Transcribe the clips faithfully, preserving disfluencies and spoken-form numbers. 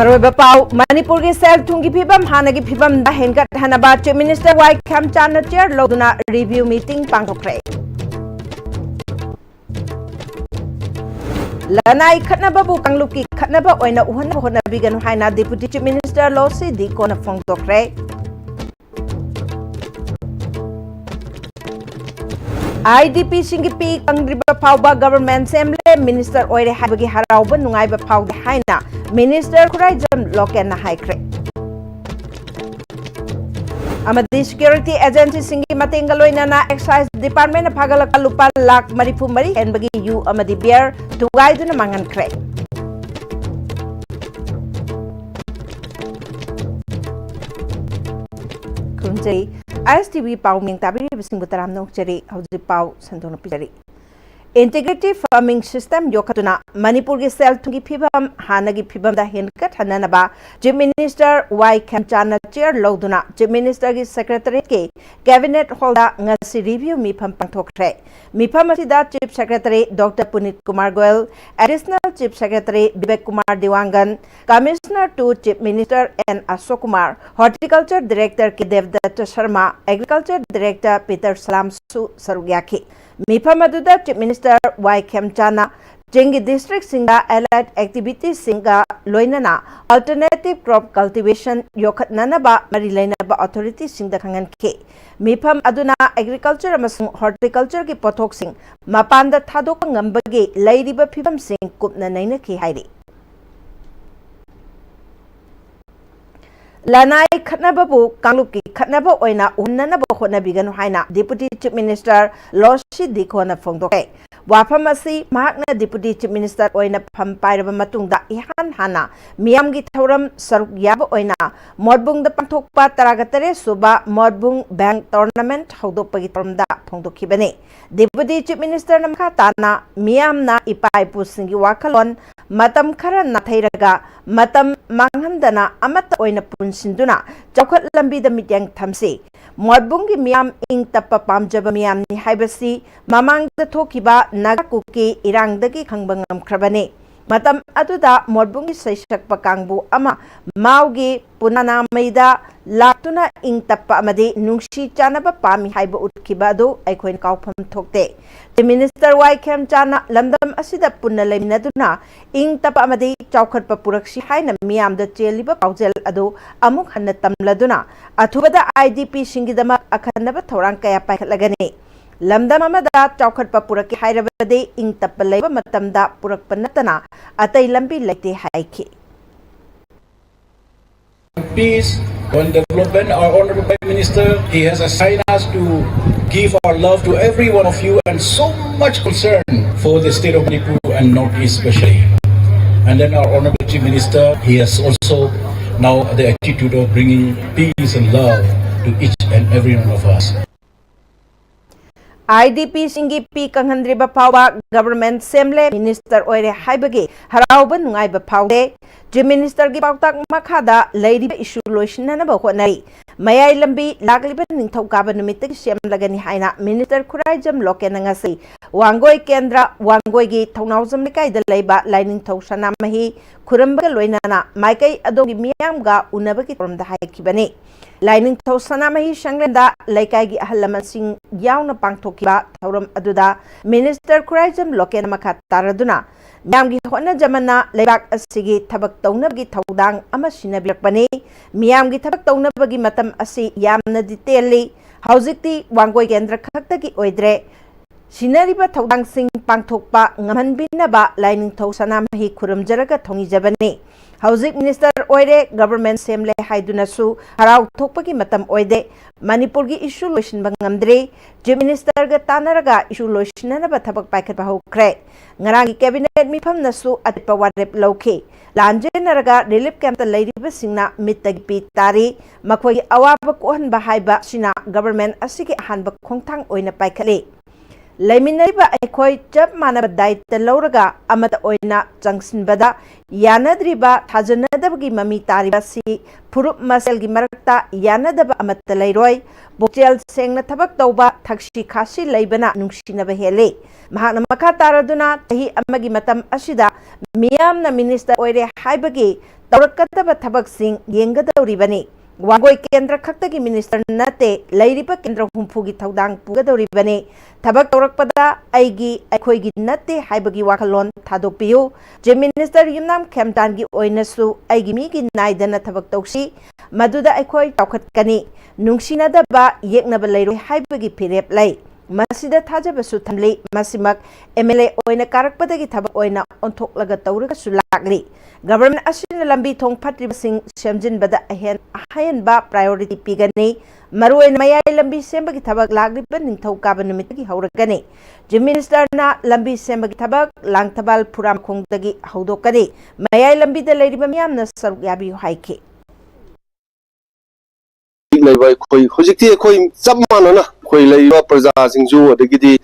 ꯑꯔꯣꯏꯕ ꯄꯥꯎ, ꯃꯅꯤꯄꯨꯔꯒꯤ ꯁꯦꯜ ꯊꯨꯝꯒꯤ ꯐꯤꯕꯝ ꯍꯥꯟꯅꯒꯤ ꯐꯤꯕꯝꯗ ꯍꯦꯟꯒꯠꯍꯟꯅꯕ Chief Minister ꯋꯥꯏ ꯈꯦꯝꯆꯥꯟꯅ chair ꯂꯧꯗꯨꯅ review meeting ꯄꯥꯡꯊꯣꯛꯈ꯭ꯔꯦ꯫ ꯂꯅꯥꯏ ꯈꯠꯅꯕꯕꯨ ꯀꯥꯡꯂꯨꯞꯀꯤ ꯈꯠꯅꯕ ꯑꯣꯏꯅ ꯎꯍꯟꯅꯕ ꯍꯣꯠꯅꯕꯤꯒꯅꯨ ꯍꯥꯏꯅ Deputy Chief Minister ꯂꯣꯁꯤ ꯗꯤꯀꯣꯅ ꯐꯣꯡꯗꯣꯛꯈ꯭ꯔꯦ꯫ IDPꯁꯤꯡꯒꯤ ꯄꯤ ꯀꯪꯗ꯭ꯔꯤꯕ ꯐꯥꯎꯕ government ꯁꯦꯝꯂꯦ, minister ꯑꯣꯏꯔꯦ ꯍꯥꯏꯕꯒꯤ ꯍꯔꯥꯎꯕ ꯅꯨꯡꯉꯥꯏꯕ ꯐꯥꯎꯗꯦ ꯍꯥꯏꯅ minister ꯈꯨꯔꯥꯏꯖꯝ ꯂꯣꯀꯦꯟꯅ ꯍꯥꯏꯈ꯭ꯔꯦ꯫ ꯑꯃꯗꯤ security agencyꯁꯤꯡꯒꯤ ꯃꯇꯦꯡꯒ ꯂꯣꯏꯅꯅ excise departmentꯅ ꯐꯥꯒꯠꯂꯛꯄ ꯂꯨꯄꯥ ꯂꯥꯈ ꯃꯔꯤꯐꯨ ꯃꯔꯤ ꯍꯦꯟꯕꯒꯤ ꯌꯨ ꯑꯃꯗꯤ beer ꯊꯨꯒꯥꯏꯗꯨꯅ ꯃꯥꯡꯍꯟꯈ꯭ꯔꯦ꯫ ꯈꯨꯔꯨꯝꯖꯔꯤ꯫ ISTV ꯄꯥꯎ ꯃꯤꯡ ꯇꯥꯕꯤꯔꯤꯕꯁꯤꯡꯕꯨ ꯇꯔꯥꯝꯅ ꯑꯣꯛꯆꯔꯤ꯫ ꯍꯧꯖꯤꯛ ꯄꯥꯎ ꯁꯟꯗꯣꯛꯅ ꯄꯤꯖꯔꯤ꯫ Integrative farming system ꯌꯣꯛꯈꯠꯇꯨꯅ ꯃꯅꯤꯄꯨꯔꯒꯤ ꯁꯦꯜ ꯊꯨꯝꯒꯤ ꯐꯤꯕꯝ ꯍꯥꯟꯅꯒꯤ ꯐꯤꯕꯝꯗ ꯍꯦꯟꯒꯠꯍꯟꯅꯅꯕ Chief Minister ꯋꯥꯏ ꯈꯦꯝꯆꯥꯟꯅ chair ꯂꯧꯗꯨꯅ Chief Ministerꯒꯤ secretariatꯀꯤ cabinet hallꯗ ꯉꯁꯤ review ꯃꯤꯐꯝ ꯄꯥꯡꯊꯣꯛꯈ꯭ꯔꯦ꯫ ꯃꯤꯐꯝ ꯑꯁꯤꯗ Chief Secretary Doctor Punit Kumar Goyal, Additional Chief Secretary Vivek Kumar Dewangan, Commissioner to Chief Minister N Ashok Kumar, Horticulture Director K Debdatta Sarma, Agriculture Director Peter ꯁꯂꯥꯝꯁꯨ ꯁꯔꯨꯛ ꯌꯥꯈꯤ꯫ ꯃꯤꯐꯝ ꯑꯗꯨꯗ Chief Minister ꯋꯥꯏ ꯈꯦꯝꯆꯥꯟꯅ ꯆꯤꯡꯒꯤ districtꯁꯤꯡꯗ allied activitiesꯁꯤꯡꯒ ꯂꯣꯏꯅꯅ alternative crop cultivation ꯌꯣꯛꯈꯠꯅꯅꯕ ꯃꯔꯤ ꯂꯩꯅꯕ authorityꯁꯤꯡꯗ ꯈꯪꯍꯟꯈꯤ꯫ ꯃꯤꯐꯝ ꯑꯗꯨꯅ agriculture ꯑꯃꯁꯨꯡ horticultureꯒꯤ ꯄꯣꯠꯊꯣꯛꯁꯤꯡ ꯃꯄꯥꯟꯗ ꯊꯥꯗꯣꯛꯄ ꯉꯝꯕꯒꯤ ꯂꯩꯔꯤꯕ ꯐꯤꯕꯝꯁꯤꯡ ꯀꯨꯞꯅ ꯅꯩꯅꯈꯤ ꯍꯥꯏꯔꯤ꯫ ꯂꯅꯥꯏ ꯈꯠꯅꯕꯕꯨ ꯀꯥꯡꯂꯨꯞꯀꯤ ꯈꯠꯅꯕ ꯑꯣꯏꯅ ꯎꯍꯟꯅꯅꯕ ꯍꯣꯠꯅꯕꯤꯒꯅꯨ ꯍꯥꯏꯅ Deputy Chief Minister ꯂꯣꯁꯤ ꯗꯤꯀꯣꯅ ꯐꯣꯡꯗꯣꯛꯈ꯭ꯔꯦ꯫ ꯋꯥꯐꯝ ꯑꯁꯤ ꯃꯍꯥꯛꯅ Deputy Chief Minister ꯑꯣꯏꯅ ꯐꯝ ꯄꯥꯏꯔꯕ ꯃꯇꯨꯡꯗ ꯏꯍꯥꯟ ꯍꯥꯟꯅ ꯃꯤꯌꯥꯝꯒꯤ ꯊꯧꯔꯝ ꯁꯔꯨꯛ ꯌꯥꯕ ꯑꯣꯏꯅ ꯃꯣꯠꯕꯨꯡꯗ ꯄꯥꯡꯊꯣꯛꯄ ꯇꯔꯥꯒ ꯇꯔꯦꯠ ꯁꯨꯕ ꯃꯣꯠꯕꯨꯡ bank tournament ꯍꯧꯗꯣꯛꯄꯒꯤ ꯊꯧꯔꯝꯗ ꯐꯣꯡꯗꯣꯛꯈꯤꯕꯅꯤ꯫ Deputy Chief Ministerꯅ ꯃꯈꯥ ꯇꯥꯅ ꯃꯤꯌꯥꯝꯅ ꯏꯄꯥ ꯏꯄꯨꯁꯤꯡꯒꯤ ꯋꯥꯈꯜꯂꯣꯟ ꯃꯇꯝ ꯈꯔ ꯅꯥꯊꯩꯔꯒ ꯃꯇꯝ ꯃꯥꯡꯍꯟꯗꯅ ꯑꯃꯠꯇ ꯑꯣꯏꯅ ꯄꯨꯟꯁꯤꯟꯗꯨꯅ ꯆꯥꯎꯈꯠ ꯂꯝꯕꯤꯗ ꯃꯤꯠꯌꯦꯡ ꯊꯝꯁꯤ꯫ ꯃꯣꯠꯕꯨꯡꯒꯤ ꯃꯤꯌꯥꯝ ꯏꯪ ꯇꯞꯄ ꯄꯥꯝꯖꯕ ꯃꯤꯌꯥꯝꯅꯤ ꯍꯥꯏꯕꯁꯤ ꯃꯃꯥꯡꯗ ꯊꯣꯛꯈꯤꯕ ꯅꯥꯒꯥ ꯀꯨꯀꯤ ꯏꯔꯥꯡꯗꯒꯤ ꯈꯪꯕ ꯉꯝꯈ꯭ꯔꯕꯅꯤ꯫ ꯃꯇꯝ ꯑꯗꯨꯗ ꯃꯣꯠꯕꯨꯡꯒꯤ ꯁꯩꯁꯛꯄ ꯀꯥꯡꯕꯨ ꯑꯃ ꯃꯥꯎꯒꯤ ꯄꯨꯅꯥꯅꯥꯃꯩꯗ ꯂꯥꯛꯇꯨꯅ ꯏꯪ ꯇꯞꯄ ꯑꯃꯗꯤ ꯅꯨꯡꯁꯤ ꯆꯥꯟꯅꯕ ꯄꯥꯝꯃꯤ ꯍꯥꯏꯕ ꯎꯠꯈꯤꯕ ꯑꯗꯨ ꯑꯩꯈꯣꯏꯅ ꯀꯥꯎꯐꯝ ꯊꯣꯛꯇꯦ꯫ ꯆꯤꯐ ꯃꯤꯅꯤꯁꯇꯔ ꯋꯥꯏ ꯈꯦꯝꯆꯥꯅ ꯂꯝꯗꯝ ꯑꯁꯤꯗ ꯄꯨꯟꯅ ꯂꯩꯃꯤꯟꯅꯗꯨꯅ ꯏꯪ ꯇꯞꯄ ꯑꯃꯗꯤ ꯆꯥꯎꯈꯠꯄ ꯄꯨꯔꯛꯁꯤ ꯍꯥꯏꯅ ꯃꯤꯌꯥꯝꯗ ꯆꯦꯜꯂꯤꯕ ꯄꯥꯎꯖꯦꯜ ꯑꯗꯨ ꯑꯃꯨꯛ ꯍꯟꯅ ꯇꯝꯂꯗꯨꯅ ꯑꯊꯨꯕꯗ IDPꯁꯤꯡꯒꯤꯗꯃꯛ ꯑꯈꯟꯅꯕ ꯊꯧꯔꯥꯡ ꯀꯌꯥ ꯄꯥꯏꯈꯠꯂꯒꯅꯤ꯫ ꯂꯝꯗꯝ ꯑꯃꯗ ꯆꯥꯎꯈꯠꯄ ꯄꯨꯔꯛꯀꯦ ꯍꯥꯏꯔꯕꯗꯤ ꯏꯪ ꯇꯞꯄ ꯂꯩꯕ ꯃꯇꯝꯗ ꯄꯨꯔꯛꯄ ꯅꯠꯇꯅ ꯑꯇꯩ ꯂꯝꯕꯤ ꯂꯩꯇꯦ ꯍꯥꯏꯈꯤ꯫ Peace and development, our Honorable Prime Minister, he has assigned us to give our love to every one of you and so much concern for the state of Manipur and Northeast especially. And then our Honorable Chief Minister, he has also now the attitude of bringing peace and love to each and every one of us. IDPꯁꯤꯡꯒꯤ ꯄꯤ ꯀꯪꯍꯟꯗ꯭ꯔꯤꯕ ꯐꯥꯎꯕ government ꯁꯦꯝꯂꯦ, minister ꯑꯣꯏꯔꯦ ꯍꯥꯏꯕꯒꯤ ꯍꯔꯥꯎꯕ ꯅꯨꯡꯉꯥꯏꯕ ꯐꯥꯎꯗꯦ꯫ Chief ꯃꯤꯅꯤꯁꯇꯔꯒꯤ ꯄꯥꯎꯇꯥꯛ ꯃꯈꯥꯗ ꯂꯩꯔꯤꯕ ꯏꯁꯨ ꯂꯣꯏꯁꯤꯟꯅꯅꯕ ꯍꯣꯠꯅꯔꯤ꯫ ꯃꯌꯥꯏ ꯂꯝꯕꯤ ꯂꯥꯛꯂꯤꯕ ꯅꯤꯡꯊꯧꯀꯥꯕ ꯅꯨꯃꯤꯠꯇꯒꯤ ꯁꯦꯝꯂꯒꯅꯤ ꯍꯥꯏꯅ ꯃꯤꯅꯤꯁꯇꯔ ꯈꯨꯔꯥꯏꯖꯝ ꯂꯣꯀꯦꯟꯅ ꯉꯁꯤ ꯋꯥꯡꯒꯣꯏ ꯀꯦꯟꯗ꯭ꯔ ꯋꯥꯡꯒꯣꯏꯒꯤ ꯊꯧꯅꯥꯎꯖꯝ ꯂꯩꯀꯥꯏꯗ ꯂꯩꯕ ꯂꯥꯏꯅꯤꯡꯊꯧ ꯁꯅꯥꯃꯍꯤ ꯈꯨꯔꯨꯝꯕꯒ ꯂꯣꯏꯅꯅ ꯃꯥꯏꯀꯩ ꯑꯗꯣꯝꯒꯤ ꯃꯤꯌꯥꯝꯒ ꯎꯅꯕꯒꯤ ꯊꯧꯔꯝꯗ ꯍꯥꯏꯈꯤꯕꯅꯤ꯫ ꯂꯥꯏꯅꯤꯡꯊꯧ ꯁꯅꯥꯃꯍꯤ ꯁꯪꯂꯦꯟꯗ ꯂꯩꯀꯥꯏꯒꯤ ꯑꯍꯜ ꯂꯃꯟꯁꯤꯡ ꯌꯥꯎꯅ ꯄꯥꯡꯊꯣꯛꯈꯤꯕ ꯊꯧꯔꯝ ꯑꯗꯨꯗ ꯃꯤꯅꯤꯁꯇꯔ ꯈꯨꯔꯥꯏꯖꯝ ꯂꯣꯀꯦꯟꯅ ꯃꯈꯥ ꯇꯥꯔꯗꯨꯅ ꯃꯤꯌꯥꯝꯒꯤ ꯍꯣꯠꯅꯖꯃꯟꯅ ꯂꯩꯕꯥꯛ ꯑꯁꯤꯒꯤ ꯊꯕꯛ ꯇꯧꯅꯕꯒꯤ ꯊꯧꯗꯥꯡ ꯑꯃ ꯁꯤꯟꯅꯕꯤꯔꯛꯄꯅꯤ꯫ ꯃꯤꯌꯥꯝꯒꯤ ꯊꯕꯛ ꯇꯧꯅꯕꯒꯤ ꯃꯇꯝ ꯑꯁꯤ ꯌꯥꯝꯅꯗꯤ ꯇꯦꯜꯂꯤ꯫ ꯍꯧꯖꯤꯛꯇꯤ ꯋꯥꯡꯒꯣꯏ ꯀꯦꯟꯗ꯭ꯔ ꯈꯛꯇꯒꯤ ꯑꯣꯏꯗ꯭ꯔꯦ꯫ ꯁꯤꯟꯅꯔꯤꯕ ꯊꯧꯗꯥꯡꯁꯤꯡ ꯄꯥꯡꯊꯣꯛꯄ ꯉꯝꯍꯟꯕꯤꯅꯕ ꯂꯥꯏꯅꯤꯡꯊꯧ ꯁꯅꯥꯃꯍꯤ ꯈꯨꯔꯨꯝꯖꯔꯒ ꯊꯧꯅꯤꯖꯕꯅꯤ꯫ ꯍꯧꯖꯤꯛ ꯃꯤꯅꯤꯁꯇꯔ ꯑꯣꯏꯔꯦ, ꯒꯕꯔꯃꯦꯟ ꯁꯦꯝꯂꯦ ꯍꯥꯏꯗꯨꯅꯁꯨ ꯍꯔꯥꯎ ꯊꯣꯛꯄꯒꯤ ꯃꯇꯝ ꯑꯣꯏꯗꯦ꯫ ꯃꯅꯤꯄꯨꯔꯒꯤ ꯏꯁꯨ ꯂꯣꯏꯁꯤꯟꯕ ꯉꯝꯗ꯭ꯔꯤ꯫ ꯆꯤꯐ ꯃꯤꯅꯤꯁꯇꯔꯒ ꯇꯥꯟꯅꯔꯒ ꯏꯁꯨ ꯂꯣꯏꯁꯤꯟꯅꯅꯕ ꯊꯕꯛ ꯄꯥꯏꯈꯠꯄ ꯍꯧꯈ꯭ꯔꯦ꯫ ꯉꯔꯥꯡꯒꯤ ꯀꯦꯕꯤꯅꯦꯠ ꯃꯤꯐꯝꯅꯁꯨ ꯑꯇꯦꯠꯄ ꯋꯥꯔꯦꯞ ꯂꯧꯈꯤ꯫ ꯂꯥꯟꯖꯦꯟꯅꯔꯒ ꯔꯤꯂꯤꯐ ꯀꯦꯝꯞꯇ ꯂꯩꯔꯤꯕꯁꯤꯡꯅ ꯃꯤꯠꯇꯒꯤ ꯄꯤ ꯇꯥꯔꯤ꯫ ꯃꯈꯣꯏꯒꯤ ꯑꯋꯥꯕ ꯀꯣꯛꯍꯟꯕ ꯍꯥꯏꯕ ꯑꯁꯤꯅ ꯒꯕꯔꯃꯦꯟ ꯑꯁꯤꯒꯤ ꯑꯍꯥꯟꯕ ꯈꯣꯡꯊꯥꯡ ꯑꯣꯏꯅ ꯄꯥꯏꯈꯠꯂꯤ꯫ ꯂꯩꯃꯤꯟꯅꯔꯤꯕ ꯑꯩꯈꯣꯏ ꯆꯞ ꯃꯥꯟꯅꯕ ꯗꯥꯏꯇ ꯂꯧꯔꯒ ꯑꯃꯠꯇ ꯑꯣꯏꯅ ꯆꯪꯁꯤꯟꯕꯗ ꯌꯥꯅꯗ꯭ꯔꯤꯕ, ꯊꯥꯖꯅꯗꯕꯒꯤ ꯃꯃꯤ ꯇꯥꯔꯤꯕ ꯑꯁꯤ ꯐꯨꯔꯨꯞ ꯃꯁꯦꯜꯒꯤ ꯃꯔꯛꯇ ꯌꯥꯅꯗꯕ ꯑꯃꯠꯇ ꯂꯩꯔꯣꯏ꯫ ꯄꯨꯛꯆꯦꯜ ꯁꯦꯡꯅ ꯊꯕꯛ ꯇꯧꯕ, ꯊꯛꯁꯤ ꯈꯥꯁꯤ ꯂꯩꯕꯅ ꯅꯨꯡꯁꯤꯅꯕ ꯍꯦꯜꯂꯤ꯫ ꯃꯍꯥꯛꯅ ꯃꯈꯥ ꯇꯥꯔꯗꯨꯅ, ꯆꯍꯤ ꯑꯃꯒꯤ ꯃꯇꯝ ꯑꯁꯤꯗ ꯃꯤꯌꯥꯝꯅ ꯃꯤꯅꯤꯁꯇꯔ ꯑꯣꯏꯔꯦ ꯍꯥꯏꯕꯒꯤ ꯇꯧꯔꯛꯀꯗꯕ ꯊꯕꯛꯁꯤꯡ ꯌꯦꯡꯒꯗꯧꯔꯤꯕꯅꯤ꯫ ꯋꯥꯡꯒꯣꯏ ꯀꯦꯟꯗ꯭ꯔ ꯈꯛꯇꯒꯤ ꯃꯤꯅꯤꯁꯇꯔ ꯅꯠꯇꯦ, ꯂꯩꯔꯤꯕ ꯀꯦꯟꯗ꯭ꯔ ꯍꯨꯝꯐꯨꯒꯤ ꯊꯧꯗꯥꯡ ꯄꯨꯒꯗꯧꯔꯤꯕꯅꯤ꯫ ꯊꯕꯛ ꯇꯧꯔꯛꯄꯗ ꯑꯩꯒꯤ, ꯑꯩꯈꯣꯏꯒꯤ ꯅꯠꯇꯦ ꯍꯥꯏꯕꯒꯤ ꯋꯥꯈꯜꯂꯣꯟ ꯊꯥꯗꯣꯛꯄꯤꯌꯨ꯫ ꯆꯤꯐ ꯃꯤꯅꯤꯁꯇꯔ ꯌꯨꯝꯅꯥꯝ ꯈꯦꯝꯇꯥꯟꯒꯤ ꯑꯣꯏꯅꯁꯨ ꯑꯩꯒꯤ ꯃꯤꯒꯤ ꯅꯥꯏꯗꯅ ꯊꯕꯛ ꯇꯧꯁꯤ, ꯃꯗꯨꯗ ꯑꯩꯈꯣꯏ ꯆꯥꯎꯈꯠꯀꯅꯤ꯫ ꯅꯨꯡꯁꯤꯅꯗꯕ, ꯌꯦꯛꯅꯕ ꯂꯩꯔꯣꯏ ꯍꯥꯏꯕꯒꯤ ꯐꯤꯔꯦꯞ ꯂꯩ꯫ ꯃꯁꯤꯗ ꯊꯥꯖꯕꯁꯨ ꯊꯝꯂꯤ꯫ ꯃꯁꯤꯃꯛ ꯑꯦꯝ ꯑꯦꯜ ꯑꯦ ꯑꯣꯏꯅ ꯀꯥꯔꯛꯄꯗꯒꯤ ꯊꯕꯛ ꯑꯣꯏꯅ ꯑꯣꯟꯊꯣꯛꯂꯒ ꯇꯧꯔꯒꯁꯨ ꯂꯥꯛꯂꯤ꯫ ꯒꯚꯔꯟꯃꯦꯟꯠ ꯑꯁꯤꯅ ꯂꯝꯕꯤ ꯊꯣꯡ ꯐꯠꯇ꯭ꯔꯤꯕꯁꯤꯡ ꯁꯦꯝꯖꯤꯟꯕꯗ ꯑꯍꯦꯟ-, ꯑꯍꯦꯟꯕ ꯄ꯭ꯔꯥꯏꯌꯣꯔꯤꯇꯤ ꯄꯤꯒꯅꯤ꯫ ꯃꯔꯨꯑꯣꯏꯅ ꯃꯌꯥꯏ ꯂꯝꯕꯤ ꯁꯦꯝꯕꯒꯤ ꯊꯕꯛ ꯂꯥꯛꯂꯤꯕ ꯅꯤꯡꯊꯧꯀꯥꯕ ꯅꯨꯃꯤꯠꯇꯒꯤ ꯍꯧꯔꯒꯅꯤ꯫ ꯆꯤꯐ ꯃꯤꯅꯤꯁꯇꯔꯅ ꯂꯝꯕꯤ ꯁꯦꯝꯕꯒꯤ ꯊꯕꯛ ꯂꯥꯡꯊꯕꯥꯜ ꯐꯨꯔꯥꯝꯈꯣꯡꯗꯒꯤ ꯍꯧꯗꯣꯛꯀꯅꯤ꯫ ꯃꯌꯥꯏ ꯂꯝꯕꯤꯗ ꯂꯩꯔꯤꯕ ꯃꯤꯌꯥꯝꯅ ꯁꯔꯨꯛ ꯌꯥꯕꯤꯌꯨ ꯍꯥꯏꯈꯤ꯫ ꯍꯧꯖꯤꯛ ꯂꯩꯕ ꯑꯩꯈꯣꯏ, ꯍꯧꯖꯤꯛꯇꯤ ꯑꯩꯈꯣꯏ ꯆꯞ ꯃꯥꯟꯅꯅ ꯑꯩꯈꯣꯏ ꯂꯩꯔꯤꯕ ꯄ꯭ꯔꯖꯥꯁꯤꯡꯁꯨ, ꯑꯗꯒꯤꯗꯤ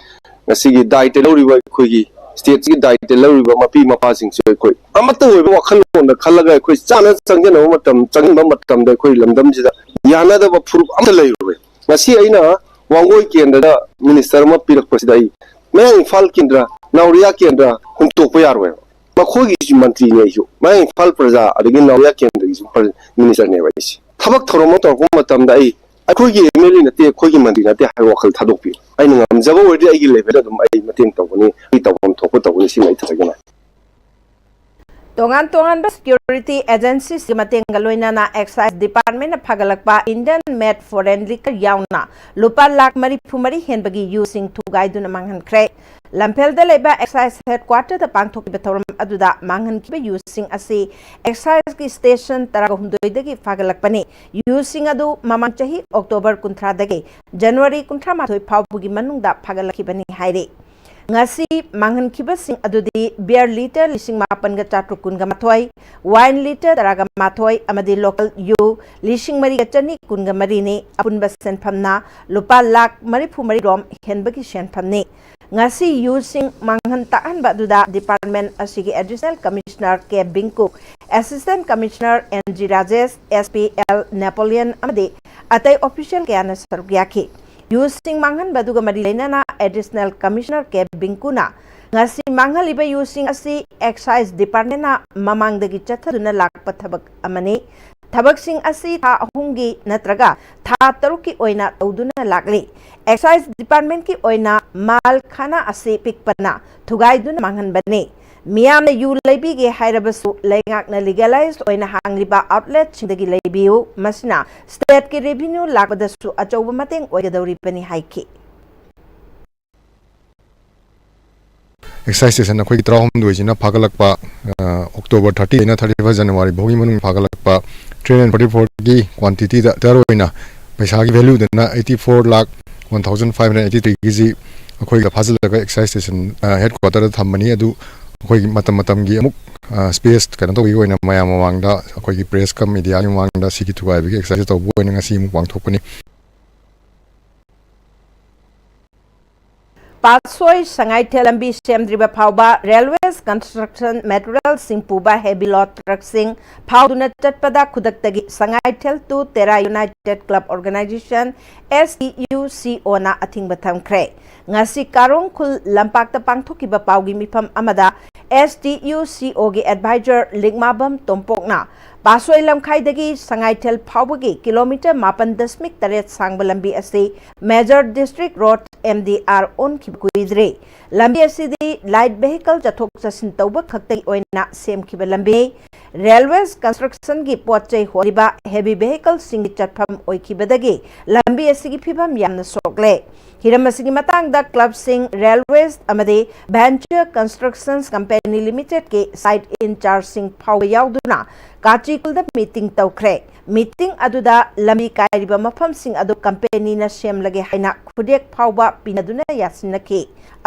ꯉꯁꯤꯒꯤ ꯗꯥꯏꯇ ꯂꯧꯔꯤꯕ, ꯑꯩꯈꯣꯏꯒꯤ ꯁ꯭ꯇꯦꯠꯁꯤꯒꯤ ꯗꯥꯏꯇ ꯂꯧꯔꯤꯕ ꯃꯄꯤ ꯃꯄꯥꯁꯤꯡꯁꯨ ꯑꯩꯈꯣꯏ ꯑꯃꯠꯇ ꯑꯣꯏꯕ ꯋꯥꯈꯜꯂꯣꯟꯗ ꯈꯜꯂꯒ ꯑꯩꯈꯣꯏ ꯆꯥꯅ ꯆꯪꯖꯅꯕ ꯃꯇꯝ, ꯆꯪꯖꯟꯕ ꯃꯇꯝꯗ ꯑꯩꯈꯣꯏ ꯂꯝꯗꯝꯁꯤꯗ ꯌꯥꯅꯗꯕ ꯐꯨꯔꯨꯞ ꯑꯝꯇ ꯂꯩꯔꯣꯏ꯫ ꯉꯁꯤ ꯑꯩꯅ ꯋꯥꯡꯒꯣꯏ ꯀꯦꯟꯗ꯭ꯔꯗ ꯃꯤꯅꯤꯁꯇꯔ ꯑꯃ ꯄꯤꯔꯛꯄꯁꯤꯗ ꯑꯩ ꯃꯌꯥꯡ ꯏꯝꯐꯥꯜ ꯀꯦꯟꯗ꯭ꯔ, ꯅꯥꯎꯔꯤꯌꯥ ꯀꯦꯟꯗ꯭ꯔ ꯍꯨꯟꯇꯣꯛꯄ ꯌꯥꯔꯣꯏꯕ꯫ ꯃꯈꯣꯏꯒꯤꯁꯨ ꯃꯟꯇ꯭ꯔꯤꯅꯤ ꯑꯩꯁꯨ, ꯃꯌꯥꯡ ꯏꯝꯐꯥꯜ ꯄ꯭ꯔꯖꯥ ꯑꯗꯒꯤ ꯅꯥꯎꯔꯤꯌꯥ ꯀꯦꯟꯗ꯭ꯔꯒꯤꯁꯨ ꯄ꯭ꯔ-, ꯃꯤꯅꯤꯁꯇꯔꯅꯦꯕ ꯑꯩꯁꯦ꯫ ꯊꯕꯛ ꯊꯧꯔꯝ ꯑꯃ ꯇꯧꯔꯛꯄ ꯃꯇꯝꯗ ꯑꯩ, "ꯑꯩꯈꯣꯏꯒꯤ ꯑꯦꯝ ꯑꯦꯜ ꯑꯦ ꯅꯠꯇꯦ, ꯑꯩꯈꯣꯏꯒꯤ ꯃꯟꯇ꯭ꯔꯤ ꯅꯠꯇꯦ" ꯍꯥꯏꯕ ꯋꯥꯈꯜ ꯊꯥꯗꯣꯛꯄꯤꯌꯨ꯫ ꯑꯩꯅ ꯉꯝꯖꯕ ꯑꯣꯏꯔꯗꯤ ꯑꯩꯒꯤ ꯂꯦꯚꯦꯜꯗ ꯑꯗꯨꯝ ꯑꯩ ꯃꯇꯦꯡ ꯇꯧꯒꯅꯤ, ꯑꯩ ꯇꯧꯐꯝ ꯊꯣꯛꯄ ꯇꯧꯒꯅꯤ, ꯁꯤ ꯂꯩꯇ꯭ꯔꯒꯅ꯫ ꯇꯣꯉꯥꯟ ꯇꯣꯉꯥꯟꯕ ꯁꯦꯀ꯭ꯌꯨꯔꯤꯇꯤ ꯑꯦꯖꯦꯟꯁꯤꯁꯀꯤ ꯃꯇꯦꯡꯒ ꯂꯣꯏꯅꯅ ꯑꯦꯛꯁꯥꯏꯖ ꯗꯤꯄꯥꯔꯠꯃꯦꯟꯠꯅ ꯐꯥꯒꯠꯂꯛꯄ ꯏꯟꯗꯤꯌꯟ ꯃꯦꯗ ꯐꯣꯔꯦꯟ ꯂꯤꯀꯔ ꯌꯥꯎꯅ ꯂꯨꯄꯥ ꯂꯥꯈ ꯃꯔꯤꯐꯨ ꯃꯔꯤ ꯍꯦꯟꯕꯒꯤ ꯌꯨꯁꯤꯡ ꯊꯨꯒꯥꯏꯗꯨꯅ ꯃꯥꯡꯍꯟꯈ꯭ꯔꯦ꯫ ꯂꯝꯐꯦꯜꯗ ꯂꯩꯕ ꯑꯦꯛꯁꯥꯏꯖ ꯍꯦꯗꯀ꯭ꯋꯥꯇꯔꯗ ꯄꯥꯡꯊꯣꯛꯈꯤꯕ ꯊꯧꯔꯝ ꯑꯗꯨꯗ ꯃꯥꯡꯍꯟꯈꯤꯕ ꯌꯨꯁꯤꯡ ꯑꯁꯤ ꯑꯦꯛꯁꯥꯏꯖꯀꯤ ꯁ꯭ꯇꯦꯁꯟ ꯇꯔꯥꯍꯨꯝꯗꯣꯏꯗꯒꯤ ꯐꯥꯒꯠꯂꯛꯄꯅꯤ꯫ ꯌꯨꯁꯤꯡ ꯑꯗꯨ ꯃꯃꯥꯡ ꯆꯍꯤ ꯑꯣꯛꯇꯣꯕꯔ ꯀꯨꯟꯊ꯭ꯔꯥꯗꯒꯤ ꯖꯅꯋꯥꯔꯤ ꯀꯨꯟꯊ꯭ꯔꯥ ꯃꯥꯊꯣꯏ ꯐꯥꯎꯕꯒꯤ ꯃꯅꯨꯡꯗ ꯐꯥꯒꯠꯂꯛꯈꯤꯕꯅꯤ ꯍꯥꯏꯔꯤ꯫ ꯉꯁꯤ ꯃꯥꯡꯍꯟꯈꯤꯕꯁꯤꯡ ꯑꯗꯨꯗꯤ beer litre ꯂꯤꯁꯤꯡ ꯃꯥꯄꯟꯒ ꯆꯥꯇ꯭ꯔꯨꯛ ꯀꯨꯟꯒ ꯃꯥꯊꯣꯏ, wine litre ꯇꯔꯥꯒ ꯃꯥꯊꯣꯏ ꯑꯃꯗꯤ local ꯌꯨ ꯂꯤꯁꯤꯡ ꯃꯔꯤꯒ ꯆꯅꯤ ꯀꯨꯟꯒ ꯃꯔꯤꯅꯤ꯫ ꯑꯄꯨꯟꯕ ꯁꯦꯟꯐꯝꯅ ꯂꯨꯄꯥ ꯂꯥꯈ ꯃꯔꯤꯐꯨ ꯃꯔꯤ ꯔꯣꯝ ꯍꯦꯟꯕꯒꯤ ꯁꯦꯟꯐꯝꯅꯤ꯫ ꯉꯁꯤ ꯌꯨꯁꯤꯡ ꯃꯥꯡꯍꯟ ꯇꯥꯛꯍꯟꯕ ꯑꯗꯨꯗ department ꯑꯁꯤꯒꯤ Additional Commissioner K Bingku, Assistant Commissioner N G Rajesh, S P L Napoleon ꯑꯃꯗꯤ ꯑꯇꯩ official ꯀꯌꯥꯅ ꯁꯔꯨꯛ ꯌꯥꯈꯤ꯫ ꯌꯨꯁꯤꯡ ꯃꯥꯡꯍꯟꯕ ꯑꯗꯨꯒ ꯃꯔꯤ ꯂꯩꯅꯅ Additional Commissioner ꯀꯦ ꯕꯤꯡꯀꯨꯅ ꯉꯁꯤ ꯃꯥꯡꯍꯜꯂꯤꯕ ꯌꯨꯁꯤꯡ ꯑꯁꯤ Excise Departmentꯅ ꯃꯃꯥꯡꯗꯒꯤ ꯆꯠꯊꯗꯨꯅ ꯂꯥꯛꯄ ꯊꯕꯛ ꯑꯃꯅꯤ꯫ ꯊꯕꯛꯁꯤꯡ ꯑꯁꯤ ꯊꯥ ꯑꯍꯨꯝꯒꯤ ꯅꯠꯇ꯭ꯔꯒ ꯊꯥ ꯇꯔꯨꯛꯀꯤ ꯑꯣꯏꯅ ꯇꯧꯗꯨꯅ ꯂꯥꯛꯂꯤ꯫ Excise Departmentꯀꯤ ꯑꯣꯏꯅ ꯃꯥꯜ ꯈꯥꯅꯥ ꯑꯁꯤ ꯄꯤꯛꯄꯅ ꯊꯨꯒꯥꯏꯗꯨꯅ ꯃꯥꯡꯍꯟꯕꯅꯤ꯫ ꯃꯤꯌꯥꯝꯅ ꯌꯨ ꯂꯩꯕꯤꯒꯦ ꯍꯥꯏꯔꯕꯁꯨ ꯂꯩꯉꯥꯛꯅ legalize ꯑꯣꯏꯅ ꯍꯥꯡꯂꯤꯕ outletꯁꯤꯡꯗꯒꯤ ꯂꯩꯕꯤꯌꯨ, ꯃꯁꯤꯅ stateꯀꯤ revenue ꯂꯥꯛꯄꯗꯁꯨ ꯑꯆꯧꯕ ꯃꯇꯦꯡ ꯑꯣꯏꯒꯗꯧꯔꯤꯕꯅꯤ ꯍꯥꯏꯈꯤ꯫ Excise station ꯑꯩꯈꯣꯏꯒꯤ ꯇꯔꯥꯍꯨꯝꯗꯣꯏꯁꯤꯅ ꯐꯥꯒꯠꯂꯛꯄ, ꯑ, October thirty ꯗꯩꯅ thirty first January ꯐꯥꯎꯒꯤ ꯃꯅꯨꯡꯗ ꯐꯥꯒꯠꯂꯛꯄ three hundred forty fourꯒꯤ quantityꯗ total ꯑꯣꯏꯅ ꯄꯩꯁꯥꯒꯤ valueꯗꯅ eighty four lakh one thousand five hundred eighty threeꯒꯤꯁꯤ ꯑꯩꯈꯣꯏꯒ ꯐꯥꯖꯤꯜꯂꯒ excise station, ꯑ, headquarterꯗ ꯊꯝꯕꯅꯤ꯫ ꯑꯗꯨ ꯑꯩꯈꯣꯏꯒꯤ ꯃꯇꯝ ꯃꯇꯝꯒꯤ ꯑꯃꯨꯛ, ꯑ, space ꯀꯩꯅꯣ ꯇꯧꯕꯒꯤ ꯑꯣꯏꯅ ꯃꯌꯥꯝ ꯃꯃꯥꯡꯗ, ꯑꯩꯈꯣꯏꯒꯤ press cum mediaꯒꯤ ꯃꯃꯥꯡꯗ ꯁꯤꯒꯤ ꯊꯨꯒꯥꯏꯕꯒꯤ excise ꯇꯧꯕ ꯑꯣꯏꯅ ꯉꯁꯤ ꯑꯃꯨꯛ ꯄꯥꯡꯊꯣꯛꯄꯅꯤ꯫ ꯄꯥꯠꯁꯣꯏ ꯁꯉꯥꯏꯊꯦꯜ ꯂꯝꯕꯤ ꯁꯦꯝꯗ꯭ꯔꯤꯕ ꯐꯥꯎꯕ railways construction materialꯁꯤꯡ ꯄꯨꯕ heavy load truckꯁꯤꯡ ꯐꯥꯎꯗꯨꯅ ꯆꯠꯄꯗ ꯈꯨꯗꯛꯇꯒꯤ Sangaithel to Tera United Club Organization, S T U C Oꯅ ꯑꯊꯤꯡꯕ ꯊꯝꯈ꯭ꯔꯦ꯫ ꯉꯁꯤ ꯀꯥꯔꯣꯡ ꯈꯨꯜ ꯂꯝꯄꯥꯛꯇ ꯄꯥꯡꯊꯣꯛꯈꯤꯕ ꯄꯥꯎꯒꯤ ꯃꯤꯐꯝ ꯑꯃꯗ S T U C Oꯒꯤ advisor ꯂꯤꯛꯃꯥꯕꯝ ꯇꯣꯝꯄꯣꯛꯅ ꯄꯥꯠꯁꯣꯏ ꯂꯝꯈꯥꯏꯗꯒꯤ ꯁꯉꯥꯏꯊꯦꯜ ꯐꯥꯎꯕꯒꯤ kilometre ꯃꯥꯄꯟ ꯗꯁꯃꯤꯛ ꯇꯔꯦꯠ ꯁꯥꯡꯕ ꯂꯝꯕꯤ ꯑꯁꯤ Major District Road, M D R ꯑꯣꯟꯈꯤꯕ ꯀꯨꯏꯗ꯭ꯔꯤ꯫ ꯂꯝꯕꯤ ꯑꯁꯤꯗꯤ light vehicle ꯆꯠꯊꯣꯛ ꯆꯠꯁꯤꯟ ꯇꯧꯕ ꯈꯛꯇꯒꯤ ꯑꯣꯏꯅ ꯁꯦꯝꯈꯤꯕ ꯂꯝꯕꯤꯅꯤ꯫ Railways constructionꯒꯤ ꯄꯣꯠ ꯆꯩ ꯍꯣꯜꯂꯤꯕ heavy vehicleꯁꯤꯡꯒꯤ ꯆꯠꯐꯝ ꯑꯣꯏꯈꯤꯕꯗꯒꯤ ꯂꯝꯕꯤ ꯑꯁꯤꯒꯤ ꯐꯤꯕꯝ ꯌꯥꯝꯅ ꯁꯣꯛꯂꯦ꯫ ꯍꯤꯔꯝ ꯑꯁꯤꯒꯤ ꯃꯇꯥꯡꯗ clubꯁꯤꯡ, railways ꯑꯃꯗꯤ Venture Constructions Company Limitedꯀꯤ site in chargeꯁꯤꯡ ꯐꯥꯎꯕ ꯌꯥꯎꯗꯨꯅ ꯀꯥꯆꯤꯀꯨꯜꯗ ꯃꯤꯇꯤꯡ ꯇꯧꯈ꯭ꯔꯦ꯫ ꯃꯤꯇꯤꯡ ꯑꯗꯨꯗ ꯂꯝꯕꯤ ꯀꯥꯏꯔꯤꯕ ꯃꯐꯝꯁꯤꯡ ꯑꯗꯨ ꯀꯝꯄꯦꯅꯤꯅ ꯁꯦꯝꯂꯒꯦ ꯍꯥꯏꯅ ꯈꯨꯗꯦꯛ ꯐꯥꯎꯕ ꯄꯤꯅꯗꯨꯅ ꯌꯥꯁꯤꯟꯅꯈꯤ꯫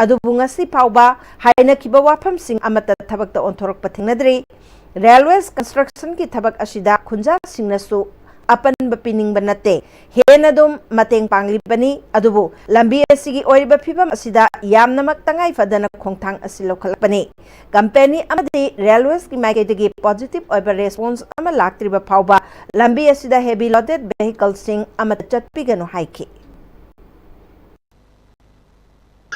ꯑꯗꯨꯕꯨ ꯉꯁꯤ ꯐꯥꯎꯕ ꯍꯥꯏꯅꯈꯤꯕ ꯋꯥꯐꯝꯁꯤꯡ ꯑꯃꯠꯇ ꯊꯕꯛꯇ ꯑꯣꯟꯊꯣꯔꯛꯄ ꯊꯦꯡꯅꯗ꯭ꯔꯤ꯫ ꯔꯦꯜꯋꯦꯁ ꯀꯟꯁꯇ꯭ꯔꯛꯁꯟꯒꯤ ꯊꯕꯛ ꯑꯁꯤꯗ ꯈꯨꯟꯖꯥꯁꯤꯡꯅꯁꯨ ꯑꯄꯟꯕ ꯄꯤꯅꯤꯡꯕ ꯅꯠꯇꯦ꯫ ꯍꯦꯟꯅ ꯑꯗꯨꯝ ꯃꯇꯦꯡ ꯄꯥꯡꯂꯤꯕꯅꯤ, ꯑꯗꯨꯕꯨ ꯂꯝꯕꯤ ꯑꯁꯤꯒꯤ ꯑꯣꯏꯔꯤꯕ ꯐꯤꯕꯝ ꯑꯁꯤꯗ ꯌꯥꯝꯅꯃꯛ ꯇꯉꯥꯏ ꯐꯗꯅ ꯈꯣꯡꯊꯥꯡ ꯑꯁꯤ ꯂꯧꯈꯠꯂꯛꯄꯅꯤ꯫ ꯀꯝꯄꯦꯅꯤ ꯑꯃꯗꯤ ꯔꯦꯜꯋꯦꯁꯀꯤ ꯃꯥꯏꯀꯩꯗꯒꯤ ꯄꯣꯖꯤꯇꯤꯚ ꯑꯣꯏꯕ ꯔꯦꯁꯄꯣꯟꯁ ꯑꯃ ꯂꯥꯛꯇ꯭ꯔꯤꯕ ꯐꯥꯎꯕ ꯂꯝꯕꯤ ꯑꯁꯤꯗ ꯍꯦꯚꯤ ꯂꯣꯗꯦꯗ ꯚꯦꯍꯤꯀꯜꯁꯤꯡ ꯑꯃꯠꯇ ꯆꯠꯄꯤꯒꯅꯨ ꯍꯥꯏꯈꯤ꯫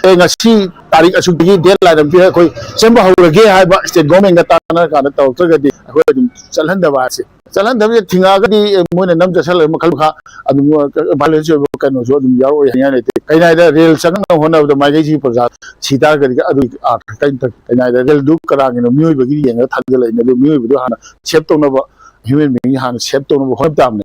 ꯑꯦ, ꯉꯁꯤ ꯇꯥꯔꯤꯛ ꯑꯁꯨꯛꯇꯒꯤ ꯗꯦꯠ ꯂꯥꯏꯟ ꯑꯃ ꯄꯤꯔꯒ ꯑꯩꯈꯣꯏ ꯁꯦꯝꯕ ꯍꯧꯔꯒꯦ ꯍꯥꯏꯕ ꯁ꯭ꯇꯦꯠ ꯒꯣꯔꯃꯦꯟꯒ ꯇꯥꯟꯅꯔꯀꯥꯟꯗ ꯇꯧꯔꯛꯇ꯭ꯔꯒꯗꯤ ꯑꯩꯈꯣꯏ ꯑꯗꯨꯝ ꯆꯠꯍꯟꯗꯕ ꯍꯥꯏꯁꯦ꯫ ꯆꯠꯍꯟꯗꯕꯁꯦ ꯊꯤꯡꯉꯛꯑꯒꯗꯤ, ꯑꯦ, ꯃꯣꯏꯅ ꯅꯝ ꯆꯠꯁꯜꯂꯒ ꯃꯈꯜ ꯃꯈꯥ ꯑꯗꯨꯝ, ꯑ, ꯚꯥꯏꯑꯣꯂꯦꯟꯁ ꯑꯣꯏꯕ ꯀꯩꯅꯣꯁꯨ ꯑꯗꯨꯝ ꯌꯥꯎꯔꯛꯑꯣꯏ ꯍꯥꯏꯅꯤꯡꯉꯥꯏ ꯂꯩꯇꯦ꯫ ꯀꯩꯅꯥꯏꯗ ꯔꯦꯜ ꯆꯪꯅꯕ ꯍꯣꯠꯅꯕꯗ ꯃꯥꯏꯀꯩꯁꯤꯒꯤ ꯄ꯭ꯔꯖꯥ ꯁꯤ ꯇꯥꯔꯒꯗꯤ ꯑꯗꯨꯒꯤ ꯑꯥꯔꯊ ꯀꯩꯝꯇ, ꯀꯩꯅꯥꯏꯗ ꯔꯦꯜꯗꯨ ꯀꯅꯥꯒꯤꯅꯣ, ꯃꯤꯑꯣꯏꯕꯒꯤ ꯌꯦꯡꯉꯒ ꯊꯥꯖꯤꯜꯂꯛꯏꯅꯦ, ꯑꯗꯨ ꯃꯤꯑꯣꯏꯕꯗꯨ ꯍꯥꯟꯅ ꯁꯦꯞ ꯇꯧꯅꯕ, ꯍ꯭ꯌꯨꯃꯦꯟ ꯕꯤꯡ ꯍꯥꯟꯅ ꯁꯦꯞ ꯇꯧꯅꯕ ꯍꯣꯠꯅꯕ ꯇꯥꯕꯅꯦ꯫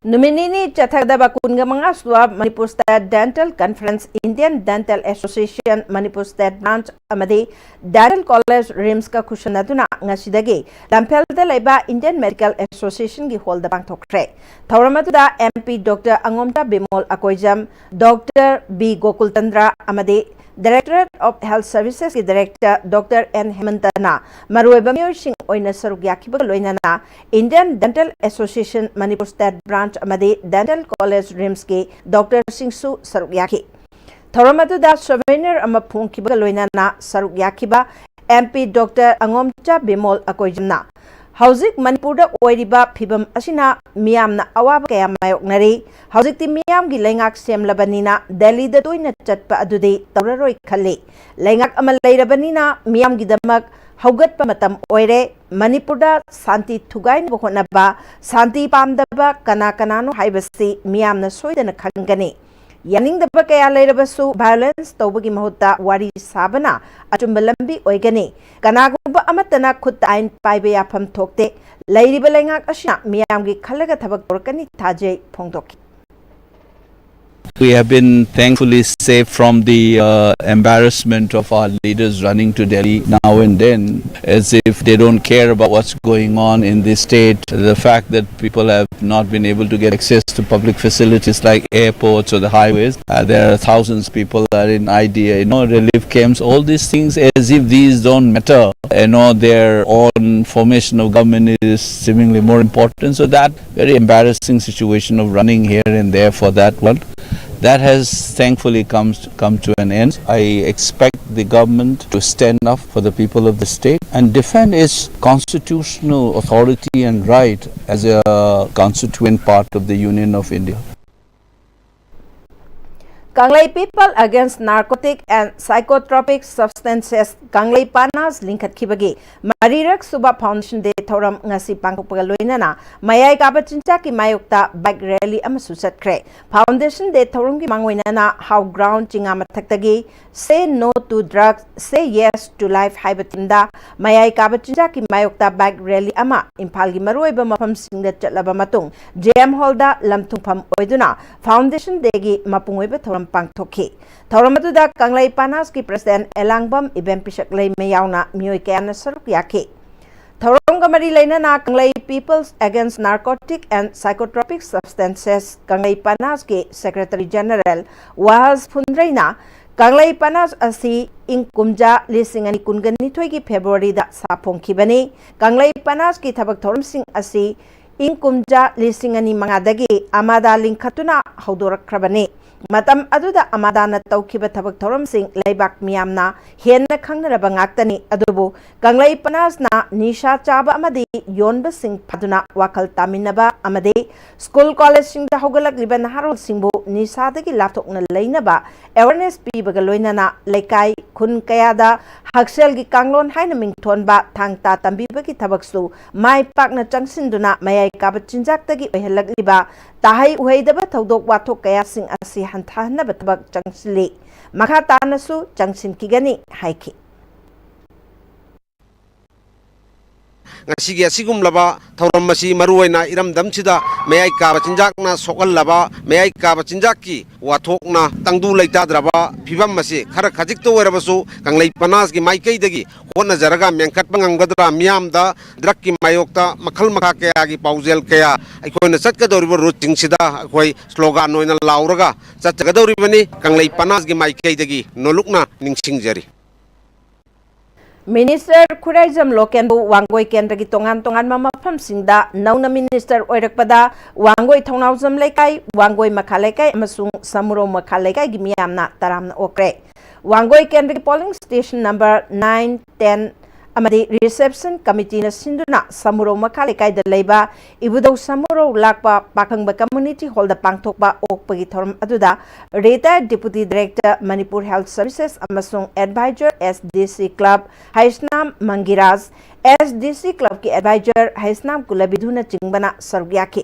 ꯅꯨꯃꯤꯠ ꯅꯤꯅꯤ ꯆꯠꯊꯒꯗꯕ ꯀꯨꯟꯒ ꯃꯉꯥ ꯁꯨꯕ Manipur state dental conference, Indian dental association Manipur state branch ꯑꯃꯗꯤ ꯗꯦꯟꯇꯦꯜ ꯀꯣꯂꯦꯖ ꯔꯤꯝꯁꯀ ꯈꯨꯠꯁꯝꯅꯗꯨꯅ ꯉꯁꯤꯗꯒꯤ ꯂꯝꯐꯦꯜꯗ ꯂꯩꯕ ꯏꯟꯗꯤꯌꯟ ꯃꯦꯗꯤꯀꯦꯜ ꯑꯦꯁꯣꯁꯤꯌꯦꯁꯟꯒꯤ ꯍꯣꯜꯗ ꯄꯥꯡꯊꯣꯛꯈ꯭ꯔꯦ꯫ ꯊꯧꯔꯝ ꯑꯗꯨꯗ M P doctor Angomcha Bimol Akoijam, doctor B Gokulchandra ꯑꯃꯗꯤ ꯗꯥꯏꯔꯦꯛꯇꯣꯔꯦꯠ ꯑꯣꯐ ꯍꯦꯜꯊ ꯁꯔꯚꯤꯁꯦꯁꯀꯤ ꯗꯥꯏꯔꯦꯛꯇꯔ ꯗꯣꯛꯇꯔ ꯑꯦꯟ ꯍꯦꯃꯟꯇꯅ ꯃꯔꯨꯑꯣꯏꯕ ꯃꯤꯑꯣꯏꯁꯤꯡ ꯑꯣꯏꯅ ꯁꯔꯨꯛ ꯌꯥꯈꯤꯕꯒ ꯂꯣꯏꯅꯅ Indian dental association Manipur state branch ꯑꯃꯗꯤ ꯗꯦꯟꯇꯦꯜ ꯀꯣꯂꯦꯖ ꯔꯤꯝꯁꯀꯤ ꯗꯣꯛꯇꯔꯁꯤꯡꯁꯨ ꯁꯔꯨꯛ ꯌꯥꯈꯤ꯫ ꯊꯧꯔꯝ ꯑꯗꯨꯗ ꯁꯣꯚꯦꯅꯤꯌꯔ ꯑꯃ ꯐꯣꯡꯈꯤꯕꯒ ꯂꯣꯏꯅꯅ ꯁꯔꯨꯛ ꯌꯥꯈꯤꯕ M P doctor Angomcha Bimol ꯑꯀꯣꯏꯖꯝꯅ ꯍꯧꯖꯤꯛ ꯃꯅꯤꯄꯨꯔꯗ ꯑꯣꯏꯔꯤꯕ ꯐꯤꯚꯝ ꯑꯁꯤꯅ ꯃꯤꯌꯥꯝꯅ ꯑꯋꯥꯕ ꯀꯌꯥ ꯃꯥꯌꯣꯛꯅꯔꯤ꯫ ꯍꯧꯖꯤꯛꯇꯤ ꯃꯤꯌꯥꯝꯒꯤ ꯂꯩꯉꯥꯛ ꯁꯦꯝꯂꯕꯅꯤꯅ ꯗꯦꯜꯂꯤꯗ ꯇꯣꯏꯅ ꯆꯠꯄ ꯑꯗꯨꯗꯤ ꯇꯧꯔꯔꯣꯏ ꯈꯜꯂꯤ꯫ ꯂꯩꯉꯥꯛ ꯑꯃ ꯂꯩꯔꯕꯅꯤꯅ ꯃꯤꯌꯥꯝꯒꯤꯗꯃꯛ ꯍꯧꯒꯠꯄ ꯃꯇꯝ ꯑꯣꯏꯔꯦ꯫ ꯃꯅꯤꯄꯨꯔꯗ ꯁꯥꯟꯇꯤ ꯊꯨꯒꯥꯏꯅꯕ ꯍꯣꯠꯅꯕ, ꯁꯥꯟꯇꯤ ꯄꯥꯝꯗꯕ ꯀꯅꯥ ꯀꯅꯥꯅꯣ ꯍꯥꯏꯕꯁꯤ ꯃꯤꯌꯥꯝꯅ ꯁꯣꯏꯗꯅ ꯈꯪꯒꯅꯤ꯫ ꯌꯥꯅꯤꯡꯗꯕ ꯀꯌꯥ ꯂꯩꯔꯕꯁꯨ ꯚꯥꯏꯑꯣꯂꯦꯟꯁ ꯇꯧꯕꯒꯤ ꯃꯍꯨꯠꯇ ꯋꯥꯔꯤ ꯁꯥꯕꯅ ꯑꯆꯨꯝꯕ ꯂꯝꯕꯤ ꯑꯣꯏꯒꯅꯤ꯫ ꯀꯅꯥꯒꯨꯝꯕ ꯑꯃꯠꯇꯅ ꯈꯨꯠꯇ ꯑꯥꯏꯟ ꯄꯥꯏꯕ ꯌꯥꯐꯝ ꯊꯣꯛꯇꯦ꯫ ꯂꯩꯔꯤꯕ ꯂꯩꯉꯥꯛ ꯑꯁꯤꯅ ꯃꯤꯌꯥꯝꯒꯤ ꯈꯜꯂꯒ ꯊꯕꯛ ꯇꯧꯔꯛꯀꯅꯤ ꯊꯥꯖꯩ ꯐꯣꯡꯗꯣꯛꯈꯤ꯫ We have been thankfully saved from the uh, embarrassment of our leaders running to Delhi now and then, as if they don't care about what's going on in the state. The fact that people have not been able to get access to public facilities like airports or the highways. Uh, there are thousands of people are in I D A, you know, relief camps, all these things, as if these don't matter. You know, their own formation of government is seemingly more important. So that very embarrassing situation of running here and there for that one, that has thankfully come, come to an end. I expect the government to stand up for the people of the state and defend its constitutional authority and right as a constituent part of the Union of India. Kanglei People Against Narcotic and Psychotropic Substances, Kanglei Panas ꯂꯤꯡꯈꯠꯈꯤꯕꯒꯤ ꯃꯔꯤꯔꯛ ꯁꯨꯕ Foundation Day ꯊꯧꯔꯝ ꯉꯁꯤ ꯄꯥꯡꯊꯣꯛꯄꯒ ꯂꯣꯏꯅꯅ ꯃꯌꯥꯏ ꯀꯥꯕ ꯆꯤꯟꯖꯥꯛꯀꯤ ꯃꯥꯌꯣꯛꯇ bike rally ꯑꯃꯁꯨ ꯆꯠꯈ꯭ꯔꯦ꯫ Foundation Day ꯊꯧꯔꯝꯒꯤ ꯃꯥꯡꯑꯣꯏꯅꯅ How Ground ꯆꯤꯉꯥ ꯃꯊꯛꯇꯒꯤ Say No to Drugs, Say Yes to Life ꯍꯥꯏꯕ theme ꯗ ꯃꯌꯥꯏ ꯀꯥꯕ ꯆꯤꯟꯖꯥꯛꯀꯤ ꯃꯥꯌꯣꯛꯇ bike rally ꯑꯃ ꯏꯝꯐꯥꯜꯒꯤ ꯃꯔꯨꯑꯣꯏꯕ ꯃꯐꯝꯁꯤꯡꯗ ꯆꯠꯂꯕ ꯃꯇꯨꯡ J M Hall ꯗ ꯂꯝ ꯊꯨꯡꯐꯝ ꯑꯣꯏꯗꯨꯅ Foundation Day ꯒꯤ ꯃꯄꯨꯡ ꯑꯣꯏꯕ ꯊꯧꯔꯝ ꯄꯥꯡꯊꯣꯛꯈꯤ꯫ ꯊꯧꯔꯝ ꯑꯗꯨꯗ ꯀꯪꯂꯩ ꯄꯥꯅꯥꯁꯀꯤ President ꯑꯦꯂꯥꯡꯕꯝ ꯏꯕꯦꯝ ꯄꯤꯁꯛꯂꯩꯃ ꯌꯥꯎꯅ ꯃꯤꯑꯣꯏ ꯀꯌꯥꯅ ꯁꯔꯨꯛ ꯌꯥꯈꯤ꯫ ꯊꯧꯔꯝꯒ ꯃꯔꯤ ꯂꯩꯅꯅ ꯀꯪꯂꯩ Peoples Against Narcotic and Psychotropic Substances ꯀꯪꯂꯩ ꯄꯥꯅꯥꯁꯀꯤ Secretary General ꯋꯥꯍꯁ ꯐꯨꯟꯗ꯭ꯔꯩꯅ ꯀꯪꯂꯩ ꯄꯥꯅꯥꯁ ꯑꯁꯤ ꯏꯪ ꯀꯨꯝꯖꯥ ꯂꯤꯁꯤꯡ ꯑꯅꯤ ꯀꯨꯟꯒ ꯅꯤꯊꯣꯏꯒꯤ February ꯗ ꯁꯥꯐꯣꯡꯈꯤꯕꯅꯤ꯫ ꯀꯪꯂꯩ ꯄꯥꯅꯥꯁꯀꯤ ꯊꯕꯛ ꯊꯧꯔꯝꯁꯤꯡ ꯑꯁꯤ ꯏꯪ ꯀꯨꯝꯖꯥ ꯂꯤꯁꯤꯡ ꯑꯅꯤ ꯃꯉꯥꯗꯒꯤ ꯑꯃꯥꯗꯥ ꯂꯤꯡꯈꯠꯇꯨꯅ ꯍꯧꯗꯣꯔꯛꯈ꯭ꯔꯕꯅꯤ꯫ ꯃꯇꯝ ꯑꯗꯨꯗ ꯑꯃꯥꯗꯥꯅ ꯇꯧꯈꯤꯕ ꯊꯕꯛ ꯊꯧꯔꯝꯁꯤꯡ ꯂꯩꯕꯥꯛ ꯃꯤꯌꯥꯝꯅ ꯍꯦꯟꯅ ꯈꯪꯅꯔꯕ ꯉꯥꯛꯇꯅꯤ꯫ ꯑꯗꯨꯕꯨ ꯀꯪꯂꯩ ꯄꯥꯅꯥꯁꯅ ꯅꯤꯁꯥ ꯆꯥꯕ ꯑꯃꯗꯤ ꯌꯣꯟꯕꯁꯤꯡ ꯐꯥꯗꯨꯅ ꯋꯥꯈꯜ ꯇꯥꯃꯤꯟꯅꯕ ꯑꯃꯗꯤ school college ꯁꯤꯡꯗ ꯍꯧꯒꯠꯂꯛꯂꯤꯕ ꯅꯍꯥꯔꯣꯜꯁꯤꯡꯕꯨ ꯅꯤꯁꯥꯗꯒꯤ ꯂꯥꯞꯊꯣꯛꯅ ꯂꯩꯅꯕ awareness ꯄꯤꯕꯒ ꯂꯣꯏꯅꯅ ꯂꯩꯀꯥꯏ, ꯈꯨꯟ ꯀꯌꯥꯗ ꯍꯛꯁꯦꯜꯒꯤ ꯀꯥꯡꯂꯣꯟ ꯍꯥꯏꯅ ꯃꯤꯡꯊꯣꯟꯕ ꯊꯥꯡ ꯇꯥ ꯇꯝꯕꯤꯕꯒꯤ ꯊꯕꯛꯁꯨ ꯃꯥꯏ ꯄꯥꯛꯅ ꯆꯪꯁꯤꯟꯗꯨꯅ ꯃꯌꯥꯏ ꯀꯥꯕ ꯆꯤꯟꯖꯥꯛꯇꯒꯤ ꯑꯣꯏꯍꯜꯂꯛꯂꯤꯕ ꯇꯥꯍꯩ ꯎꯍꯩꯗꯕ ꯊꯧꯗꯣꯛ ꯋꯥꯊꯣꯛ ꯀꯌꯥꯁꯤꯡ ꯑꯁꯤ ꯍꯟꯊꯍꯟꯅꯕ ꯊꯕꯛ ꯆꯪꯁꯤꯜꯂꯤ꯫ ꯃꯈꯥ ꯇꯥꯅꯁꯨ ꯆꯪꯁꯤꯟꯈꯤꯒꯅꯤ ꯍꯥꯏꯈꯤ꯫ ꯉꯁꯤꯒꯤ ꯑꯁꯤꯒꯨꯝꯂꯕ ꯊꯧꯔꯝ ꯑꯁꯤ ꯃꯔꯨꯑꯣꯏꯅ ꯏꯔꯝꯗꯝꯁꯤꯗ ꯃꯌꯥꯏ ꯀꯥꯕ ꯆꯤꯟꯖꯥꯛꯅ ꯁꯣꯛꯍꯜꯂꯕ, ꯃꯌꯥꯏ ꯀꯥꯕ ꯆꯤꯟꯖꯥꯛꯀꯤ ꯋꯥꯊꯣꯛꯅ ꯇꯪꯗꯨ ꯂꯩꯇꯥꯗ꯭ꯔꯕ ꯐꯤꯕꯝ ꯑꯁꯤ ꯈꯔ ꯈꯖꯤꯛꯇ ꯑꯣꯏꯔꯕꯁꯨ ꯀꯪꯂꯩ ꯄꯅꯥꯁꯀꯤ ꯃꯥꯏꯀꯩꯗꯒꯤ ꯍꯣꯠꯅꯖꯔꯒ ꯃꯦꯟꯈꯠꯄ ꯉꯝꯒꯗ꯭ꯔꯥ? ꯃꯤꯌꯥꯝꯗ ꯗ꯭ꯔꯒꯀꯤ ꯃꯥꯌꯣꯛꯇ ꯃꯈꯜ ꯃꯈꯥ ꯀꯌꯥꯒꯤ ꯄꯥꯎꯖꯦꯜ ꯀꯌꯥ ꯑꯩꯈꯣꯏꯅ ꯆꯠꯀꯗꯧꯔꯤꯕ ꯔꯨꯠꯁꯤꯡꯁꯤꯗ ꯑꯩꯈꯣꯏ ꯁ꯭ꯂꯣꯒꯥꯟ ꯑꯣꯏꯅ ꯂꯥꯎꯔꯒ ꯆꯠꯆꯒꯗꯧꯔꯤꯕꯅꯤ꯫ ꯀꯪꯂꯩ ꯄꯅꯥꯁꯀꯤ ꯃꯥꯏꯀꯩꯗꯒꯤ ꯅꯣꯂꯨꯛꯅ ꯅꯤꯡꯁꯤꯡꯖꯔꯤ꯫ ꯃꯤꯅꯤꯁꯇꯔ ꯈꯨꯔꯥꯏꯖꯝ ꯂꯣꯀꯦꯟꯕꯨ ꯋꯥꯡꯒꯣꯏ ꯀꯦꯟꯗ꯭ꯔꯒꯤ ꯇꯣꯉꯥꯟ ꯇꯣꯉꯥꯟꯕ ꯃꯐꯝꯁꯤꯡꯗ ꯅꯧꯅ ꯃꯤꯅꯤꯁꯇꯔ ꯑꯣꯏꯔꯛꯄꯗ ꯋꯥꯡꯒꯣꯏ ꯊꯧꯅꯥꯎꯖꯝ ꯂꯩꯀꯥꯏ, ꯋꯥꯡꯒꯣꯏ ꯃꯈꯥ ꯂꯩꯀꯥꯏ ꯑꯃꯁꯨꯡ ꯁꯃꯨꯔꯧ ꯃꯈꯥ ꯂꯩꯀꯥꯏꯒꯤ ꯃꯤꯌꯥꯝꯅ ꯇꯔꯥꯝꯅ ꯑꯣꯛꯈ꯭ꯔꯦ꯫ ꯋꯥꯡꯒꯣꯏ ꯀꯦꯟꯗ꯭ꯔꯒꯤ polling station number nine, ten ꯑꯃꯗꯤ ꯔꯤꯁꯦꯞꯁꯟ ꯀꯃꯤꯇꯤꯅ ꯁꯤꯟꯗꯨꯅ ꯁꯃꯨꯔꯧ ꯃꯈꯥ ꯂꯩꯀꯥꯏꯗ ꯂꯩꯕ ꯏꯕꯨꯙꯧ ꯁꯃꯨꯔꯧ ꯂꯥꯛꯄ ꯄꯥꯈꯪꯕ ꯀꯝꯃ꯭ꯌꯨꯅꯤꯇꯤ ꯍꯣꯜꯗ ꯄꯥꯡꯊꯣꯛꯄ ꯑꯣꯛꯄꯒꯤ ꯊꯧꯔꯝ ꯑꯗꯨꯗ retire deputy director Manipur health services ꯑꯃꯁꯨꯡ ꯑꯦꯗꯚꯥꯏꯖꯔ ꯑꯦꯁ ꯗꯤ ꯁꯤ ꯀ꯭ꯂꯕ ꯍꯩꯁꯅꯥꯝ ꯃꯪꯒꯤꯔꯥꯖ, ꯑꯦꯁ ꯗꯤ ꯁꯤ ꯀ꯭ꯂꯕꯀꯤ ꯑꯦꯗꯚꯥꯏꯖꯔ ꯍꯩꯁꯅꯥꯝ ꯀꯨꯂꯕꯤꯙꯨꯅꯆꯤꯡꯕꯅ ꯁꯔꯨꯛ ꯌꯥꯈꯤ꯫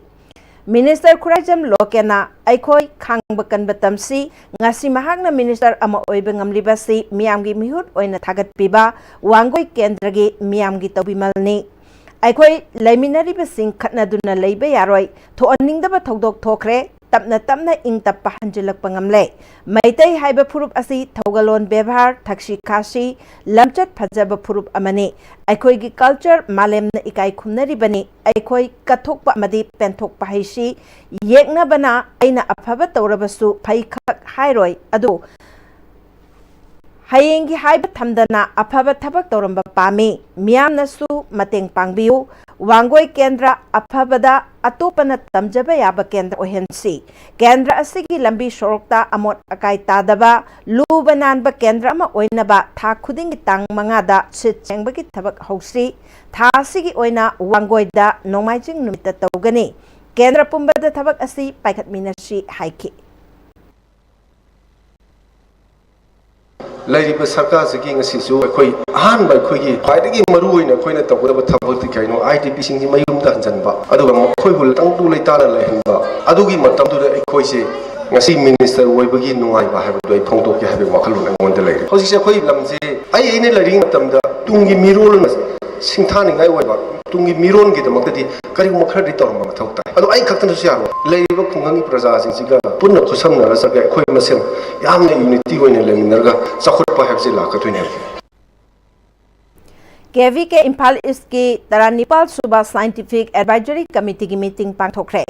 ꯃꯤꯅꯤꯁꯇꯔ ꯈꯨꯔꯥꯏꯖꯝ ꯂꯣꯀꯦꯟꯅ "ꯑꯩꯈꯣꯏ ꯈꯥꯡꯕ ꯀꯟꯕ ꯇꯝꯁꯤ, ꯉꯁꯤ ꯃꯍꯥꯛꯅ ꯃꯤꯅꯤꯁꯇꯔ ꯑꯃ ꯑꯣꯏꯕ ꯉꯝꯂꯤꯕꯁꯤ ꯃꯤꯌꯥꯝꯒꯤ ꯃꯤꯍꯨꯠ ꯑꯣꯏꯅ ꯊꯥꯒꯠꯄꯤꯕ ꯋꯥꯡꯒꯣꯏ ꯀꯦꯟꯗ꯭ꯔꯒꯤ ꯃꯤꯌꯥꯝꯒꯤ ꯇꯧꯕꯤꯃꯜꯅꯤ꯫ ꯑꯩꯈꯣꯏ ꯂꯩꯃꯤꯟꯅꯔꯤꯕꯁꯤꯡ ꯈꯠꯅꯗꯨꯅ ꯂꯩꯕ ꯌꯥꯔꯣꯏ꯫ ꯊꯣꯛꯍꯟꯅꯤꯡꯗꯕ ꯊꯧꯗꯣꯛ ꯊꯣꯛꯈ꯭ꯔꯦ꯫ ꯇꯞꯅ ꯇꯞꯅ ꯏꯪ ꯇꯞꯄ ꯍꯟꯖꯤꯜꯂꯛꯄ ꯉꯝꯂꯦ꯫ ꯃꯩꯇꯩ ꯍꯥꯏꯕ ꯐꯨꯔꯨꯞ ꯑꯁꯤ ꯊꯧꯒꯜꯂꯣꯟ ꯕꯦꯕꯥꯔ, ꯊꯛꯁꯤ ꯈꯥꯁꯤ, ꯂꯝꯆꯠ ꯐꯖꯕ ꯐꯨꯔꯨꯞ ꯑꯃꯅꯤ꯫ ꯑꯩꯈꯣꯏꯒꯤ ꯀꯜꯆꯔ ꯃꯥꯂꯦꯝꯅ ꯏꯀꯥꯏ ꯈꯨꯝꯅꯔꯤꯕꯅꯤ꯫ ꯑꯩꯈꯣꯏ ꯀꯠꯊꯣꯛꯄ ꯑꯃꯗꯤ ꯄꯦꯟꯊꯣꯛꯄ ꯍꯩꯁꯤ꯫ ꯌꯦꯛꯅꯕꯅ ꯑꯩꯅ ꯑꯐꯕ ꯇꯧꯔꯕꯁꯨ ꯐꯩꯈꯛ ꯍꯥꯏꯔꯣꯏ, ꯑꯗꯨ ꯍꯌꯦꯡꯒꯤ ꯍꯥꯏꯕ ꯊꯝꯗꯅ ꯑꯐꯕ ꯊꯕꯛ ꯇꯧꯔꯝꯕ ꯄꯥꯝꯃꯤ꯫ ꯃꯤꯌꯥꯝꯅꯁꯨ ꯃꯇꯦꯡ ꯄꯥꯡꯕꯤꯌꯨ꯫ ꯋꯥꯡꯒꯣꯏ ꯀꯦꯟꯗ꯭ꯔ ꯑꯐꯕꯗ ꯑꯇꯣꯞꯄꯅ ꯇꯝꯖꯕ ꯌꯥꯕ ꯀꯦꯟꯗ꯭ꯔ ꯑꯣꯏꯍꯟꯁꯤ꯫ ꯀꯦꯟꯗ꯭ꯔ ꯑꯁꯤꯒꯤ ꯂꯝꯕꯤ ꯁꯣꯔꯣꯛꯇ ꯑꯃꯣꯠ ꯑꯀꯥꯏ ꯇꯥꯗꯕ, ꯂꯨꯕ ꯅꯥꯟꯕ ꯀꯦꯟꯗ꯭ꯔ ꯑꯃ ꯑꯣꯏꯅꯕ ꯊꯥ ꯈꯨꯗꯤꯡꯒꯤ ꯇꯥꯡ ꯃꯉꯥꯗ ꯁꯤꯠ ꯁꯦꯡꯕꯒꯤ ꯊꯕꯛ ꯍꯧꯁꯤ꯫ ꯊꯥ ꯑꯁꯤꯒꯤ ꯑꯣꯏꯅ ꯋꯥꯡꯒꯣꯏꯗ ꯅꯣꯡꯃꯥꯏꯖꯤꯡ ꯅꯨꯃꯤꯠꯇ ꯇꯧꯒꯅꯤ꯫ ꯀꯦꯟꯗ꯭ꯔ ꯄꯨꯝꯕꯗ ꯊꯕꯛ ꯑꯁꯤ ꯄꯥꯏꯈꯠꯃꯤꯟꯅꯁꯤ ꯍꯥꯏꯈꯤ꯫ ꯂꯩꯔꯤꯕ ꯁꯔꯀꯥꯔꯁꯤꯒꯤ ꯉꯁꯤꯁꯨ ꯑꯩꯈꯣꯏ ꯑꯍꯥꯟꯕ ꯑꯩꯈꯣꯏꯒꯤ ꯈ꯭ꯋꯥꯏꯗꯒꯤ ꯃꯔꯨ ꯑꯣꯏꯅ ꯑꯩꯈꯣꯏꯅ ꯇꯧꯒꯗꯕ ꯊꯕꯛꯇꯤ ꯀꯩꯅꯣ? ꯑꯥꯏ ꯗꯤ ꯄꯤꯁꯤꯡꯁꯤ ꯃꯌꯨꯝꯗ ꯍꯟꯖꯤꯟꯕ, ꯑꯗꯨꯒ ꯃꯈꯣꯏꯕꯨ ꯇꯪꯗꯨ ꯂꯩꯇꯥꯅ ꯂꯩꯍꯟꯕ꯫ ꯑꯗꯨꯒꯤ ꯃꯇꯝꯗꯨꯗ ꯑꯩꯈꯣꯏꯁꯦ ꯉꯁꯤ ꯃꯤꯅꯤꯁꯇꯔ ꯑꯣꯏꯕꯒꯤ ꯅꯨꯡꯉꯥꯏꯕ ꯍꯥꯏꯕꯗꯨ ꯑꯩ ꯐꯣꯡꯗꯣꯛꯀꯦ ꯍꯥꯏꯕꯒꯤ ꯋꯥꯈꯜꯂꯣꯟ ꯑꯩꯉꯣꯟꯗ ꯂꯩꯔꯦ꯫ ꯍꯧꯖꯤꯛꯁꯦ ꯑꯩꯈꯣꯏ ꯂꯝꯁꯦ, ꯑꯩ ꯑꯩꯅ ꯂꯩꯔꯤꯉꯩ ꯃꯇꯝꯗ ꯇꯨꯡꯒꯤ ꯃꯤꯔꯣꯜ ꯑꯃ ꯁꯤꯡꯊꯥꯅꯤꯡꯉꯥꯏ ꯑꯣꯏꯕ ꯇꯨꯡꯒꯤ ꯃꯤꯔꯣꯟꯒꯤꯗꯃꯛꯇꯗꯤ ꯀꯔꯤꯒꯨꯝꯕ ꯈꯔꯗꯤ ꯇꯧꯔꯝꯕ ꯃꯊꯧ ꯇꯥꯏ꯫ ꯑꯗꯣ ꯑꯩ ꯈꯛꯇꯅꯁꯨ ꯌꯥꯔꯣꯏ꯫ ꯂꯩꯔꯤꯕ ꯈꯨꯡꯒꯪꯒꯤ ꯄ꯭ꯔꯖꯥꯁꯤꯡꯁꯤꯒ ꯄꯨꯟꯅ ꯈꯨꯠꯁꯝꯅꯔꯒ ꯆꯠꯂꯒ ꯑꯩꯈꯣꯏ ꯃꯁꯦꯟ ꯌꯥꯝꯅ ꯌꯨꯅꯤꯇꯤ ꯑꯣꯏꯅ ꯂꯩꯃꯤꯟꯅꯔꯒ ꯆꯥꯎꯈꯠꯄ ꯍꯥꯏꯕꯁꯤ ꯂꯥꯛꯀꯗꯣꯏꯅꯦꯕ꯫ ꯀꯦ ꯚꯤ ꯀꯦ ꯏꯝꯐꯥꯜ ꯏꯁꯀꯤ ꯇꯔꯥꯅꯤꯄꯥꯜ ꯁꯨꯕ ꯁꯥꯏꯟꯇꯤꯐꯤꯛ ꯑꯦꯗꯚꯥꯏꯖꯔꯤ ꯀꯃꯤꯇꯤꯒꯤ ꯃꯤꯇꯤꯡ ꯄꯥꯡꯊꯣꯛꯈ꯭ꯔꯦ꯫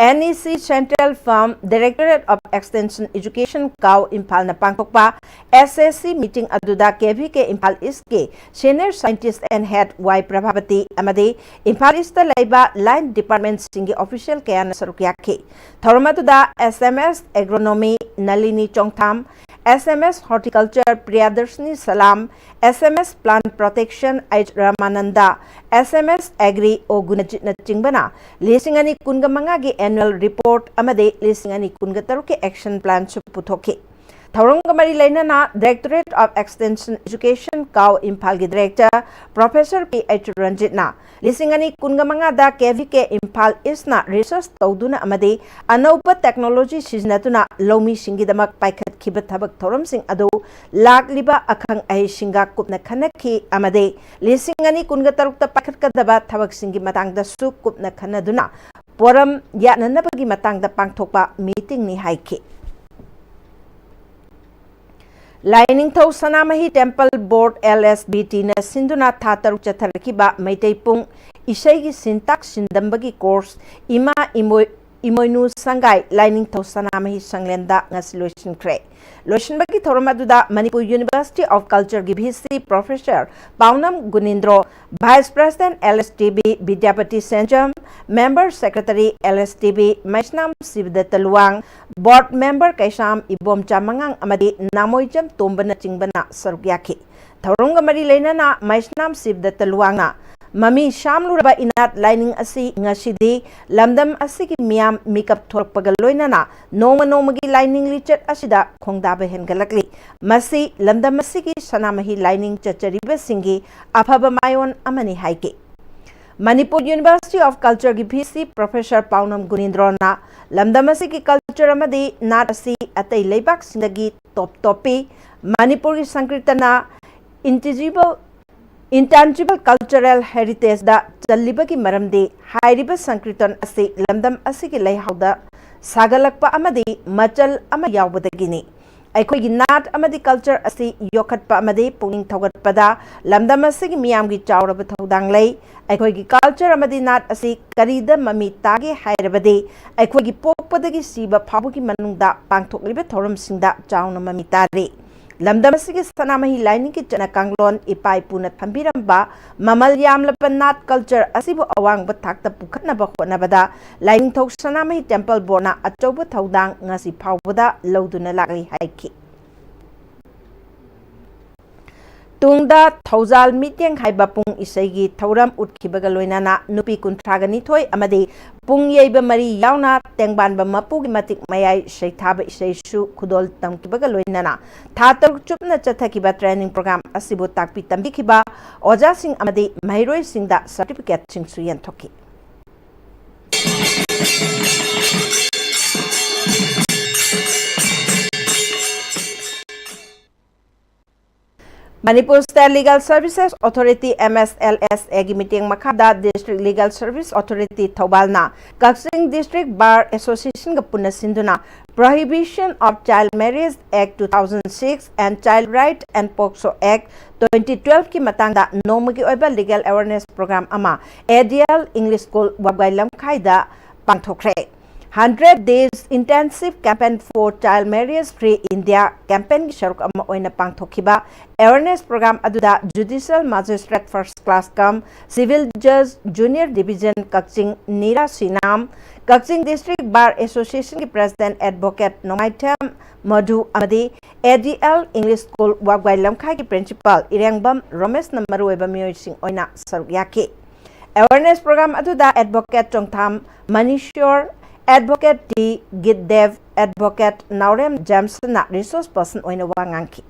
N E C Central Firm Directorate of Extension Education ꯀꯥꯎ ꯏꯝꯐꯥꯜꯅ ꯄꯥꯡꯊꯣꯛꯄ ꯑꯦꯁ ꯑꯦꯁ ꯁꯤ ꯃꯤꯇꯤꯡ ꯑꯗꯨꯗ ꯀꯦ ꯚꯤ ꯀꯦ ꯏꯝꯐꯥꯜ ꯏꯁꯀꯤ Senior Scientist and Head ꯋꯥꯏ ꯄ꯭ꯔꯚꯥꯕꯇꯤ ꯑꯃꯗꯤ ꯏꯝꯐꯥꯜ ꯏꯁꯇ ꯂꯩꯕ ꯂꯥꯏꯟ ꯗꯤꯄꯥꯔꯠꯃꯦꯟꯁꯤꯡꯒꯤ ꯑꯣꯐꯤꯁꯤꯌꯦꯜ ꯀꯌꯥꯅ ꯁꯔꯨꯛ ꯌꯥꯈꯤ꯫ ꯊꯧꯔꯝ ꯑꯗꯨꯗ ꯑꯦꯁ ꯑꯦꯝ ꯑꯦꯁ ꯑꯦꯒ꯭ꯔꯣꯅꯣꯃꯤ ꯅꯂꯤꯅꯤ ꯆꯣꯡꯊꯥꯝ, ꯑꯦꯁ ꯑꯦꯝ ꯑꯦꯁ ꯍꯣꯔꯇꯤꯀꯜꯆꯔ ꯄ꯭ꯔꯤꯌꯥꯗꯔꯁꯤꯅꯤ ꯁꯂꯥꯝ, ꯑꯦꯁ ꯑꯦꯝ ꯑꯦꯁ ꯄ꯭ꯂꯥꯟ ꯄ꯭ꯔꯣꯇꯦꯛꯁꯟ ꯑꯩꯆ ꯔꯥꯃꯥꯅꯟꯗ, ꯑꯦꯁ ꯑꯦꯝ ꯑꯦꯁ ꯑꯦꯒ꯭ꯔꯤ ꯑꯣ ꯒꯨꯅꯖꯤꯠꯅꯆꯤꯡꯕꯅ ꯂꯤꯁꯤꯡ ꯑꯅꯤ ꯀꯨꯟꯒ ꯃꯉꯥꯒꯤ ꯑꯦꯅꯨꯋꯦꯜ ꯔꯤꯄꯣꯔꯠ ꯑꯃꯗꯤ ꯂꯤꯁꯤꯡ ꯑꯅꯤ ꯀꯨꯟꯒ ꯇꯔꯨꯛꯀꯤ ꯑꯦꯛꯁꯟ ꯄ꯭ꯂꯥꯟꯁꯨ ꯄꯨꯊꯣꯛꯈꯤ꯫ ꯊꯧꯔꯝꯒ ꯃꯔꯤ ꯂꯩꯅꯅ Directorate of Extension Education ꯀꯥꯎ ꯏꯝꯐꯥꯜꯒꯤ ꯗꯥꯏꯔꯦꯛꯇꯔ ꯄ꯭ꯔꯣꯐꯦꯁꯔ ꯄꯤ ꯑꯩꯆ ꯔꯟꯖꯤꯠꯅ ꯂꯤꯁꯤꯡ ꯑꯅꯤ ꯀꯨꯟꯒ ꯃꯉꯥꯗ ꯀꯦ ꯚꯤ ꯀꯦ ꯏꯝꯐꯥꯜ ꯏꯁꯅ ꯔꯤꯁꯔꯁ ꯇꯧꯗꯨꯅ ꯑꯃꯗꯤ ꯑꯅꯧꯕ ꯇꯦꯛꯅꯣꯂꯣꯖꯤ ꯁꯤꯖꯤꯟꯅꯗꯨꯅ ꯂꯧꯃꯤꯁꯤꯡꯒꯤꯗꯃꯛ ꯄꯥꯏꯈꯠꯈꯤꯕ ꯊꯕꯛ ꯊꯧꯔꯝꯁꯤꯡ ꯑꯗꯨ ꯂꯥꯛꯂꯤꯕ ꯑꯈꯪ ꯑꯍꯩꯁꯤꯡꯒ ꯀꯨꯞꯅ ꯈꯟꯅꯈꯤ ꯑꯃꯗꯤ ꯂꯤꯁꯤꯡ ꯑꯅꯤ ꯀꯨꯟꯒ ꯇꯔꯨꯛꯇ ꯄꯥꯏꯈꯠꯀꯗꯕ ꯊꯕꯛꯁꯤꯡꯒꯤ ꯃꯇꯥꯡꯗꯁꯨ ꯀꯨꯞꯅ ꯈꯟꯅꯗꯨꯅ ꯄꯣꯔꯝ ꯌꯥꯠꯅꯅꯕꯒꯤ ꯃꯇꯥꯡꯗ ꯄꯥꯡꯊꯣꯛꯄ ꯃꯤꯇꯤꯡꯅꯤ ꯍꯥꯏꯈꯤ꯫ ꯂꯥꯏꯅꯤꯡꯊꯧ ꯁꯅꯥꯃꯍꯤ ꯇꯦꯝꯄꯜ ꯕꯣꯔꯗ, ꯑꯦꯜ ꯑꯦꯁ ꯕꯤ ꯇꯤꯅ ꯁꯤꯟꯗꯨꯅ ꯊꯥ ꯇꯔꯨꯛ ꯆꯠꯊꯔꯛꯈꯤꯕ ꯃꯩꯇꯩ ꯄꯨꯡ ꯏꯁꯩꯒꯤ ꯁꯤꯟꯇꯥꯛ ꯁꯤꯟꯗꯝꯕꯒꯤ ꯀꯣꯔꯁ ꯏꯃꯥ ꯏꯃꯣꯏ-, ꯏꯃꯣꯏꯅꯨ ꯁꯪꯒꯥꯏ ꯂꯥꯏꯅꯤꯡꯊꯧ ꯁꯅꯥꯃꯍꯤ ꯁꯪꯂꯦꯟꯗ ꯉꯁꯤ ꯂꯣꯏꯁꯤꯟꯈ꯭ꯔꯦ꯫ ꯂꯣꯏꯁꯤꯟꯕꯒꯤ ꯊꯧꯔꯝ ꯑꯗꯨꯗ ꯃꯅꯤꯄꯨꯔ University of Culture ꯒꯤ V C professor Paonam Gunindro, vice president L S T B Bidyapati Senjam, member secretary L S T B Meisnam Shibdatta Luwang, board member Keisham Ibomcha ꯃꯉꯥꯡ ꯑꯃꯗꯤ ꯅꯥꯃꯣꯏꯖꯝ ꯇꯣꯝꯕꯅꯆꯤꯡꯕꯅ ꯁꯔꯨꯛ ꯌꯥꯈꯤ꯫ ꯊꯧꯔꯝꯒ ꯃꯔꯤ ꯂꯩꯅꯅ ꯃꯩꯁꯅꯥꯝ ꯁꯤꯕꯗꯠꯇ ꯂꯨꯋꯥꯡꯅ ꯃꯃꯤ ꯁꯥꯝꯂꯨꯔꯕ ꯏꯅꯥꯠ ꯂꯥꯏꯅꯤꯡ ꯑꯁꯤ ꯉꯁꯤꯗꯤ ꯂꯝꯗꯝ ꯑꯁꯤꯒꯤ ꯃꯤꯌꯥꯝ ꯃꯤꯀꯞ ꯊꯣꯔꯛꯄꯒ ꯂꯣꯏꯅꯅ ꯅꯣꯡꯃ ꯅꯣꯡꯃꯒꯤ ꯂꯥꯏꯅꯤꯡ ꯂꯤꯆꯠ ꯑꯁꯤꯗ ꯈꯣꯡꯗꯥꯕ ꯍꯦꯟꯒꯠꯂꯛꯂꯤ꯫ ꯃꯁꯤ ꯂꯝꯗꯝ ꯑꯁꯤꯒꯤ ꯁꯅꯥꯃꯍꯤ ꯂꯥꯏꯅꯤꯡ ꯆꯠꯆꯔꯤꯕꯁꯤꯡꯒꯤ ꯑꯐꯕ ꯃꯥꯏꯑꯣꯟ ꯑꯃꯅꯤ ꯍꯥꯏꯈꯤ꯫ ꯃꯅꯤꯄꯨꯔ University of Culture ꯒꯤ ꯚꯤ ꯁꯤ ꯄ꯭ꯔꯣꯐꯦꯁꯔ ꯄꯥꯎꯅꯝ ꯒꯨꯅꯤꯟꯗ꯭ꯔꯣꯅ ꯂꯝꯗꯝ ꯑꯁꯤꯒꯤ ꯀꯜꯆꯔ ꯑꯃꯗꯤ ꯅꯥꯠ ꯑꯁꯤ ꯑꯇꯩ ꯂꯩꯕꯥꯛꯁꯤꯡꯗꯒꯤ ꯇꯣꯞ ꯇꯣꯞꯄꯤ꯫ ꯃꯅꯤꯄꯨꯔꯒꯤ ꯁꯪꯀ꯭ꯔꯤꯇꯅ ꯏꯟꯇꯤꯖꯤꯕꯜ Intangible cultural heritageꯗ ꯆꯜꯂꯤꯕꯒꯤ ꯃꯔꯝꯗꯤ ꯍꯥꯏꯔꯤꯕ ꯁꯪꯀ꯭ꯔꯤꯇꯟ ꯑꯁꯤ ꯂꯝꯗꯝ ꯑꯁꯤꯒꯤ ꯂꯩꯍꯥꯎꯗ ꯁꯥꯒꯠꯂꯛꯄ ꯑꯃꯗꯤ ꯃꯆꯜ ꯑꯃ ꯌꯥꯎꯕꯗꯒꯤꯅꯤ꯫ ꯑꯩꯈꯣꯏꯒꯤ ꯅꯥꯠ ꯑꯃꯗꯤ ꯀꯜꯆꯔ ꯑꯁꯤ ꯌꯣꯛꯈꯠꯄ ꯑꯃꯗꯤ ꯄꯨꯛꯅꯤꯡ ꯊꯧꯒꯠꯄꯗ ꯂꯝꯗꯝ ꯑꯁꯤꯒꯤ ꯃꯤꯌꯥꯝꯒꯤ ꯆꯥꯎꯔꯕ ꯊꯧꯗꯥꯡ ꯂꯩ꯫ ꯑꯩꯈꯣꯏꯒꯤ ꯀꯜꯆꯔ ꯑꯃꯗꯤ ꯅꯥꯠ ꯑꯁꯤ ꯀꯔꯤꯗ ꯃꯃꯤ ꯇꯥꯒꯦ ꯍꯥꯏꯔꯕꯗꯤ ꯑꯩꯈꯣꯏꯒꯤ ꯄꯣꯛꯄꯗꯒꯤ ꯁꯤꯕ ꯐꯥꯎꯕꯒꯤ ꯃꯅꯨꯡꯗ ꯄꯥꯡꯊꯣꯛꯂꯤꯕ ꯊꯧꯔꯝꯁꯤꯡꯗ ꯆꯥꯎꯅ ꯃꯃꯤ ꯇꯥꯔꯤ꯫ ꯂꯝꯗꯝ ꯑꯁꯤꯒꯤ ꯁꯅꯥꯃꯍꯤ ꯂꯥꯏꯅꯤꯡꯒꯤ ꯆꯠꯅ ꯀꯥꯡꯂꯣꯟ ꯏꯄꯥ ꯏꯄꯨꯅ ꯊꯝꯕꯤꯔꯝꯕ ꯃꯃꯜ ꯌꯥꯝꯂꯕ ꯅꯥꯠ ꯀꯜꯆꯔ ꯑꯁꯤꯕꯨ ꯑꯋꯥꯡꯕ ꯊꯥꯛꯇ ꯄꯨꯈꯠꯅꯕ ꯍꯣꯠꯅꯕꯗ ꯂꯥꯏꯅꯤꯡꯊꯧ ꯁꯅꯥꯃꯍꯤ ꯇꯦꯝꯄꯜ ꯕꯣꯔꯗꯅ ꯑꯆꯧꯕ ꯊꯧꯗꯥꯡ ꯉꯁꯤ ꯐꯥꯎꯕꯗ ꯂꯧꯗꯨꯅ ꯂꯥꯛꯂꯤ ꯍꯥꯏꯈꯤ꯫ ꯇꯨꯡꯗ ꯊꯧꯖꯥꯜ ꯃꯤꯠꯌꯦꯡ ꯍꯥꯏꯕ ꯄꯨꯡ ꯏꯁꯩꯒꯤ ꯊꯧꯔꯝ ꯎꯠꯈꯤꯕꯒ ꯂꯣꯏꯅꯅ ꯅꯨꯄꯤ ꯀꯨꯟꯊ꯭ꯔꯥꯒ ꯅꯤꯊꯣꯏ ꯑꯃꯗꯤ ꯄꯨꯡ ꯌꯩꯕ ꯃꯔꯤ ꯌꯥꯎꯅ ꯇꯦꯡꯕꯥꯟꯕ ꯃꯄꯨꯒꯤ ꯃꯇꯤꯛ ꯃꯌꯥꯏ ꯁꯩꯊꯥꯕ ꯏꯁꯩꯁꯨ ꯈꯨꯗꯣꯜ ꯇꯝꯈꯤꯕꯒ ꯂꯣꯏꯅꯅ ꯊꯥ ꯇꯔꯨꯛ ꯆꯨꯞꯅ ꯆꯠꯊꯈꯤꯕ training program ꯑꯁꯤꯕꯨ ꯇꯥꯛꯄꯤ ꯇꯝꯕꯤꯈꯤꯕ ꯑꯣꯖꯥꯁꯤꯡ ꯑꯃꯗꯤ ꯃꯍꯩꯔꯣꯏꯁꯤꯡꯗ certificateꯁꯤꯡꯁꯨ ꯌꯦꯟꯊꯣꯛꯈꯤ꯫ Manipur State Legal Services Authority, M S L S Aꯒꯤ ꯃꯤꯠꯌꯦꯡ ꯃꯈꯥꯗ District Legal Service Authority ꯊꯧꯕꯥꯜꯅ ꯀꯛꯆꯤꯡ District Bar Associationꯒ ꯄꯨꯟꯅ ꯁꯤꯟꯗꯨꯅ Prohibition of Child Marriage Act two thousand six and Child Right and POCSO Act twenty twelveꯀꯤ ꯃꯇꯥꯡꯗ ꯅꯣꯡꯃꯒꯤ ꯑꯣꯏꯕ legal awareness program ꯑꯃ A D L English School ꯋꯥꯕꯒꯥꯏ ꯂꯝꯈꯥꯏꯗ ꯄꯥꯡꯊꯣꯛꯈ꯭ꯔꯦ꯫ Hundred Days Intensive Campaign for Child Marriage Free India campaignꯒꯤ ꯁꯔꯨꯛ ꯑꯃ ꯑꯣꯏꯅ ꯄꯥꯡꯊꯣꯛꯈꯤꯕ awareness program ꯑꯗꯨꯗ Judicial Magistrate First Class cum Civil Judge Junior Division ꯀꯛꯆꯤꯡ ꯅꯤꯔꯥ ꯁꯤꯅꯥꯝ, ꯀꯛꯆꯤꯡ District Bar Associationꯒꯤ President Advocate ꯅꯣꯡꯃꯥꯏꯊꯦꯝ ꯃꯙꯨ ꯑꯃꯗꯤ A D L English School ꯋꯥꯕꯒꯥꯏ ꯂꯝꯈꯥꯏꯒꯤ Principal ꯏꯔꯦꯡꯕꯝ ꯔꯣꯃꯦꯁꯅ ꯃꯔꯨꯑꯣꯏꯕ ꯃꯤꯑꯣꯏꯁꯤꯡ ꯑꯣꯏꯅ ꯁꯔꯨꯛ ꯌꯥꯈꯤ꯫ Awareness program ꯑꯗꯨꯗ Advocate ꯆꯣꯡꯊꯥꯝ ꯃꯅꯤꯁꯣꯔ, Advocate ꯇꯤ ꯒꯤꯠꯗꯦꯕ, Advocate ꯅꯥꯎꯔꯦꯝ ꯖꯦꯝꯁꯟꯅ resource person ꯑꯣꯏꯅ ꯋꯥ ꯉꯥꯡꯈꯤ꯫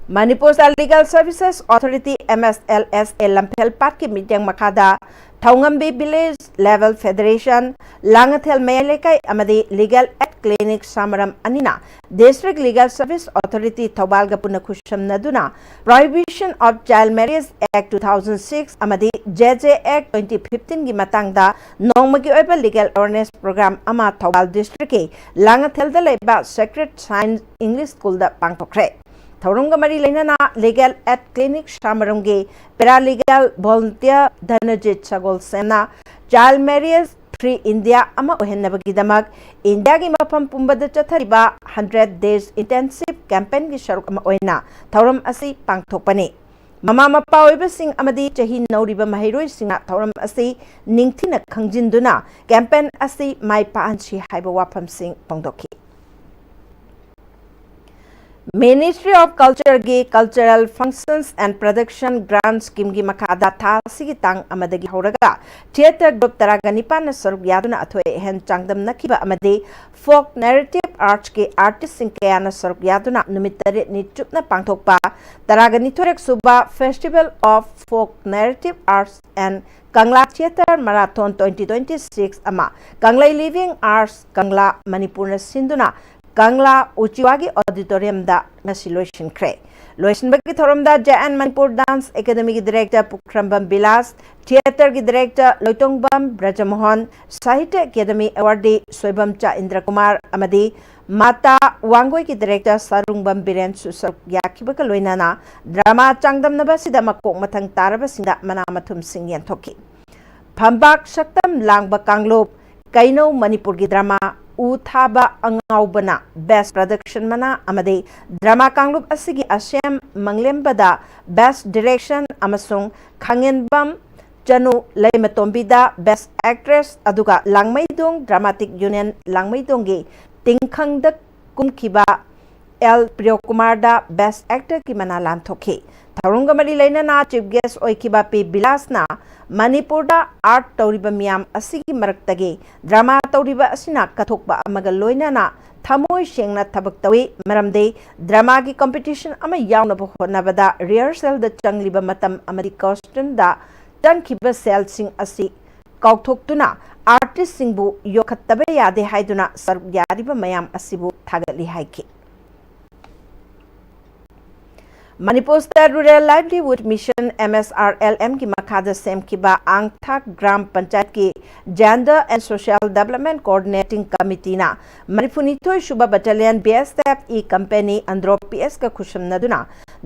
ꯃꯅꯤꯄꯨꯔꯗ Legal Services Authority, M S L S A, ꯂꯝꯐꯦꯜ ꯄꯥꯠꯀꯤ ꯃꯤꯠꯌꯦꯡ ꯃꯈꯥꯗ ꯊꯧꯉꯝꯕꯤ Village Level Federation, ꯂꯥꯡꯉꯊꯦꯜ ꯃꯌꯥꯏ ꯂꯩꯀꯥꯏ ꯑꯃꯗꯤ Legal Aid Clinic ꯁꯥꯃꯔꯝ ꯑꯅꯤꯅ District Legal Service Authority ꯊꯧꯕꯥꯜꯒ ꯄꯨꯟꯅ ꯈꯨꯠꯁꯝꯅꯗꯨꯅ Prohibition of Child Marriage Act two thousand six ꯑꯃꯗꯤ J J Act twenty fifteen ꯒꯤ ꯃꯇꯥꯡꯗ ꯅꯣꯡꯃꯒꯤ ꯑꯣꯏꯕ Legal Awareness Program ꯑꯃ ꯊꯧꯕꯥꯜ District ꯀꯤ ꯂꯥꯡꯉꯊꯦꯜꯗ ꯂꯩꯕ Sacred Science English School ꯗ ꯄꯥꯡꯊꯣꯛꯈ꯭ꯔꯦ꯫ ꯊꯧꯔꯝꯒ ꯃꯔꯤ ꯂꯩꯅꯅ Legal Aid Clinic ꯁꯥꯃꯔꯨꯝꯒꯤ Paralegal Volunteer ꯙꯅꯖꯤꯠ ꯁꯒꯣꯜꯁꯦꯝꯅ Child Marriage Free India ꯑꯃ ꯑꯣꯏꯍꯟꯅꯕꯒꯤꯗꯃꯛ ꯏꯟꯗꯤꯌꯥꯒꯤ ꯃꯐꯝ ꯄꯨꯝꯕꯗ ꯆꯠꯊꯔꯤꯕ hundred days intensive campaign ꯒꯤ ꯁꯔꯨꯛ ꯑꯃ ꯑꯣꯏꯅ ꯊꯧꯔꯝ ꯑꯁꯤ ꯄꯥꯡꯊꯣꯛꯄꯅꯤ꯫ ꯃꯃꯥ ꯃꯄꯥ ꯑꯣꯏꯕꯁꯤꯡ ꯑꯃꯗꯤ ꯆꯍꯤ ꯅꯧꯔꯤꯕ ꯃꯍꯩꯔꯣꯏꯁꯤꯡꯅ ꯊꯧꯔꯝ ꯑꯁꯤ ꯅꯤꯡꯊꯤꯅ ꯈꯪꯖꯤꯟꯗꯨꯅ campaign ꯑꯁꯤ ꯃꯥꯏ ꯄꯥꯛꯍꯟꯁꯤ ꯍꯥꯏꯕ ꯋꯥꯐꯝꯁꯤꯡ ꯐꯣꯡꯗꯣꯛꯈꯤ꯫ Ministry of Culture ꯒꯤ Cultural Functions and Production Grant Scheme ꯒꯤ ꯃꯈꯥꯗ ꯊꯥ ꯑꯁꯤꯒꯤ ꯇꯥꯡ ꯑꯃꯗꯒꯤ ꯍꯧꯔꯒ theatre group ꯇꯔꯥꯒ ꯅꯤꯄꯥꯟꯅ ꯁꯔꯨꯛ ꯌꯥꯗꯨꯅ ꯑꯊꯣꯏ ꯑꯍꯦꯟ ꯆꯥꯡꯗꯝꯅꯈꯤꯕ ꯑꯃꯗꯤ folk narrative arts ꯀꯤ artist ꯁꯤꯡ ꯀꯌꯥꯅ ꯁꯔꯨꯛ ꯌꯥꯗꯨꯅ ꯅꯨꯃꯤꯠ ꯇꯔꯦꯠꯅꯤ ꯆꯨꯞꯅ ꯄꯥꯡꯊꯣꯛꯄ ꯇꯔꯥꯒ ꯅꯤꯊꯣꯏꯔꯛ ꯁꯨꯕ Festival of Folk Narrative Arts and Kangla Theatre Marathon twenty twenty-six ꯑꯃ ꯀꯪꯂꯩ Living Arts ꯀꯪꯂꯥ ꯃꯅꯤꯄꯨꯔꯅ ꯁꯤꯟꯗꯨꯅ ꯀꯪꯂꯥ ꯎꯆꯤꯋꯥꯒꯤ auditorium ꯗ ꯉꯁꯤ ꯂꯣꯏꯁꯤꯟꯈ꯭ꯔꯦ꯫ ꯂꯣꯏꯁꯤꯟꯕꯒꯤ ꯊꯧꯔꯝꯗ J N Manipur Dance Academy ꯒꯤ director ꯄꯨꯈ꯭ꯔꯝꯕꯝ ꯕꯤꯂꯥꯁ, theatre ꯒꯤ director Loitongbam Brajamohan, Sahitya Academy awardee Soibamcha Indrakumar ꯑꯃꯗꯤ ꯃꯥꯇꯥ ꯋꯥꯡꯒꯣꯏꯒꯤ director ꯁꯥꯔꯨꯡꯕꯝ ꯕꯤꯔꯦꯟꯁꯨ ꯁꯔꯨꯛ ꯌꯥꯈꯤꯕꯒ ꯂꯣꯏꯅꯅ drama ꯆꯥꯡꯗꯝꯅꯕ ꯑꯁꯤꯗ ꯃꯀꯣꯛ ꯃꯊꯪ ꯇꯥꯔꯕꯁꯤꯡꯗ ꯃꯅꯥ ꯃꯊꯨꯝꯁꯤꯡ ꯌꯦꯟꯊꯣꯛꯈꯤ꯫ ꯐꯝꯕꯥꯛ ꯁꯛꯇꯝ ꯂꯥꯡꯕ ꯀꯥꯡꯂꯨꯞ ꯀꯩꯅꯧ ꯃꯅꯤꯄꯨꯔꯒꯤ drama ꯎ ꯊꯥꯕ ꯑꯉꯥꯎꯕꯅ best production ꯃꯅꯥ ꯑꯃꯗꯤ drama ꯀꯥꯡꯂꯨꯞ ꯑꯁꯤꯒꯤ ꯑꯁꯦꯝ ꯃꯪꯂꯦꯝꯕꯗ best direction ꯑꯃꯁꯨꯡ ꯈꯥꯉꯦꯟꯕꯝ ꯆꯅꯨ ꯂꯩꯃꯇꯣꯝꯕꯤꯗ best actress, ꯑꯗꯨꯒ ꯂꯥꯡꯃꯩꯗꯣꯡ dramatic union ꯂꯥꯡꯃꯩꯗꯣꯡꯒꯤ ꯇꯤꯡꯈꯪꯗ ꯀꯨꯝꯈꯤꯕ ꯑꯦꯜ ꯄ꯭ꯔꯤꯌꯣꯀꯨꯃꯥꯔꯗ best actor ꯒꯤ ꯃꯅꯥ ꯂꯥꯟꯊꯣꯛꯈꯤ꯫ ꯊꯧꯔꯝꯒ ꯃꯔꯤ ꯂꯩꯅꯅ ꯆꯤꯐ ꯒꯦꯁ ꯑꯣꯏꯈꯤꯕ ꯄꯤ ꯕꯤꯂꯥꯁꯅ ꯃꯅꯤꯄꯨꯔꯗ ꯑꯥꯔꯠ ꯇꯧꯔꯤꯕ ꯃꯤꯌꯥꯝ ꯑꯁꯤꯒꯤ ꯃꯔꯛꯇꯒꯤ ꯗ꯭ꯔꯃꯥ ꯇꯧꯔꯤꯕ ꯑꯁꯤꯅ ꯀꯠꯊꯣꯛꯄ ꯑꯃꯒ ꯂꯣꯏꯅꯅ ꯊꯃꯣꯏ ꯁꯦꯡꯅ ꯊꯕꯛ ꯇꯧꯏ, ꯃꯔꯝꯗꯤ ꯗ꯭ꯔꯃꯥꯒꯤ ꯀꯝꯄꯤꯇꯤꯁꯟ ꯑꯃ ꯌꯥꯎꯅꯕ ꯍꯣꯠꯅꯕꯗ ꯔꯤꯍꯔꯁꯦꯜꯗ ꯆꯪꯂꯤꯕ ꯃꯇꯝ ꯑꯃꯗꯤ ꯀꯣꯁꯇ꯭ꯌꯨꯝꯗ ꯆꯪꯈꯤꯕ ꯁꯦꯜꯁꯤꯡ ꯑꯁꯤ ꯀꯥꯎꯊꯣꯛꯇꯨꯅ ꯑꯥꯔꯇꯤꯁꯁꯤꯡꯕꯨ ꯌꯣꯛꯈꯠꯇꯕ ꯌꯥꯗꯦ ꯍꯥꯏꯗꯨꯅ ꯁꯔꯨꯛ ꯌꯥꯔꯤꯕ ꯃꯌꯥꯝ ꯑꯁꯤꯕꯨ ꯊꯥꯒꯠꯂꯤ ꯍꯥꯏꯈꯤ꯫ Manipur State Rural Livelihood Mission, M S R L M ꯒꯤ ꯃꯈꯥꯗ ꯁꯦꯝꯈꯤꯕ ꯑꯥꯡꯊꯥꯛ ꯒ꯭ꯔꯥꯝ ꯄꯟꯆꯥꯌꯠꯀꯤ Gender and Social Development Coordinating Committee ꯅ ꯃꯔꯤꯐꯨꯅꯤꯊꯣꯏ ꯁꯨꯕ battalion B S F E company Andro P S ꯀ ꯈꯨꯠꯁꯝꯅꯗꯨꯅ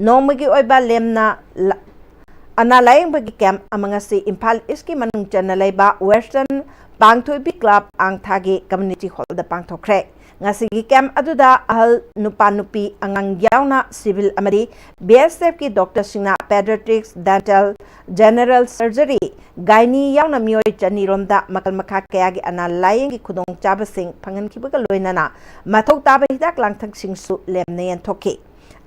ꯅꯣꯡꯃꯒꯤ ꯑꯣꯏꯕ ꯂꯦꯝꯅ ꯂ-, ꯑꯅꯥ ꯂꯥꯌꯦꯡꯕꯒꯤ ꯀꯦꯝꯞ ꯑꯃ ꯉꯁꯤ ꯏꯝꯐꯥꯜ ꯏꯁꯀꯤ ꯃꯅꯨꯡ ꯆꯟꯅ ꯂꯩꯕ Western ꯄꯥꯡꯊꯣꯏꯕꯤ ꯀ꯭ꯂꯕ ꯑꯥꯡꯊꯥꯒꯤ ꯀꯝꯃ꯭ꯌꯨꯅꯤꯇꯤ ꯍꯣꯜꯗ ꯄꯥꯡꯊꯣꯛꯈ꯭ꯔꯦ꯫ ꯉꯁꯤꯒꯤ ꯀꯦꯝꯞ ꯑꯗꯨꯗ ꯑꯍꯜ, ꯅꯨꯄꯥ, ꯅꯨꯄꯤ, ꯑꯉꯥꯡ ꯌꯥꯎꯅ ꯁꯤꯚꯤꯜ ꯑꯃꯗꯤ B S F ꯀꯤ ꯗꯣꯛꯇꯔꯁꯤꯡꯅ ꯄꯦꯗꯤꯌꯥꯇ꯭ꯔꯤꯛꯁ, ꯗꯦꯟꯇꯦꯜ, ꯖꯦꯅꯔꯦꯜ ꯁꯔꯖꯔꯤ, ꯒꯥꯏꯅꯤ ꯌꯥꯎꯅ ꯃꯤꯑꯣꯏ ꯆꯅꯤ ꯔꯣꯝꯗ ꯃꯈꯜ ꯃꯈꯥ ꯀꯌꯥꯒꯤ ꯑꯅꯥ ꯂꯥꯌꯦꯡꯒꯤ ꯈꯨꯗꯣꯡꯆꯥꯕꯁꯤꯡ ꯐꯪꯍꯟꯈꯤꯕꯒ ꯂꯣꯏꯅꯅ ꯃꯊꯧ ꯇꯥꯕ ꯍꯤꯗꯥꯛ ꯂꯥꯡꯊꯛꯁꯤꯡꯁꯨ ꯂꯦꯝꯅ ꯌꯦꯟꯊꯣꯛꯈꯤ꯫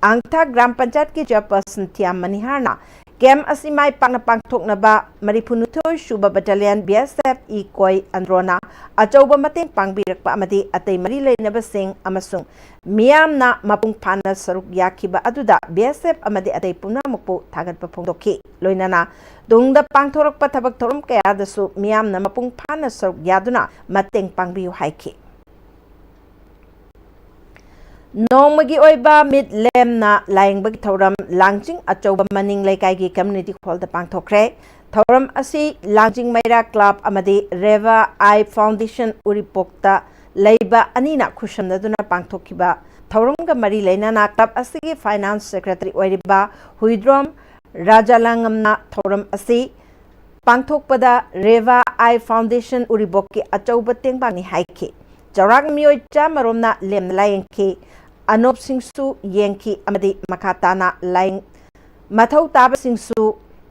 ꯑꯥꯡꯊꯥ ꯒ꯭ꯔꯥꯝ ꯄꯟꯆꯥꯌꯠꯀꯤ ꯆꯦꯌꯔꯄꯔꯁꯟ ꯊꯤꯌꯥꯝ ꯃꯅꯤꯍꯥꯔꯅ ꯀꯦꯝꯞ ꯑꯁꯤ ꯃꯥꯏ ꯄꯥꯛꯅ ꯄꯥꯡꯊꯣꯛꯅꯕ ꯃꯔꯤꯐꯨꯅꯤꯊꯣꯏ ꯁꯨꯕ battalion B S F E ꯀꯣꯏ ꯑꯟꯗ꯭ꯔꯣꯅ ꯑꯆꯧꯕ ꯃꯇꯦꯡ ꯄꯥꯡꯕꯤꯔꯛꯄ ꯑꯃꯗꯤ ꯑꯇꯩ ꯃꯔꯤ ꯂꯩꯅꯕꯁꯤꯡ ꯑꯃꯁꯨꯡ ꯃꯤꯌꯥꯝꯅ ꯃꯄꯨꯡ ꯐꯥꯅ ꯁꯔꯨꯛ ꯌꯥꯈꯤꯕ ꯑꯗꯨꯗ B S F ꯑꯃꯗꯤ ꯑꯇꯩ ꯄꯨꯝꯅꯃꯛꯄꯨ ꯊꯥꯒꯠꯄ ꯐꯣꯡꯗꯣꯛꯈꯤ꯫ ꯂꯣꯏꯅꯅ ꯇꯨꯡꯗ ꯄꯥꯡꯊꯣꯔꯛꯄ ꯊꯕꯛ ꯊꯧꯔꯝ ꯀꯌꯥꯗꯁꯨ ꯃꯤꯌꯥꯝꯅ ꯃꯄꯨꯡ ꯐꯥꯅ ꯁꯔꯨꯛ ꯌꯥꯗꯨꯅ ꯃꯇꯦꯡ ꯄꯥꯡꯕꯤꯌꯨ ꯍꯥꯏꯈꯤ꯫ ꯅꯣꯡꯃꯒꯤ ꯑꯣꯏꯕ ꯃꯤꯠ ꯂꯦꯝꯅ ꯂꯥꯌꯦꯡꯕꯒꯤ ꯊꯧꯔꯝ ꯂꯥꯡꯖꯤꯡ ꯑꯆꯧꯕ ꯃꯅꯤꯡ ꯂꯩꯀꯥꯏꯒꯤ ꯀꯝꯃ꯭ꯌꯨꯅꯤꯇꯤ ꯍꯣꯜꯗ ꯄꯥꯡꯊꯣꯛꯈ꯭ꯔꯦ꯫ ꯊꯧꯔꯝ ꯑꯁꯤ ꯂꯥꯡꯖꯤꯡ ꯃꯩꯔꯥ ꯀ꯭ꯂꯕ ꯑꯃꯗꯤ ꯔꯦꯚꯥ ꯑꯥꯏ ꯐꯥꯎꯟꯗꯦꯁꯟ ꯎꯔꯤꯄꯣꯛꯇ ꯂꯩꯕ ꯑꯅꯤꯅ ꯈꯨꯠꯁꯝꯅꯗꯨꯅ ꯄꯥꯡꯊꯣꯛꯈꯤꯕ ꯊꯧꯔꯝꯒ ꯃꯔꯤ ꯂꯩꯅꯅ ꯀ꯭ꯂꯕ ꯑꯁꯤꯒꯤ ꯐꯥꯏꯅꯥꯟꯁ ꯁꯦꯀ꯭ꯔꯦꯇꯔꯤ ꯑꯣꯏꯔꯤꯕ ꯍꯨꯏꯗ꯭ꯔꯣꯝ ꯔꯥꯖꯥꯂꯥꯉꯝꯅ ꯊꯧꯔꯝ ꯑꯁꯤ ꯄꯥꯡꯊꯣꯛꯄꯗ ꯔꯦꯚꯥ ꯑꯥꯏ ꯐꯥꯎꯟꯗꯦꯁꯟ ꯎꯔꯤꯄꯣꯛꯀꯤ ꯑꯆꯧꯕ ꯇꯦꯡꯕꯥꯡꯅꯤ ꯍꯥꯏꯈꯤ꯫ ꯆꯥꯎꯔꯥꯛꯅ ꯃꯤꯑꯣꯏ ꯆꯥꯝꯃ ꯔꯣꯝꯅ ꯂꯦꯝꯅ ꯂꯥꯌꯦꯡꯈꯤ, ꯑꯅꯣꯞꯁꯤꯡꯁꯨ ꯌꯦꯡꯈꯤ ꯑꯃꯗꯤ ꯃꯈꯥ ꯇꯥꯅ ꯂꯥꯌꯦꯡ-, ꯃꯊꯧ ꯇꯥꯕꯁꯤꯡꯁꯨ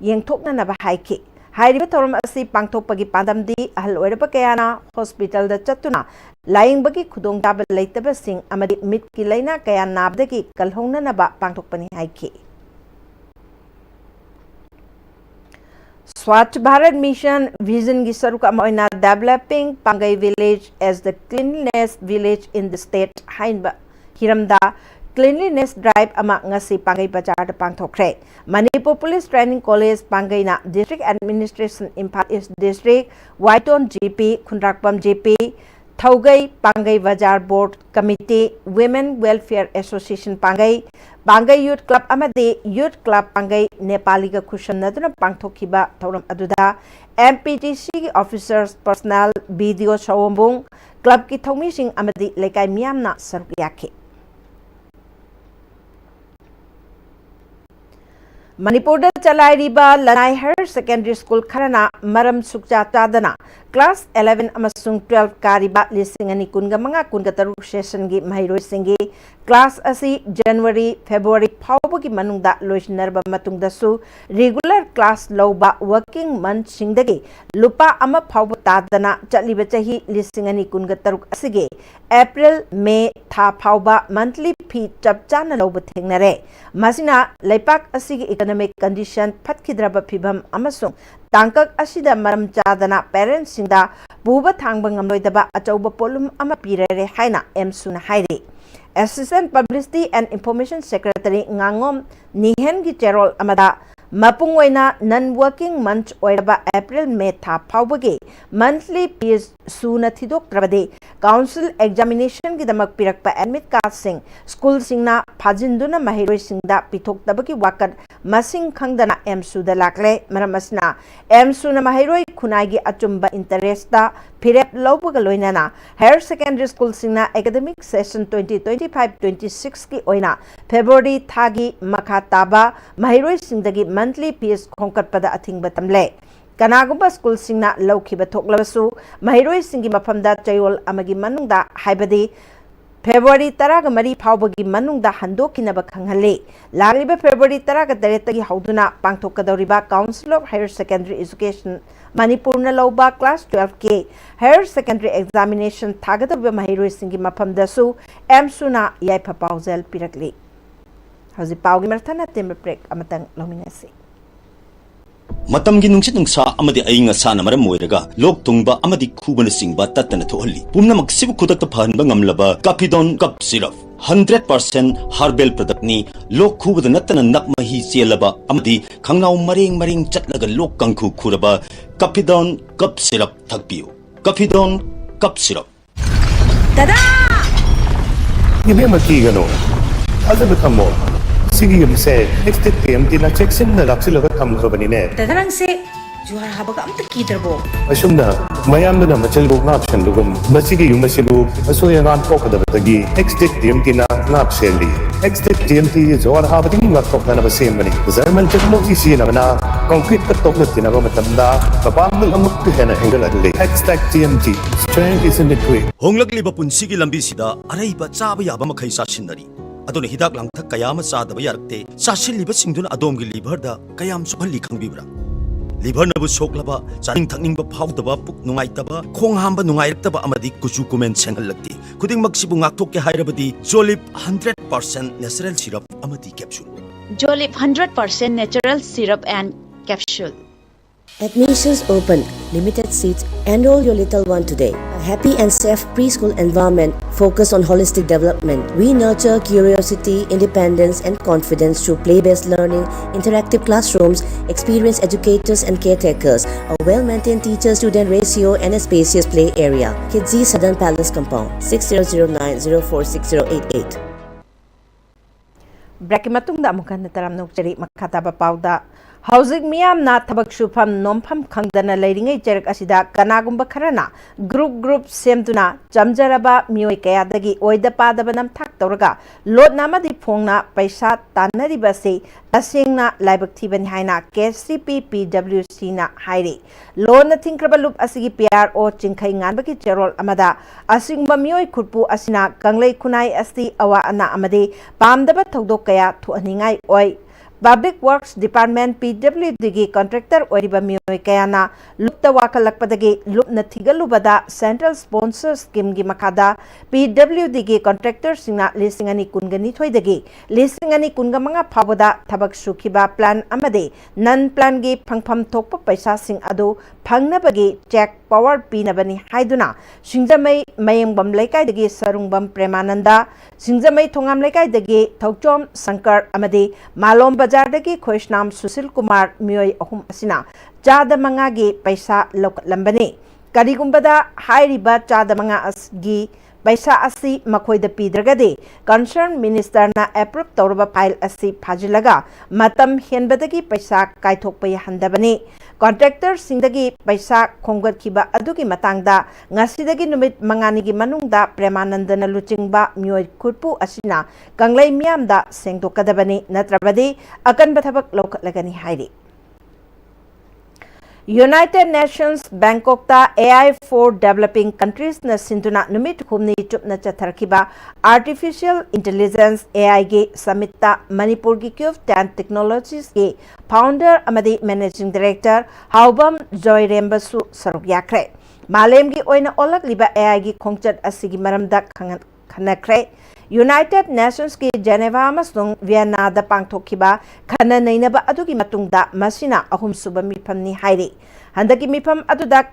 ꯌꯦꯡꯊꯣꯛꯅꯅꯕ ꯍꯥꯏꯈꯤ꯫ ꯍꯥꯏꯔꯤꯕ ꯊꯧꯔꯝ ꯑꯁꯤ ꯄꯥꯡꯊꯣꯛꯄꯒꯤ ꯄꯥꯟꯗꯝꯗꯤ ꯑꯍꯜ ꯑꯣꯏꯔꯕ ꯀꯌꯥꯅ ꯍꯣꯁꯄꯤꯇꯥꯜꯗ ꯆꯠꯇꯨꯅ ꯂꯥꯌꯦꯡꯕꯒꯤ ꯈꯨꯗꯣꯡꯆꯥꯕ ꯂꯩꯇꯕꯁꯤꯡ ꯑꯃꯗꯤ ꯃꯤꯠꯀꯤ ꯂꯥꯏꯅꯥ ꯀꯌꯥ ꯅꯥꯕꯗꯒꯤ ꯀꯜꯍꯧꯅꯅꯕ ꯄꯥꯡꯊꯣꯛꯄꯅꯤ ꯍꯥꯏꯈꯤ꯫ Swachh Bharat Mission vision ꯒꯤ ꯁꯔꯨꯛ ꯑꯃ ꯑꯣꯏꯅ Developing Pangai Village as the Cleanliness Village in the State ꯍꯥꯏꯕ ꯍꯤꯔꯝꯗ cleanliness drive ꯑꯃ ꯉꯁꯤ ꯄꯥꯡꯒꯩ ꯕꯖꯥꯔꯗ ꯄꯥꯡꯊꯣꯛꯈ꯭ꯔꯦ꯫ Manipur Police Training College ꯄꯥꯡꯒꯩꯅ District Administration Imphal East District, ꯋꯥꯏꯇꯣꯟ G P, ꯈꯨꯟꯗ꯭ꯔꯥꯛꯄꯝ G P, ꯊꯧꯒꯩ ꯄꯥꯡꯒꯩ ꯕꯖꯥꯔ Board Committee, Women Welfare Association ꯄꯥꯡꯒꯩ, ꯄꯥꯡꯒꯩ Youth Club ꯑꯃꯗꯤ Youth Club ꯄꯥꯡꯒꯩ ꯅꯦꯄꯥꯂꯤꯒ ꯈꯨꯠꯁꯝꯅꯗꯨꯅ ꯄꯥꯡꯊꯣꯛꯈꯤꯕ ꯊꯧꯔꯝ ꯑꯗꯨꯗ M P T C ꯒꯤ officers, personnel, B D O ꯁꯑꯣꯝꯕꯨꯡ, club ꯀꯤ ꯊꯧꯃꯤꯁꯤꯡ ꯑꯃꯗꯤ ꯂꯩꯀꯥꯏ ꯃꯤꯌꯥꯝꯅ ꯁꯔꯨꯛ ꯌꯥꯈꯤ꯫ ꯃꯅꯤꯄꯨꯔꯗ ꯆꯂꯥꯏꯔꯤꯕ ꯂꯅꯥꯏ Higher Secondary School ꯈꯔꯅ ꯃꯔꯝ ꯁꯨꯛꯆꯥ ꯆꯥꯗꯅ class eleven ꯑꯃꯁꯨꯡ twelve ꯀꯥꯔꯤꯕ ꯂꯤꯁꯤꯡ ꯑꯅꯤ ꯀꯨꯟꯒ ꯃꯉꯥ ꯀꯨꯟꯒ ꯇꯔꯨꯛ session ꯒꯤ ꯃꯍꯩꯔꯣꯏꯁꯤꯡꯒꯤ class ꯑꯁꯤ January, February ꯐꯥꯎꯕꯒꯤ ꯃꯅꯨꯡꯗ ꯂꯣꯏꯁꯤꯟꯅꯔꯕ ꯃꯇꯨꯡꯗꯁꯨ regular class ꯂꯧꯕ working month ꯁꯤꯡꯗꯒꯤ ꯂꯨꯄꯥ ꯑꯃ ꯐꯥꯎꯕ ꯇꯥꯗꯅ ꯆꯠꯂꯤꯕ ꯆꯍꯤ ꯂꯤꯁꯤꯡ ꯑꯅꯤ ꯀꯨꯟꯒ ꯇꯔꯨꯛ ꯑꯁꯤꯒꯤ April, May ꯊꯥ ꯐꯥꯎꯕ monthly fee ꯆꯞ ꯆꯥꯅ ꯂꯧꯕ ꯊꯦꯡꯅꯔꯦ꯫ ꯃꯁꯤꯅ ꯂꯩꯄꯥꯛ ꯑꯁꯤꯒꯤ economic condition ꯐꯠꯈꯤꯗ꯭ꯔꯕ ꯐꯤꯚꯝ ꯑꯃꯁꯨꯡ ꯇꯥꯡꯀꯛ ꯑꯁꯤꯗ ꯃꯔꯝ ꯆꯥꯗꯅ parents ꯁꯤꯡꯗ ꯄꯨꯕ ꯊꯥꯡꯕ ꯉꯝꯂꯣꯏꯗꯕ ꯑꯆꯧꯕ ꯄꯣꯠꯂꯨꯝ ꯑꯃ ꯄꯤꯔꯦ ꯍꯥꯏꯅ ꯑꯦꯝꯁꯨꯅ ꯍꯥꯏꯔꯤ꯫ Assistant Publicity and Information Secretary ꯉꯥꯉꯣꯝ ꯅꯤꯍꯦꯟꯒꯤ ꯆꯦꯔꯣꯜ ꯑꯃꯗ ꯃꯄꯨꯡ ꯑꯣꯏꯅ non working month ꯑꯣꯏꯔꯕ April, May ꯊꯥ ꯐꯥꯎꯕꯒꯤ monthly fees ꯁꯨꯅ ꯊꯤꯗꯣꯛꯇ꯭ꯔꯕꯗꯤ council examination ꯒꯤꯗꯃꯛ ꯄꯤꯔꯛꯄ admit card ꯁꯤꯡ school ꯁꯤꯡꯅ ꯐꯥꯖꯤꯟꯗꯨꯅ ꯃꯍꯩꯔꯣꯏꯁꯤꯡꯗ ꯄꯤꯊꯣꯛꯇꯕꯒꯤ ꯋꯥꯀꯠ ꯃꯁꯤꯡ ꯈꯪꯗꯅ ꯑꯦꯝꯁꯨꯗ ꯂꯥꯛꯂꯦ꯫ ꯃꯔꯝ ꯑꯁꯤꯅ ꯑꯦꯝꯁꯨꯅ ꯃꯍꯩꯔꯣꯏ ꯈꯨꯟꯅꯥꯏꯒꯤ ꯑꯆꯨꯝꯕ interest ꯇ ꯐꯤꯔꯦꯞ ꯂꯧꯕꯒ ꯂꯣꯏꯅꯅ Higher Secondary School ꯁꯤꯡꯅ academic session twenty twenty-five twenty-six ꯀꯤ ꯑꯣꯏꯅ February ꯊꯥꯒꯤ ꯃꯈꯥ ꯇꯥꯕ ꯃꯍꯩꯔꯣꯏꯁꯤꯡꯗꯒꯤ monthly fees ꯈꯣꯝꯒꯠꯄꯗ ꯑꯊꯤꯡꯕ ꯊꯝꯂꯦ꯫ ꯀꯅꯥꯒꯨꯝꯕ school ꯁꯤꯡꯅ ꯂꯧꯈꯤꯕ ꯊꯣꯛꯂꯕꯁꯨ ꯃꯍꯩꯔꯣꯏꯁꯤꯡꯒꯤ ꯃꯐꯝꯗ ꯆꯌꯣꯜ ꯑꯃꯒꯤ ꯃꯅꯨꯡꯗ, ꯍꯥꯏꯕꯗꯤ February ꯇꯔꯥꯒ ꯃꯔꯤ ꯐꯥꯎꯕꯒꯤ ꯃꯅꯨꯡꯗ ꯍꯟꯗꯣꯛꯈꯤꯅꯕ ꯈꯪꯍꯜꯂꯤ꯫ ꯂꯥꯛꯂꯤꯕ February ꯇꯔꯥꯒ ꯇꯔꯦꯠꯇꯒꯤ ꯍꯧꯗꯨꯅ ꯄꯥꯡꯊꯣꯛꯀꯗꯧꯔꯤꯕ Council of Higher Secondary Education ꯃꯅꯤꯄꯨꯔꯅ ꯂꯧꯕ class twelve ꯀꯤ Higher Secondary examination ꯊꯥꯒꯗꯧꯔꯤꯕ ꯃꯍꯩꯔꯣꯏꯁꯤꯡꯒꯤ ꯃꯐꯝꯗꯁꯨ ꯑꯦꯝꯁꯨꯅ ꯌꯥꯏꯐ ꯄꯥꯎꯖꯦꯜ ꯄꯤꯔꯛꯂꯤ꯫ ꯍꯧꯖꯤꯛ ꯄꯥꯎꯒꯤ ꯃꯊꯪ ꯑꯇꯦꯟꯕ break ꯑꯃꯇꯪ ꯂꯧꯃꯤꯟꯅꯁꯤ꯫ ꯃꯇꯝꯒꯤ ꯅꯨꯡꯁꯤꯠ ꯅꯨꯡꯁꯥ ꯑꯃꯗꯤ ꯑꯏꯪ ꯑꯁꯥꯅ ꯃꯔꯝ ꯑꯣꯏꯔꯒ ꯂꯣꯛ ꯊꯨꯡꯕ ꯑꯃꯗꯤ ꯈꯨꯕꯅꯆꯤꯡꯕ ꯇꯠꯇꯅ ꯊꯣꯛꯍꯜꯂꯤ꯫ ꯄꯨꯝꯅꯃꯛꯁꯤꯕꯨ ꯈꯨꯗꯛꯇ ꯐꯍꯟꯕ ꯉꯝꯂꯕ Capidon Cough Syrup, hundred percent herbal product ꯅꯤ꯫ ꯂꯣꯛ ꯈꯨꯕꯗ ꯅꯠꯇꯅ ꯅꯞ ꯃꯍꯤ ꯆꯦꯜꯂꯕ ꯑꯃꯗꯤ ꯈꯪꯅꯥꯎ ꯃꯔꯦꯡ ꯃꯔꯦꯡ ꯆꯠꯂꯒ ꯂꯣꯛ ꯀꯥꯡꯈꯨ ꯈꯨꯔꯕ Capidon Cough Syrup ꯊꯛꯄꯤꯌꯨ꯫ Capidon Cough Syrup꯫ ꯗꯗꯥ! ꯏꯕꯦꯝꯃ, ꯀꯤꯒꯅꯨ, ꯊꯥꯖꯕ ꯊꯝꯃꯣ꯫ ꯁꯤꯒꯤ ꯌꯨꯝꯁꯦ ꯑꯦꯛꯁꯇꯦꯛ ꯇꯤ ꯑꯦꯝ ꯇꯤꯅ ꯆꯦꯛꯁꯤꯟꯅ ꯂꯥꯛꯁꯤꯜꯂꯒ ꯊꯝꯈ꯭ꯔꯕꯅꯤꯅꯦ꯫ ꯗꯗꯥ, ꯅꯪꯁꯦ ꯖꯨꯍꯥꯔ ꯍꯥꯕꯒ ꯑꯝꯇ ꯀꯤꯗ꯭ꯔꯕꯣ? ꯑꯁꯨꯝꯅ ꯃꯌꯥꯝꯗꯨꯅ ꯃꯆꯜꯕꯨ ꯉꯥꯛ ꯁꯦꯟꯕꯒꯨꯝ, ꯃꯁꯤꯒꯤ ꯌꯨꯝ ꯑꯁꯤꯕꯨ ꯑꯁꯣꯏ ꯑꯉꯥꯝ ꯊꯣꯛꯀꯗꯕꯗꯒꯤ ꯑꯦꯛꯁꯇꯦꯛ ꯇꯤ ꯑꯦꯝ ꯇꯤꯅ ꯉꯥꯛ ꯁꯦꯜꯂꯤ꯫ ꯑꯦꯛꯁꯇꯦꯛ ꯇꯤ ꯑꯦꯝ ꯇꯤ ꯖꯨꯍꯥꯔ ꯍꯥꯕꯗꯒꯤ ꯉꯥꯛꯊꯣꯛꯅꯅꯕ ꯁꯦꯝꯕꯅꯤ꯫ ꯖꯔꯃꯟ ꯇꯦꯛꯅꯣꯂꯣꯖꯤ ꯁꯤꯖꯤꯟꯅꯕꯅ ꯀꯪꯀ꯭ꯔꯤꯠꯀ ꯇꯣꯛꯅ ꯇꯤꯟꯅꯕ ꯃꯇꯝꯗ ꯃꯄꯥꯡꯒꯜ ꯑꯃꯨꯛꯀ ꯍꯦꯟꯅ ꯍꯦꯟꯒꯠꯍꯜꯂꯤ꯫ Xtech T M T, strength is in the grip. ꯍꯣꯡꯂꯛꯂꯤꯕ ꯄꯨꯟꯁꯤꯒꯤ ꯂꯝꯕꯤꯁꯤꯗ ꯑꯔꯩꯕ ꯆꯥꯕ ꯌꯥꯕ ꯃꯈꯩ ꯆꯥꯁꯤꯟꯅꯔꯤ꯫ ꯑꯗꯨꯅ ꯍꯤꯗꯥꯛ ꯂꯥꯡꯊꯛ ꯀꯌꯥ ꯑꯃ ꯆꯥꯗꯕ ꯌꯥꯔꯛꯇꯦ꯫ ꯆꯥꯁꯤꯜꯂꯤꯕꯁꯤꯡꯗꯨꯅ ꯑꯗꯣꯝꯒꯤ ꯂꯤꯚꯔꯗ ꯀꯌꯥꯝ ꯁꯣꯛꯍꯜꯂꯤ ꯈꯪꯕꯤꯕ꯭ꯔꯥ? ꯂꯤꯚꯔꯅꯕꯨ ꯁꯣꯛꯂꯕ, ꯆꯥꯅꯤꯡ ꯊꯛꯅꯤꯡꯕ ꯐꯥꯎꯗꯕ, ꯄꯨꯛ ꯅꯨꯡꯉꯥꯏꯇꯕ, ꯈꯣꯡ ꯍꯥꯝꯕ ꯅꯨꯡꯉꯥꯏꯔꯛꯇꯕ ꯑꯃꯗꯤ ꯀꯨꯆꯨ ꯀꯨꯃꯦꯟ ꯁꯦꯡꯍꯜꯂꯛꯇꯦ꯫ ꯈꯨꯗꯤꯡꯃꯛꯁꯤꯕꯨ ꯉꯥꯛꯊꯣꯛꯀꯦ ꯍꯥꯏꯔꯕꯗꯤ Jolib hundred percent natural syrup ꯑꯃꯗꯤ capsule꯫ Jolib hundred percent natural syrup and capsule. Admissions open. Limited seats. Enroll your little one today. A happy and safe preschool environment focused on holistic development. We nurture curiosity, independence, and confidence through play-based learning, interactive classrooms, experienced educators and caretakers, a well-maintained teacher-student ratio, and a spacious play area. Kidzi Southern Palace Compound, six zero zero nine zero four six zero eight eight. ꯕ꯭ꯔꯦꯛꯀꯤ ꯃꯇꯨꯡꯗ ꯑꯃꯨꯛ ꯍꯟꯅ ꯇꯔꯥꯝꯅ ꯑꯣꯛꯆꯔꯤ꯫ ꯃꯈꯥ ꯇꯥꯕ ꯄꯥꯎꯗ, ꯍꯧꯖꯤꯛ ꯃꯤꯌꯥꯝꯅ ꯊꯕꯛ ꯁꯨꯐꯝ ꯅꯣꯝꯐꯝ ꯈꯪꯗꯅ ꯂꯩꯔꯤꯉꯩ ꯆꯩꯔꯛ ꯑꯁꯤꯗ ꯀꯅꯥꯒꯨꯝꯕ ꯈꯔꯅ ꯒ꯭ꯔꯨꯞ ꯒ꯭ꯔꯨꯞ ꯁꯦꯝꯗꯨꯅ ꯆꯝꯖꯔꯕ ꯃꯤꯑꯣꯏ ꯀꯌꯥꯗꯒꯤ ꯑꯣꯏꯗ ꯄꯥꯗꯕ ꯅꯝꯊꯥꯛ ꯇꯧꯔꯒ ꯂꯣꯠꯅ ꯑꯃꯗꯤ ꯐꯣꯡꯅ ꯄꯩꯁꯥ ꯇꯥꯟꯅꯔꯤꯕ ꯑꯁꯤ ꯇꯁꯦꯡꯅ ꯂꯥꯏꯕꯛ ꯊꯤꯕꯅꯤ ꯍꯥꯏꯅ ꯀꯦ ꯁꯤ ꯄꯤ ꯄꯤ ꯗꯕ꯭ꯂꯤꯎ ꯁꯤꯅ ꯍꯥꯏꯔꯤ꯫ ꯂꯣꯟꯅ ꯊꯤꯡꯈ꯭ꯔꯕ ꯂꯨꯞ ꯑꯁꯤꯒꯤ ꯄꯤ ꯑꯥꯔ ꯑꯣ ꯆꯤꯡꯈꯩ ꯉꯥꯟꯕꯒꯤ ꯆꯦꯔꯣꯜ ꯑꯃꯗ, ꯑꯁꯤꯒꯨꯝꯕ ꯃꯤꯑꯣꯏ ꯈꯨꯠꯄꯨ ꯑꯁꯤꯅ ꯀꯪꯂꯩ ꯈꯨꯟꯅꯥꯏ ꯑꯁꯤ ꯑꯋꯥ ꯑꯅꯥ ꯑꯃꯗꯤ ꯄꯥꯝꯗꯕ ꯊꯧꯗꯣꯛ ꯀꯌꯥ ꯊꯣꯛꯍꯟꯅꯤꯡꯉꯥꯏ ꯑꯣꯏ꯫ Public Works Department, P W D ꯒꯤ contractor ꯑꯣꯏꯔꯤꯕ ꯃꯤꯑꯣꯏ ꯀꯌꯥꯅ ꯂꯨꯞꯇ ꯋꯥꯈꯠꯂꯛꯄꯗꯒꯤ ꯂꯨꯞꯅ ꯊꯤꯒꯠꯂꯨꯕꯗ central sponsor scheme ꯒꯤ ꯃꯈꯥꯗ P W D ꯒꯤ contractor ꯁꯤꯡꯅ ꯂꯤꯁꯤꯡ ꯑꯅꯤ ꯀꯨꯟꯒ ꯅꯤꯊꯣꯏꯗꯒꯤ ꯂꯤꯁꯤꯡ ꯑꯅꯤ ꯀꯨꯟꯒ ꯃꯉꯥ ꯐꯥꯎꯕꯗ ꯊꯕꯛ ꯁꯨꯈꯤꯕ plan ꯑꯃꯗꯤ non plan ꯒꯤ ꯐꯪꯐꯝ ꯊꯣꯛꯄ ꯄꯩꯁꯥꯁꯤꯡ ꯑꯗꯨ ꯐꯪꯅꯕꯒꯤ check power ꯄꯤꯅꯕꯅꯤ ꯍꯥꯏꯗꯨꯅ ꯁꯤꯡꯖꯃꯩ ꯃꯌꯦꯡꯕꯝ ꯂꯩꯀꯥꯏꯗꯒꯤ ꯁꯔꯨꯡꯕꯝ ꯄ꯭ꯔꯦꯃꯥꯅꯟꯗ, ꯁꯤꯡꯖꯃꯩ ꯊꯣꯉꯥꯝ ꯂꯩꯀꯥꯏꯗꯒꯤ ꯊꯧꯆꯣꯝ ꯁꯪꯀꯔ ꯑꯃꯗꯤ ꯃꯥꯂꯣꯝ ꯕꯖꯥꯔꯗꯒꯤ ꯈꯣꯏꯁꯅꯥꯝ ꯁꯨꯁꯤꯜ ꯀꯨꯃꯥꯔ ꯃꯤꯑꯣꯏ ꯑꯍꯨꯝ ꯑꯁꯤꯅ ꯆꯥꯗ ꯃꯉꯥꯒꯤ ꯄꯩꯁꯥ ꯂꯧꯈꯠꯂꯝꯕꯅꯤ꯫ ꯀꯔꯤꯒꯨꯝꯕꯗ ꯍꯥꯏꯔꯤꯕ ꯆꯥꯗ ꯃꯉꯥꯒꯤ ꯄꯩꯁꯥ ꯑꯁꯤ ꯃꯈꯣꯏꯗ ꯄꯤꯗ꯭ꯔꯒꯗꯤ concern minister ꯅ approve ꯇꯧꯔꯕ file ꯑꯁꯤ ꯐꯥꯖꯤꯜꯂꯒ ꯃꯇꯝ ꯍꯦꯟꯕꯗꯒꯤ ꯄꯩꯁꯥ ꯀꯥꯏꯊꯣꯛꯄ ꯌꯥꯍꯟꯗꯕꯅꯤ꯫ Contractor ꯁꯤꯡꯗꯒꯤ ꯄꯩꯁꯥ ꯈꯣꯝꯒꯠꯈꯤꯕ ꯑꯗꯨꯒꯤ ꯃꯇꯥꯡꯗ ꯉꯁꯤꯗꯒꯤ ꯅꯨꯃꯤꯠ ꯃꯉꯥꯅꯤꯒꯤ ꯃꯅꯨꯡꯗ ꯄ꯭ꯔꯦꯃꯥꯅꯟꯗꯅ ꯂꯨꯆꯤꯡꯕ ꯃꯤꯑꯣꯏ ꯈꯨꯠꯄꯨ ꯑꯁꯤꯅ ꯀꯪꯂꯩ ꯃꯤꯌꯥꯝꯗ ꯁꯦꯡꯗꯣꯛꯀꯗꯕꯅꯤ, ꯅꯠꯇ꯭ꯔꯕꯗꯤ ꯑꯀꯟꯕ ꯊꯕꯛ ꯂꯧꯈꯠꯂꯒꯅꯤ ꯍꯥꯏꯔꯤ꯫ United Nations Bangkok ꯇ A I for Developing Countries ꯅ ꯁꯤꯟꯗꯨꯅ ꯅꯨꯃꯤꯠ ꯍꯨꯝꯅꯤ ꯆꯨꯞꯅ ꯆꯠꯊꯔꯛꯈꯤꯕ Artificial Intelligence, A I ꯒꯤ summit ꯇ ꯃꯅꯤꯄꯨꯔꯒꯤ Cube ten Technologies ꯀꯤ founder ꯑꯃꯗꯤ managing director ꯍꯥꯎꯕꯝ ꯖꯣꯏꯔꯦꯝꯕꯁꯨ ꯁꯔꯨꯛ ꯌꯥꯈ꯭ꯔꯦ꯫ ꯃꯥꯂꯦꯝꯒꯤ ꯑꯣꯏꯅ ꯑꯣꯜꯂꯛꯂꯤꯕ A I ꯒꯤ ꯈꯣꯡꯆꯠ ꯑꯁꯤꯒꯤ ꯃꯔꯝꯗ ꯈꯪꯍꯟ-, ꯈꯟꯅꯈ꯭ꯔꯦ꯫ United Nations ꯀꯤ Geneva ꯑꯃꯁꯨꯡ Vienna ꯗ ꯄꯥꯡꯊꯣꯛꯈꯤꯕ ꯈꯟꯅ ꯅꯩꯅꯕ ꯑꯗꯨꯒꯤ ꯃꯇꯨꯡꯗ ꯃꯁꯤꯅ ꯑꯍꯨꯝꯁꯨꯕ ꯃꯤꯐꯝꯅꯤ ꯍꯥꯏꯔꯤ꯫ ꯍꯟꯗꯛꯀꯤ ꯃꯤꯐꯝ ꯑꯗꯨꯗ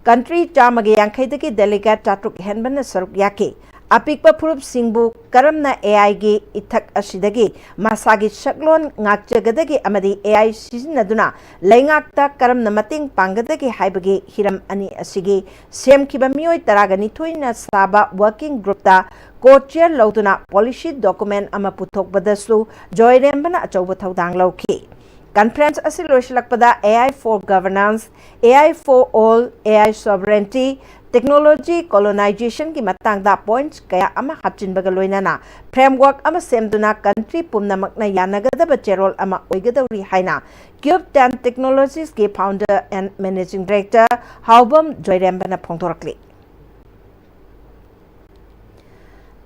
country ꯆꯥꯝꯃꯒ ꯌꯥꯡꯈꯩꯗꯒꯤ delegate ꯆꯥꯇ꯭ꯔꯨꯛ ꯍꯦꯟꯕꯅ ꯁꯔꯨꯛ ꯌꯥꯈꯤ꯫ ꯑꯄꯤꯛꯄ ꯐꯨꯔꯨꯞꯁꯤꯡꯕꯨ ꯀꯔꯝꯅ A I ꯒꯤ ꯏꯊꯛ ꯑꯁꯤꯗꯒꯤ ꯃꯁꯥꯒꯤ ꯁꯛꯂꯣꯟ ꯉꯥꯛꯆꯒꯗꯒꯦ ꯑꯃꯗꯤ A I ꯁꯤꯖꯤꯟꯅꯗꯨꯅ ꯂꯩꯉꯥꯛꯇ ꯀꯔꯝꯅ ꯃꯇꯦꯡ ꯄꯥꯡꯒꯗꯒꯦ ꯍꯥꯏꯕꯒꯤ ꯍꯤꯔꯝ ꯑꯅꯤ ꯑꯁꯤꯒꯤ ꯁꯦꯝꯈꯤꯕ ꯃꯤꯑꯣꯏ ꯇꯔꯥꯒ ꯅꯤꯊꯣꯏꯅ ꯁꯥꯕ working group ꯇ co-chair ꯂꯧꯗꯨꯅ policy document ꯑꯃ ꯄꯨꯊꯣꯛꯄꯗꯁꯨ ꯖꯣꯏꯔꯦꯝꯕꯅ ꯑꯆꯧꯕ ꯊꯧꯗꯥꯡ ꯂꯧꯈꯤ꯫ Conference ꯑꯁꯤ ꯂꯣꯏꯁꯤꯜꯂꯛꯄꯗ A I for governance, A I for all, A I sovereignty, technology colonization ꯒꯤ ꯃꯇꯥꯡꯗ points ꯀꯌꯥ ꯑꯃ ꯍꯥꯞꯆꯤꯟꯕꯒ ꯂꯣꯏꯅꯅ framework ꯑꯃ ꯁꯦꯝꯗꯨꯅ country ꯄꯨꯝꯅꯃꯛꯅ ꯌꯥꯅꯒꯗꯕ ꯆꯦꯔꯣꯜ ꯑꯃ ꯑꯣꯏꯒꯗꯧꯔꯤ ꯍꯥꯏꯅ Cube ten Technologies ꯀꯤ founder and managing director ꯍꯥꯎꯕꯝ ꯖꯣꯏꯔꯦꯝꯕꯅ ꯐꯣꯡꯗꯣꯔꯛꯂꯤ꯫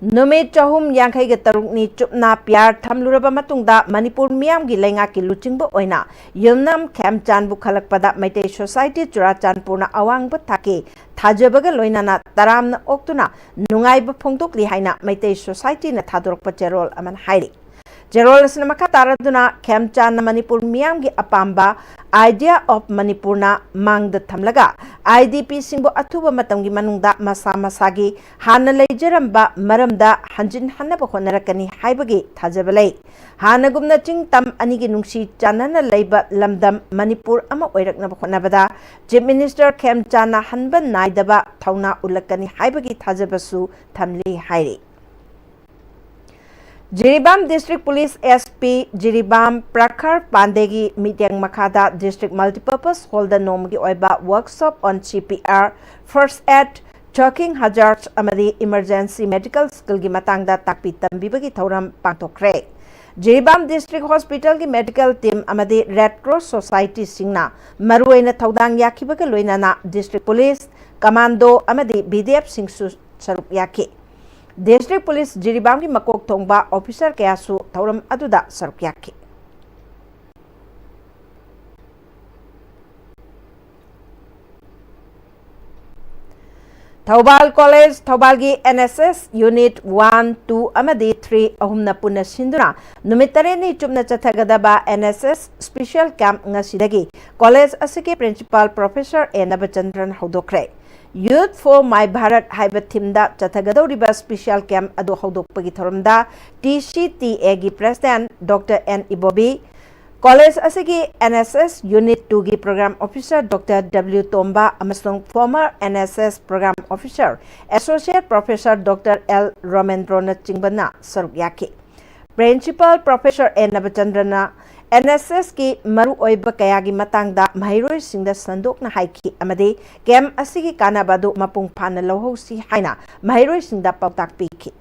ꯅꯨꯃꯤꯠ ꯆꯍꯨꯝ ꯌꯥꯡꯈꯩꯒ ꯇꯔꯨꯛꯅꯤ ꯆꯨꯞꯅ ꯄꯤꯌꯥꯔ ꯊꯝꯂꯨꯔꯕ ꯃꯇꯨꯡꯗ ꯃꯅꯤꯄꯨꯔ ꯃꯤꯌꯥꯝꯒꯤ ꯂꯩꯉꯥꯛꯀꯤ ꯂꯨꯆꯤꯡꯕ ꯑꯣꯏꯅ ꯌꯨꯝꯅꯥꯝ ꯈꯦꯝꯆꯥꯟꯕꯨ ꯈꯜꯂꯛꯄꯗ ꯃꯩꯇꯩ ꯁꯣꯁꯥꯏꯇꯤ ꯆꯨꯔꯥꯆꯥꯟꯄꯨꯔꯅ ꯑꯋꯥꯡꯕ ꯊꯥꯛꯀꯤ ꯊꯥꯖꯕꯒ ꯂꯣꯏꯅꯅ ꯇꯔꯥꯝꯅ ꯑꯣꯛꯇꯨꯅ ꯅꯨꯡꯉꯥꯏꯕ ꯐꯣꯡꯗꯣꯛꯂꯤ ꯍꯥꯏꯅ ꯃꯩꯇꯩ ꯁꯣꯁꯥꯏꯇꯤꯅ ꯊꯥꯗꯣꯔꯛꯄ ꯆꯦꯔꯣꯜ ꯑꯃꯅ ꯍꯥꯏꯔꯤ꯫ ꯆꯦꯔꯣꯜ ꯑꯁꯤꯅ ꯃꯈꯥ ꯇꯥꯔꯗꯨꯅ ꯈꯦꯝꯆꯥꯟꯅ ꯃꯅꯤꯄꯨꯔ ꯃꯤꯌꯥꯝꯒꯤ ꯑꯄꯥꯝꯕ Idea of ꯃꯅꯤꯄꯨꯔꯅ ꯃꯥꯡꯗ ꯊꯝꯂꯒ IDPꯁꯤꯡꯕꯨ ꯑꯊꯨꯕ ꯃꯇꯝꯒꯤ ꯃꯅꯨꯡꯗ ꯃꯁꯥ ꯃꯁꯥꯒꯤ ꯍꯥꯟꯅ ꯂꯩꯖꯔꯝꯕ ꯃꯔꯝꯗ ꯍꯟꯖꯤꯟꯍꯟꯅꯕ ꯍꯣꯠꯅꯔꯛꯀꯅꯤ ꯍꯥꯏꯕꯒꯤ ꯊꯥꯖꯕ ꯂꯩ꯫ ꯍꯥꯟꯅꯒꯨꯝꯅ ꯆꯤꯡ ꯇꯝ ꯑꯅꯤꯒꯤ ꯅꯨꯡꯁꯤ ꯆꯥꯟꯅꯅ ꯂꯩꯕ ꯂꯝꯗꯝ ꯃꯅꯤꯄꯨꯔ ꯑꯃ ꯑꯣꯏꯔꯛꯅꯕ ꯍꯣꯠꯅꯕꯗ Chief Minister ꯈꯦꯝꯆꯥꯟꯅ ꯍꯟꯕ ꯅꯥꯏꯗꯕ ꯊꯧꯅꯥ ꯎꯠꯂꯛꯀꯅꯤ ꯍꯥꯏꯕꯒꯤ ꯊꯥꯖꯕꯁꯨ ꯊꯝꯂꯤ ꯍꯥꯏꯔꯤ꯫ Jiribam District Police SP Jiribam ꯄ꯭ꯔꯈꯔ ꯄꯥꯟꯗꯦꯒꯤ ꯃꯤꯠꯌꯦꯡ ꯃꯈꯥꯗ District Multipurpose Hallꯗ ꯅꯣꯡꯃꯒꯤ ꯑꯣꯏꯕ Workshop on CPR, First Aid, Choking Hazards ꯑꯃꯗꯤ Emergency Medical Skillꯒꯤ ꯃꯇꯥꯡꯗ ꯇꯥꯛꯄꯤ ꯇꯝꯕꯤꯕꯒꯤ ꯊꯧꯔꯝ ꯄꯥꯡꯊꯣꯛꯈ꯭ꯔꯦ꯫ ꯖꯤꯔꯤꯕꯥꯝ District Hospitalꯒꯤ Medical Team ꯑꯃꯗꯤ Red Cross Societyꯁꯤꯡꯅ ꯃꯔꯨꯑꯣꯏꯅ ꯊꯧꯗꯥꯡ ꯌꯥꯈꯤꯕꯒ ꯂꯣꯏꯅꯅ District Police, Commando ꯑꯃꯗꯤ BDFꯁꯤꯡꯁꯨ ꯁꯔꯨꯛ ꯌꯥꯈꯤ꯫ District Police ꯖꯤꯔꯤꯕꯥꯝꯒꯤ ꯃꯀꯣꯛ ꯊꯣꯡꯕ officer ꯀꯌꯥꯁꯨ ꯊꯧꯔꯝ ꯑꯗꯨꯗ ꯁꯔꯨꯛ ꯌꯥꯈꯤ꯫ Thoubal College, ꯊꯧꯕꯥꯜꯒꯤ NSS Unit one, two ꯑꯃꯗꯤ three ꯑꯍꯨꯝꯅ ꯄꯨꯟꯅ ꯁꯤꯟꯗꯨꯅ ꯅꯨꯃꯤꯠ ꯇꯔꯦꯠꯅꯤ ꯆꯨꯞꯅ ꯆꯠꯊꯒꯗꯕ NSS Special Camp ꯉꯁꯤꯗꯒꯤ college ꯑꯁꯤꯒꯤ Principal Professor A ꯅꯕꯆꯟꯗ꯭ꯔꯟ ꯍꯧꯗꯣꯛꯈ꯭ꯔꯦ꯫ Youth for My Bharat ꯍꯥꯏꯕ themeꯗ ꯆꯠꯊꯒꯗꯧꯔꯤꯕ Special Camp ꯑꯗꯨ ꯍꯧꯗꯣꯛꯄꯒꯤ ꯊꯧꯔꯝꯗ TCTAꯒꯤ President Doctor N ꯏꯕꯣꯕꯤ, college ꯑꯁꯤꯒꯤ NSS Unit twoꯒꯤ Program Officer Doctor W ꯇꯣꯝꯕ ꯑꯃꯁꯨꯡ former NSS Program Officer Associate Professor Doctor L ꯔꯣꯃꯦꯟꯗ꯭ꯔꯣꯅꯆꯤꯡꯕꯅ ꯁꯔꯨꯛ ꯌꯥꯈꯤ꯫ Principal Professor A ꯅꯕꯆꯟꯗ꯭ꯔꯅ NSSꯀꯤ ꯃꯔꯨꯑꯣꯏꯕ ꯀꯌꯥꯒꯤ ꯃꯇꯥꯡꯗ ꯃꯍꯩꯔꯣꯏꯁꯤꯡꯗ ꯁꯟꯗꯣꯛꯅ ꯍꯥꯏꯈꯤ ꯑꯃꯗꯤ camp ꯑꯁꯤꯒꯤ ꯀꯥꯟꯅꯕ ꯑꯗꯨ ꯃꯄꯨꯡ ꯐꯥꯅ ꯂꯧꯍꯧꯁꯤ ꯍꯥꯏꯅ ꯃꯍꯩꯔꯣꯏꯁꯤꯡꯗ ꯄꯥꯎꯇꯥꯛ ꯄꯤꯈꯤ꯫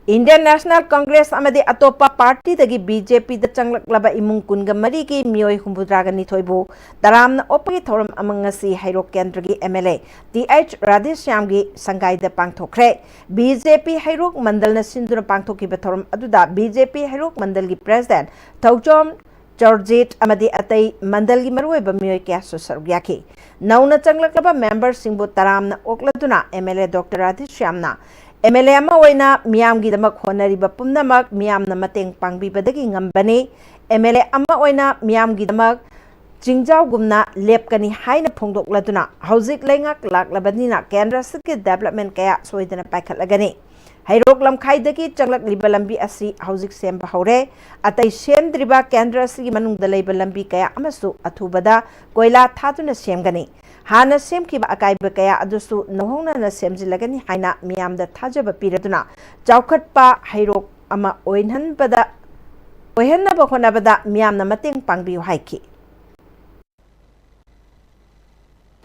Indian National Congress ꯑꯃꯗꯤ ꯑꯇꯣꯞꯄ ꯄꯥꯔꯇꯤꯗꯒꯤ ꯕꯤ ꯖꯦ ꯄꯤꯗ ꯆꯪꯂꯛꯂꯕ ꯏꯃꯨꯡ ꯀꯨꯟꯒ ꯃꯔꯤꯒꯤ ꯃꯤꯑꯣꯏ ꯍꯨꯝꯐꯨꯇꯔꯥꯒ ꯅꯤꯊꯣꯏꯕꯨ ꯇꯔꯥꯝꯅ ꯑꯣꯛꯄꯒꯤ ꯊꯧꯔꯝ ꯑꯃ ꯉꯁꯤ ꯍꯩꯔꯣꯛ ꯀꯦꯟꯗ꯭ꯔꯒꯤ M L A T H ꯔꯥꯙꯦꯁ꯭ꯌꯥꯝꯒꯤ ꯁꯪꯒꯥꯏꯗ ꯄꯥꯡꯊꯣꯛꯈ꯭ꯔꯦ꯫ ꯕꯤ ꯖꯦ ꯄꯤ ꯍꯩꯔꯣꯛ ꯃꯟꯗꯜꯅ ꯁꯤꯟꯗꯨꯅ ꯄꯥꯡꯊꯣꯛꯈꯤꯕ ꯊꯧꯔꯝ ꯑꯗꯨꯗ ꯕꯤ ꯖꯦ ꯄꯤ ꯍꯩꯔꯣꯛ ꯃꯟꯗꯜꯒꯤ ꯄ꯭ꯔꯦꯁꯤꯗꯦꯟꯠ ꯊꯧꯖꯣꯝ ꯆꯧꯔꯖꯤꯠ ꯑꯃꯗꯤ ꯑꯇꯩ ꯃꯟꯗꯜꯒꯤ ꯃꯔꯨꯑꯣꯏꯕ ꯃꯤꯑꯣꯏ ꯀꯌꯥꯁꯨ ꯁꯔꯨꯛ ꯌꯥꯈꯤ꯫ ꯅꯧꯅ ꯆꯪꯂꯛꯂꯕ ꯃꯦꯝꯕꯔꯁꯤꯡꯕꯨ ꯇꯔꯥꯝꯅ ꯑꯣꯛꯂꯗꯨꯅ ꯑꯦꯝ ꯑꯦꯜ ꯑꯦ ꯗꯣꯛꯇꯔ ꯔꯥꯙꯦꯁ꯭ꯌꯥꯝꯅ ꯑꯦꯝ ꯑꯦꯜ ꯑꯦ ꯑꯃ ꯑꯣꯏꯅ ꯃꯤꯌꯥꯝꯒꯤꯗꯃꯛ ꯍꯣꯠꯅꯔꯤꯕ ꯄꯨꯝꯅꯃꯛ ꯃꯤꯌꯥꯝꯅ ꯃꯇꯦꯡ ꯄꯥꯡꯕꯤꯕꯗꯒꯤ ꯉꯝꯕꯅꯤ꯫ ꯑꯦꯝ ꯑꯦꯜ ꯑꯦ ꯑꯃ ꯑꯣꯏꯅ ꯃꯤꯌꯥꯝꯒꯤꯗꯃꯛ ꯆꯤꯡꯖꯥꯎꯒꯨꯝꯅ ꯂꯦꯞꯀꯅꯤ ꯍꯥꯏꯅ ꯐꯣꯡꯗꯣꯛꯂꯗꯨꯅ ꯍꯧꯖꯤꯛ ꯂꯩꯉꯥꯛ ꯂꯥꯛꯂꯕꯅꯤꯅ ꯀꯦꯟꯗ꯭ꯔ ꯑꯁꯤꯒꯤ ꯗꯦꯕꯂꯞꯃꯦꯟ ꯀꯌꯥ ꯁꯣꯏꯗꯅ ꯄꯥꯏꯈꯠꯂꯒꯅꯤ꯫ ꯍꯩꯔꯣꯛ ꯂꯝꯈꯥꯏꯗꯒꯤ ꯆꯪꯂꯛꯂꯤꯕ ꯂꯝꯕꯤ ꯑꯁꯤ ꯍꯧꯖꯤꯛ ꯁꯦꯝꯕ ꯍꯧꯔꯦ꯫ ꯑꯇꯩ ꯁꯦꯝꯗ꯭ꯔꯤꯕ ꯀꯦꯟꯗ꯭ꯔ ꯑꯁꯤꯒꯤ ꯃꯅꯨꯡꯗ ꯂꯩꯕ ꯂꯝꯕꯤ ꯀꯌꯥ ꯑꯃꯁꯨ ꯑꯊꯨꯕꯗ ꯀꯣꯏꯂꯥ ꯊꯥꯗꯨꯅ ꯁꯦꯝꯒꯅꯤ꯫ ꯍꯥꯟꯅ ꯁꯦꯝꯈꯤꯕ ꯑꯀꯥꯏꯕ ꯀꯌꯥ ꯑꯗꯨꯁꯨ ꯅꯧꯍꯧꯅꯅ ꯁꯦꯝꯖꯤꯜꯂꯒꯅꯤ ꯍꯥꯏꯅ ꯃꯤꯌꯥꯝꯗ ꯊꯥꯖꯕ ꯄꯤꯔꯗꯨꯅ ꯆꯥꯎꯈꯠꯄ ꯍꯩꯔꯣꯛ ꯑꯃ ꯑꯣꯏꯍꯟꯕꯗ, ꯑꯣꯏꯍꯟꯅꯕ ꯍꯣꯠꯅꯕꯗ ꯃꯤꯌꯥꯝꯅ ꯃꯇꯦꯡ ꯄꯥꯡꯕꯤꯌꯨ ꯍꯥꯏꯈꯤ꯫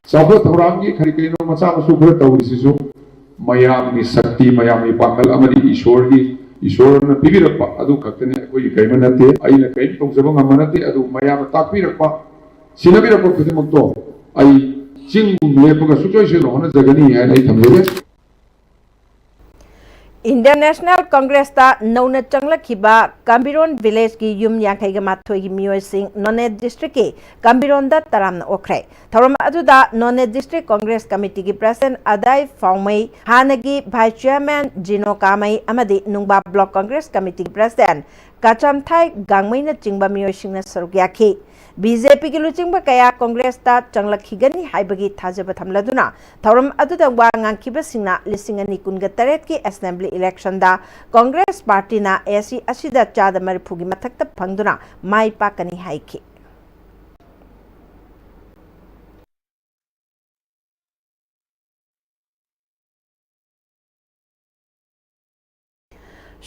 ꯆꯥꯎꯈꯠ ꯊꯧꯔꯥꯡꯒꯤ ꯀꯔꯤ ꯀꯔꯤꯅꯣ ꯃꯆꯥ ꯃꯁꯨ ꯈꯔ ꯇꯧꯔꯤꯁꯤꯁꯨ ꯃꯌꯥꯝꯒꯤ ꯁꯛꯇꯤ, ꯃꯌꯥꯝꯒꯤ ꯄꯥꯡꯒꯜ ꯑꯃꯗꯤ ꯏꯁꯣꯔꯒꯤ, ꯏꯁꯣꯔꯅ ꯄꯤꯕꯤꯔꯛꯄ ꯑꯗꯨ ꯈꯛꯇꯅꯤ꯫ ꯑꯩꯈꯣꯏꯒꯤ ꯀꯔꯤꯃ ꯅꯠꯇꯦ, ꯑꯩꯅ ꯀꯔꯤꯝ ꯇꯧꯖꯕ ꯉꯝꯕ ꯅꯠꯇꯦ꯫ ꯑꯗꯨ ꯃꯌꯥꯝꯅ ꯇꯥꯛꯄꯤꯔꯛꯄ, ꯁꯤꯟꯅꯕꯤꯔꯛꯄ ꯈꯨꯗꯤꯡꯃꯛꯇꯣ ꯑꯩ ꯆꯤꯡꯒꯨꯝ ꯂꯦꯞꯄꯒ ꯁꯨꯡꯁꯣꯏ ꯁꯣꯏꯗꯅ ꯍꯣꯠꯅꯖꯒꯅꯤ ꯍꯥꯏꯅ ꯑꯩ ꯊꯝꯖꯒꯦ꯫ Indian National Congress ꯇ ꯅꯧꯅ ꯆꯪꯂꯛꯈꯤꯕ ꯀꯝꯕꯤꯔꯣꯟ ꯚꯤꯂꯦꯖꯀꯤ ꯌꯨꯝ ꯌꯥꯡꯈꯩꯒ ꯃꯥꯊꯣꯏꯒꯤ ꯃꯤꯑꯣꯏꯁꯤꯡ ꯅꯣꯅꯦ ꯗꯤꯁꯇ꯭ꯔꯤꯛꯀꯤ ꯀꯝꯕꯤꯔꯣꯟꯗ ꯇꯔꯥꯝꯅ ꯑꯣꯛꯈ꯭ꯔꯦ꯫ ꯊꯧꯔꯝ ꯑꯗꯨꯗ ꯅꯣꯅꯦ ꯗꯤꯁꯇ꯭ꯔꯤꯛ ꯀꯣꯡꯒ꯭ꯔꯦꯁ ꯀꯃꯤꯇꯤꯒꯤ ꯄ꯭ꯔꯁꯤꯗꯦꯟꯠ ꯑꯗꯥꯏ ꯐꯥꯎꯃꯩ, ꯍꯥꯟꯅꯒꯤ ꯚꯥꯏꯁ ꯆꯤꯌꯔꯃꯦꯟ ꯖꯤꯅꯣ ꯀꯥꯃꯩ ꯑꯃꯗꯤ ꯅꯨꯡꯕꯥ ꯕ꯭ꯂꯣꯛ ꯀꯣꯡꯒ꯭ꯔꯦꯁ ꯀꯃꯤꯇꯤꯒꯤ ꯄ꯭ꯔꯁꯤꯗꯦꯟꯠ ꯀꯥꯆꯝꯊꯥꯏ ꯒꯥꯡꯃꯩꯅꯆꯤꯡꯕ ꯃꯤꯑꯣꯏꯁꯤꯡꯅ ꯁꯔꯨꯛ ꯌꯥꯈꯤ꯫ ꯕꯤ ꯖꯦ ꯄꯤꯒꯤ ꯂꯨꯆꯤꯡꯕ ꯀꯌꯥ ꯀꯣꯡꯒ꯭ꯔꯦꯁꯇ ꯆꯪꯂꯛꯈꯤꯒꯅꯤ ꯍꯥꯏꯕꯒꯤ ꯊꯥꯖꯕ ꯊꯝꯂꯗꯨꯅ ꯊꯧꯔꯝ ꯑꯗꯨꯗ ꯋꯥ ꯉꯥꯡꯈꯤꯕꯁꯤꯡꯅ ꯂꯤꯁꯤꯡ ꯑꯅꯤ ꯀꯨꯟꯒ ꯇꯔꯦꯠꯀꯤ ꯑꯦꯁꯦꯝꯕ꯭ꯂꯤ ꯏꯂꯦꯛꯁꯟꯗ ꯀꯣꯡꯒ꯭ꯔꯦꯁ ꯄꯥꯔꯇꯤꯅ ꯑꯦ ꯁꯤ ꯑꯁꯤꯗ ꯆꯥꯗ ꯃꯔꯤꯐꯨꯒꯤ ꯃꯊꯛꯇ ꯐꯪꯗꯨꯅ ꯃꯥꯏ ꯄꯥꯛꯀꯅꯤ ꯍꯥꯏꯈꯤ꯫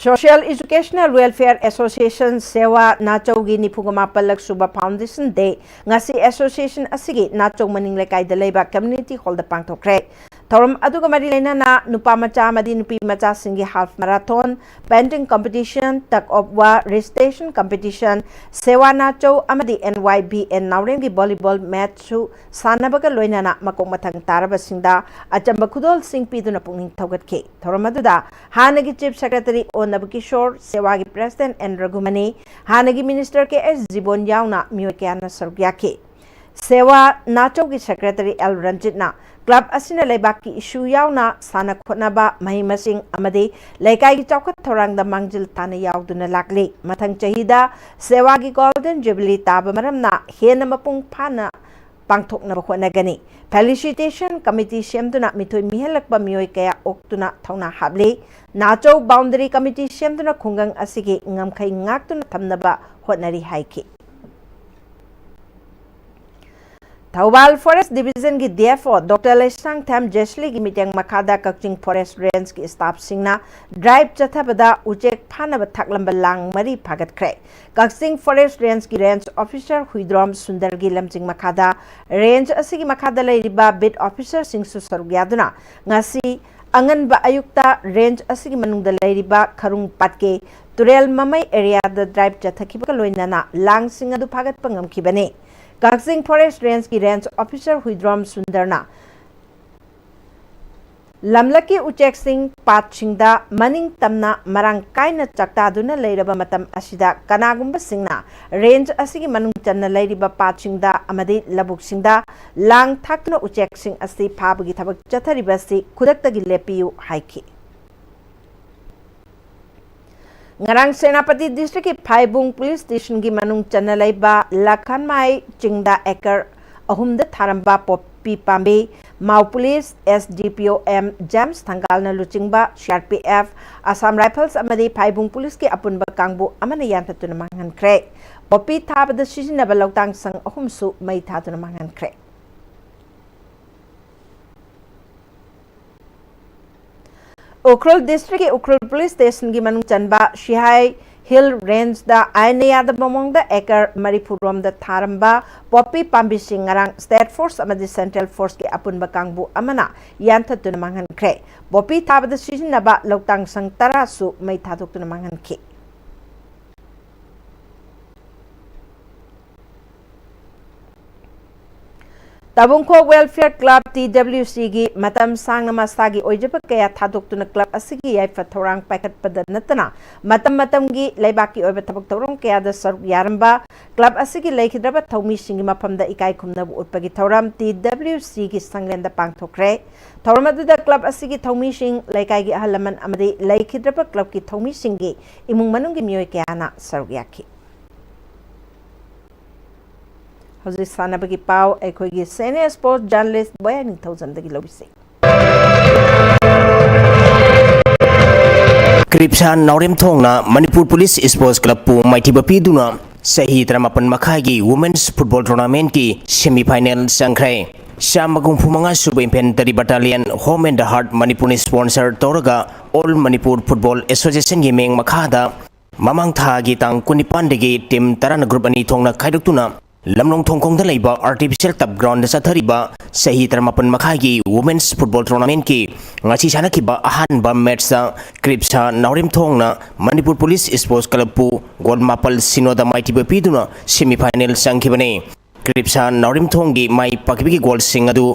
Social Educational Welfare Association ꯁꯦꯋꯥ ꯅꯥꯆꯧꯒꯤ ꯅꯤꯐꯨꯒ ꯃꯥꯄꯜꯂꯛ ꯁꯨꯕ Foundation Day ꯉꯁꯤ association ꯑꯁꯤꯒꯤ ꯅꯥꯆꯧ ꯃꯅꯤꯡ ꯂꯩꯀꯥꯏꯗ ꯂꯩꯕ community hall ꯗ ꯄꯥꯡꯊꯣꯛꯈ꯭ꯔꯦ꯫ ꯊꯧꯔꯝ ꯑꯗꯨꯒ ꯃꯔꯤ ꯂꯩꯅꯅ ꯅꯨꯄꯥ ꯃꯆꯥ ꯑꯃꯗꯤ ꯅꯨꯄꯤ ꯃꯆꯥꯁꯤꯡꯒꯤ half marathon, painting competition, tug of war, recitation competition, ꯁꯦꯋꯥ ꯅꯥꯆꯧ ꯑꯃꯗꯤ N Y B N ꯅꯥꯎꯔꯦꯝꯒꯤ volleyball matchꯁꯨ ꯁꯥꯟꯅꯕꯒ ꯂꯣꯏꯅꯅ ꯃꯀꯣꯛ ꯃꯊꯪ ꯇꯥꯔꯕꯁꯤꯡꯗ ꯑꯆꯝꯕ ꯈꯨꯗꯣꯜꯁꯤꯡ ꯄꯤꯗꯨꯅ ꯄꯨꯛꯅꯤꯡ ꯊꯧꯒꯠꯈꯤ꯫ ꯊꯧꯔꯝ ꯑꯗꯨꯗ ꯍꯥꯟꯅꯒꯤ Chief Secretary ꯑꯣ ꯅꯕꯀꯤꯁꯣꯔ, ꯁꯦꯋꯥꯒꯤ President N ꯔꯘꯨꯃꯅꯤ, ꯍꯥꯟꯅꯒꯤ Minister K S ꯖꯤꯕꯣꯟ ꯌꯥꯎꯅ ꯃꯤꯑꯣꯏ ꯀꯌꯥꯅ ꯁꯔꯨꯛ ꯌꯥꯈꯤ꯫ ꯁꯦꯋꯥ ꯅꯥꯆꯧꯒꯤ Secretary L ꯔꯟꯖꯤꯠꯅ club ꯑꯁꯤꯅ ꯂꯩꯕꯥꯛꯀꯤ issue ꯌꯥꯎꯅ ꯁꯥꯟꯅ ꯈꯣꯠꯅꯕ, ꯃꯍꯩ ꯃꯁꯤꯡ ꯑꯃꯗꯤ ꯂꯩꯀꯥꯏꯒꯤ ꯆꯥꯎꯈꯠ ꯊꯧꯔꯥꯡꯗ ꯃꯥꯡꯖꯤꯜ ꯇꯥꯅ ꯌꯥꯎꯗꯨꯅ ꯂꯥꯛꯂꯤ꯫ ꯃꯊꯪ ꯆꯍꯤꯗ ꯁꯦꯋꯥꯒꯤ Golden Jubilee ꯇꯥꯕ ꯃꯔꯝꯅ ꯍꯦꯟꯅ ꯃꯄꯨꯡ ꯐꯥꯅ ꯄꯥꯡꯊꯣꯛꯅꯕ ꯍꯣꯠꯅꯒꯅꯤ꯫ Felicitation Committee ꯁꯦꯝꯗꯨꯅ ꯃꯤꯊꯣꯏ ꯃꯤꯍꯦꯜꯂꯛꯄ ꯃꯤꯑꯣꯏ ꯀꯌꯥ ꯑꯣꯛꯇꯨꯅ ꯊꯧꯅꯥ ꯍꯥꯞꯂꯤ꯫ ꯅꯥꯆꯧ Boundary Committee ꯁꯦꯝꯗꯨꯅ ꯈꯨꯡꯒꯪ ꯑꯁꯤꯒꯤ ꯉꯝꯈꯩ ꯉꯥꯛꯇꯨꯅ ꯊꯝꯅꯕ ꯍꯣꯠꯅꯔꯤ ꯍꯥꯏꯈꯤ꯫ Thoubal Forest Divisionꯒꯤ D F O Doctor Leishangthem ꯖꯦꯁꯂꯤꯒꯤ ꯃꯤꯠꯌꯦꯡ ꯃꯈꯥꯗ ꯀꯛꯆꯤꯡ Forest Rangeꯀꯤ staffꯁꯤꯡꯅ drive ꯆꯠꯊꯕꯗ ꯎꯆꯦꯛ ꯐꯥꯅꯕ ꯊꯥꯛꯂꯝꯕ ꯂꯥꯡ ꯃꯔꯤ ꯐꯥꯒꯠꯈ꯭ꯔꯦ꯫ ꯀꯛꯆꯤꯡ Forest Rangeꯀꯤ Range Officer ꯍꯨꯏꯗ꯭ꯔꯣꯝ ꯁꯨꯟꯗꯔꯒꯤ ꯂꯝꯖꯤꯡ ꯃꯈꯥꯗ range ꯑꯁꯤꯒꯤ ꯃꯈꯥꯗ ꯂꯩꯔꯤꯕ beat officerꯁꯤꯡꯁꯨ ꯁꯔꯨꯛ ꯌꯥꯗꯨꯅ ꯉꯁꯤ ꯑꯉꯟꯕ ꯑꯌꯨꯛꯇ range ꯑꯁꯤꯒꯤ ꯃꯅꯨꯡꯗ ꯂꯩꯔꯤꯕ ꯈꯔꯨꯡ ꯄꯥꯠꯀꯦ ꯇꯨꯔꯦꯜ ꯃꯃꯩ areaꯗ drive ꯆꯠꯊꯈꯤꯕꯒ ꯂꯣꯏꯅꯅ ꯂꯥꯡꯁꯤꯡ ꯑꯗꯨ ꯐꯥꯒꯠꯄ ꯉꯝꯈꯤꯕꯅꯤ꯫ ꯀꯛꯆꯤꯡ Forest Rangeꯀꯤ Range Officer ꯍꯨꯏꯗ꯭ꯔꯣꯝ ꯁꯨꯟꯗꯔꯅ ꯂꯝꯂꯛꯀꯤ ꯎꯆꯦꯛꯁꯤꯡ ꯄꯥꯠꯁꯤꯡꯗ ꯃꯅꯤꯡ ꯇꯝꯅ ꯃꯔꯥꯡ ꯀꯥꯏꯅ ꯆꯥꯛꯇꯥꯗꯨꯅ ꯂꯩꯔꯕ ꯃꯇꯝ ꯑꯁꯤꯗ ꯀꯅꯥꯒꯨꯝꯕꯁꯤꯡꯅ range ꯑꯁꯤꯒꯤ ꯃꯅꯨꯡ ꯆꯟꯅ ꯂꯩꯔꯤꯕ ꯄꯥꯠꯁꯤꯡꯗ ꯑꯃꯗꯤ ꯂꯧꯕꯨꯛꯁꯤꯡꯗ ꯂꯥꯡ ꯊꯥꯛꯇꯨꯅ ꯎꯆꯦꯛꯁꯤꯡ ꯑꯁꯤ ꯐꯥꯕꯒꯤ ꯊꯕꯛ ꯆꯠꯊꯔꯤꯕ ꯑꯁꯤ ꯈꯨꯗꯛꯇꯒꯤ ꯂꯦꯞꯄꯤꯌꯨ ꯍꯥꯏꯈꯤ꯫ ꯉꯔꯥꯡ ꯁꯦꯅꯥꯄꯇꯤ districtꯀꯤ ꯐꯥꯏꯕꯨꯡ police stationꯒꯤ ꯃꯅꯨꯡ ꯆꯟꯅ ꯂꯩꯕ ꯂꯈꯟꯃꯥꯏ ꯆꯤꯡꯗ acre ꯑꯍꯨꯝꯗ ꯊꯥꯔꯝꯕ ꯄꯣꯄꯤ ꯄꯥꯝꯕꯤ ꯃꯥꯎ police, S D P O M James ꯊꯪꯒꯥꯜꯅ ꯂꯨꯆꯤꯡꯕ C R P F, Assam Rifles ꯑꯃꯗꯤ ꯐꯥꯏꯕꯨꯡ policeꯀꯤ ꯑꯄꯨꯟꯕ ꯀꯥꯡꯕꯨ ꯑꯃꯅ ꯌꯥꯟꯊꯠꯇꯨꯅ ꯃꯥꯡꯍꯟꯈ꯭ꯔꯦ꯫ ꯄꯣꯄꯤ ꯊꯥꯕꯗ ꯁꯤꯖꯤꯟꯅꯕ ꯂꯧꯇꯥꯡ ꯁꯪ ꯑꯍꯨꯝꯁꯨ ꯃꯩ ꯊꯥꯗꯨꯅ ꯃꯥꯡꯍꯟꯈ꯭ꯔꯦ꯫ ꯎꯈ꯭ꯔꯨꯜ districtꯀꯤ ꯎꯈ꯭ꯔꯨꯜ police stationꯒꯤ ꯃꯅꯨꯡ ꯆꯟꯕ ꯁꯤꯍꯥꯏ ꯍꯤꯜ ꯔꯦꯟꯖꯗ ꯑꯥꯏꯟꯅ ꯌꯥꯗꯕ ꯃꯑꯣꯡꯗ ꯑꯦꯀꯔ ꯃꯔꯤꯐꯨ ꯔꯣꯝꯗ ꯊꯥꯔꯝꯕ ꯄꯣꯄꯤ ꯄꯥꯝꯕꯤꯁꯤꯡ ꯉꯔꯥꯡ ꯁ꯭ꯇꯦꯠ ꯐꯣꯔꯁ ꯑꯃꯗꯤ ꯁꯦꯟꯇ꯭ꯔꯦꯜ ꯐꯣꯔꯁꯀꯤ ꯑꯄꯨꯟꯕ ꯀꯥꯡꯕꯨ ꯑꯃꯅ ꯌꯥꯟꯊꯠꯇꯨꯅ ꯃꯥꯡꯍꯟꯈ꯭ꯔꯦ꯫ ꯄꯣꯄꯤ ꯊꯥꯕꯗ ꯁꯤꯖꯤꯟꯅꯕ ꯂꯧꯇꯥꯡ ꯁꯪ ꯇꯔꯥꯁꯨ ꯃꯩ ꯊꯥꯗꯣꯛꯇꯨꯅ ꯃꯥꯡꯍꯟꯈꯤ꯫ ꯇꯥꯕꯨꯡꯈꯣꯛ ꯋꯦꯜꯐꯤꯌꯔ ꯀ꯭ꯂꯕ, ꯇꯤ ꯗꯕ꯭ꯂꯤꯎ ꯁꯤꯒꯤ ꯃꯇꯝ ꯁꯥꯡꯅ ꯃꯁꯥꯒꯤ ꯑꯣꯏꯖꯕ ꯀꯌꯥ ꯊꯥꯗꯣꯛꯇꯨꯅ ꯀ꯭ꯂꯕ ꯑꯁꯤꯒꯤ ꯌꯥꯏꯐ ꯊꯧꯔꯥꯡ ꯄꯥꯏꯈꯠꯄꯗ ꯅꯠꯇꯅ ꯃꯇꯝ ꯃꯇꯝꯒꯤ ꯂꯩꯕꯥꯛꯀꯤ ꯑꯣꯏꯕ ꯊꯕꯛ ꯊꯧꯔꯝ ꯀꯌꯥꯗ ꯁꯔꯨꯛ ꯌꯥꯔꯝꯕ ꯀ꯭ꯂꯕ ꯑꯁꯤꯒꯤ ꯂꯩꯈꯤꯗ꯭ꯔꯕ ꯊꯧꯃꯤꯁꯤꯡꯒꯤ ꯃꯐꯝꯗ ꯏꯀꯥꯏ ꯈꯨꯝꯅꯕ ꯎꯠꯄꯒꯤ ꯊꯧꯔꯝ ꯇꯤ ꯗꯕ꯭ꯂꯤꯎ ꯁꯤꯒꯤ ꯁꯪꯂꯦꯟꯗ ꯄꯥꯡꯊꯣꯛꯈ꯭ꯔꯦ꯫ ꯊꯧꯔꯝ ꯑꯗꯨꯗ ꯀ꯭ꯂꯕ ꯑꯁꯤꯒꯤ ꯊꯧꯃꯤꯁꯤꯡ, ꯂꯩꯀꯥꯏꯒꯤ ꯑꯍꯜ ꯂꯃꯟ ꯑꯃꯗꯤ ꯂꯩꯈꯤꯗ꯭ꯔꯕ ꯀ꯭ꯂꯕꯀꯤ ꯊꯧꯃꯤꯁꯤꯡꯒꯤ ꯏꯃꯨꯡ ꯃꯅꯨꯡꯒꯤ ꯃꯤꯑꯣꯏ ꯀꯌꯥꯅ ꯁꯔꯨꯛ ꯌꯥꯈꯤ꯫ ꯍꯧꯖꯤꯛ ꯁꯥꯟꯅꯕꯒꯤ ꯄꯥꯎ ꯑꯩꯈꯣꯏꯒꯤ ꯁꯦꯅꯤꯌꯔ ꯁ꯭ꯄꯣꯔꯠꯁ ꯖꯔꯅꯦꯂꯤꯁ ꯕꯣꯌꯥ ꯅꯤꯡꯊꯧꯖꯝꯗꯒꯤ ꯂꯧꯕꯤꯁꯤ꯫ ꯀ꯭ꯔꯤꯞꯁꯥ ꯅꯥꯎꯔꯦꯝꯊꯣꯡꯅ ꯃꯅꯤꯄꯨꯔ ꯄꯨꯂꯤꯁ ꯁ꯭ꯄꯣꯔꯠꯁ ꯀ꯭ꯂꯕꯄꯨ ꯃꯥꯏꯊꯤꯕ ꯄꯤꯗꯨꯅ ꯆꯍꯤ ꯇꯔꯥꯃꯥꯄꯟ ꯃꯈꯥꯏꯒꯤ ꯋꯨꯃꯦꯟꯁ ꯐꯨꯠꯕꯣꯜ ꯇꯣꯔꯅꯥꯃꯦꯟꯠꯀꯤ ꯁꯦꯃꯤ ꯐꯥꯏꯅꯦꯜ ꯆꯪꯈ꯭ꯔꯦ꯫ ꯆꯥꯝꯃꯒ ꯍꯨꯝꯐꯨ ꯃꯉꯥ ꯁꯨꯕ infantry battalion home and the heart ꯃꯅꯤꯄꯨꯔꯅ ꯁ꯭ꯄꯣꯟꯁꯔ ꯇꯧꯔꯒ ꯑꯣꯜ ꯃꯅꯤꯄꯨꯔ ꯐꯨꯠꯕꯣꯜ ꯑꯦꯁꯣꯁꯤꯌꯦꯁꯟꯒꯤ ꯃꯤꯡ ꯃꯈꯥꯗ ꯃꯃꯥꯡ ꯊꯥꯒꯤ ꯇꯥꯡ ꯀꯨꯟꯅꯤꯄꯥꯟꯗꯒꯤ ꯇꯤꯝ ꯇꯔꯥꯅ ꯒ꯭ꯔꯨꯞ ꯑꯅꯤ ꯊꯣꯛꯅ ꯈꯥꯏꯗꯣꯛꯇꯨꯅ ꯂꯝꯂꯣꯡ ꯊꯣꯡꯈꯣꯡꯗ ꯂꯩꯕ ꯑꯥꯔꯇꯤꯐꯤꯁꯤꯌꯦꯜ ꯇꯞ ꯒ꯭ꯔꯥꯎꯟꯗ ꯆꯠꯊꯔꯤꯕ ꯆꯍꯤ ꯇꯔꯥꯃꯥꯄꯟ ꯃꯈꯥꯏꯒꯤ ꯋꯨꯃꯦꯟꯁ ꯐꯨꯠꯕꯣꯜ ꯇꯣꯔꯅꯥꯃꯦꯟꯠꯀꯤ ꯉꯁꯤ ꯁꯥꯟꯅꯈꯤꯕ ꯑꯍꯥꯟꯕ ꯃꯦꯠꯆꯇ ꯀ꯭ꯔꯤꯞꯁꯥ ꯅꯥꯎꯔꯦꯝꯊꯣꯡꯅ ꯃꯅꯤꯄꯨꯔ ꯄꯨꯂꯤꯁ ꯁ꯭ꯄꯣꯔꯠꯁ ꯀ꯭ꯂꯕꯄꯨ ꯒꯣꯜ ꯃꯥꯄꯜ ꯁꯤꯅꯣꯗ ꯃꯥꯏꯊꯤꯕ ꯄꯤꯗꯨꯅ ꯁꯦꯃꯤ ꯐꯥꯏꯅꯦꯜ ꯆꯪꯈꯤꯕꯅꯤ꯫ ꯀ꯭ꯔꯤꯞꯁꯥ ꯅꯥꯎꯔꯦꯝꯊꯣꯡꯒꯤ ꯃꯥꯏ ꯄꯥꯛꯈꯤꯕꯒꯤ ꯒꯣꯜꯁꯤꯡ ꯑꯗꯨ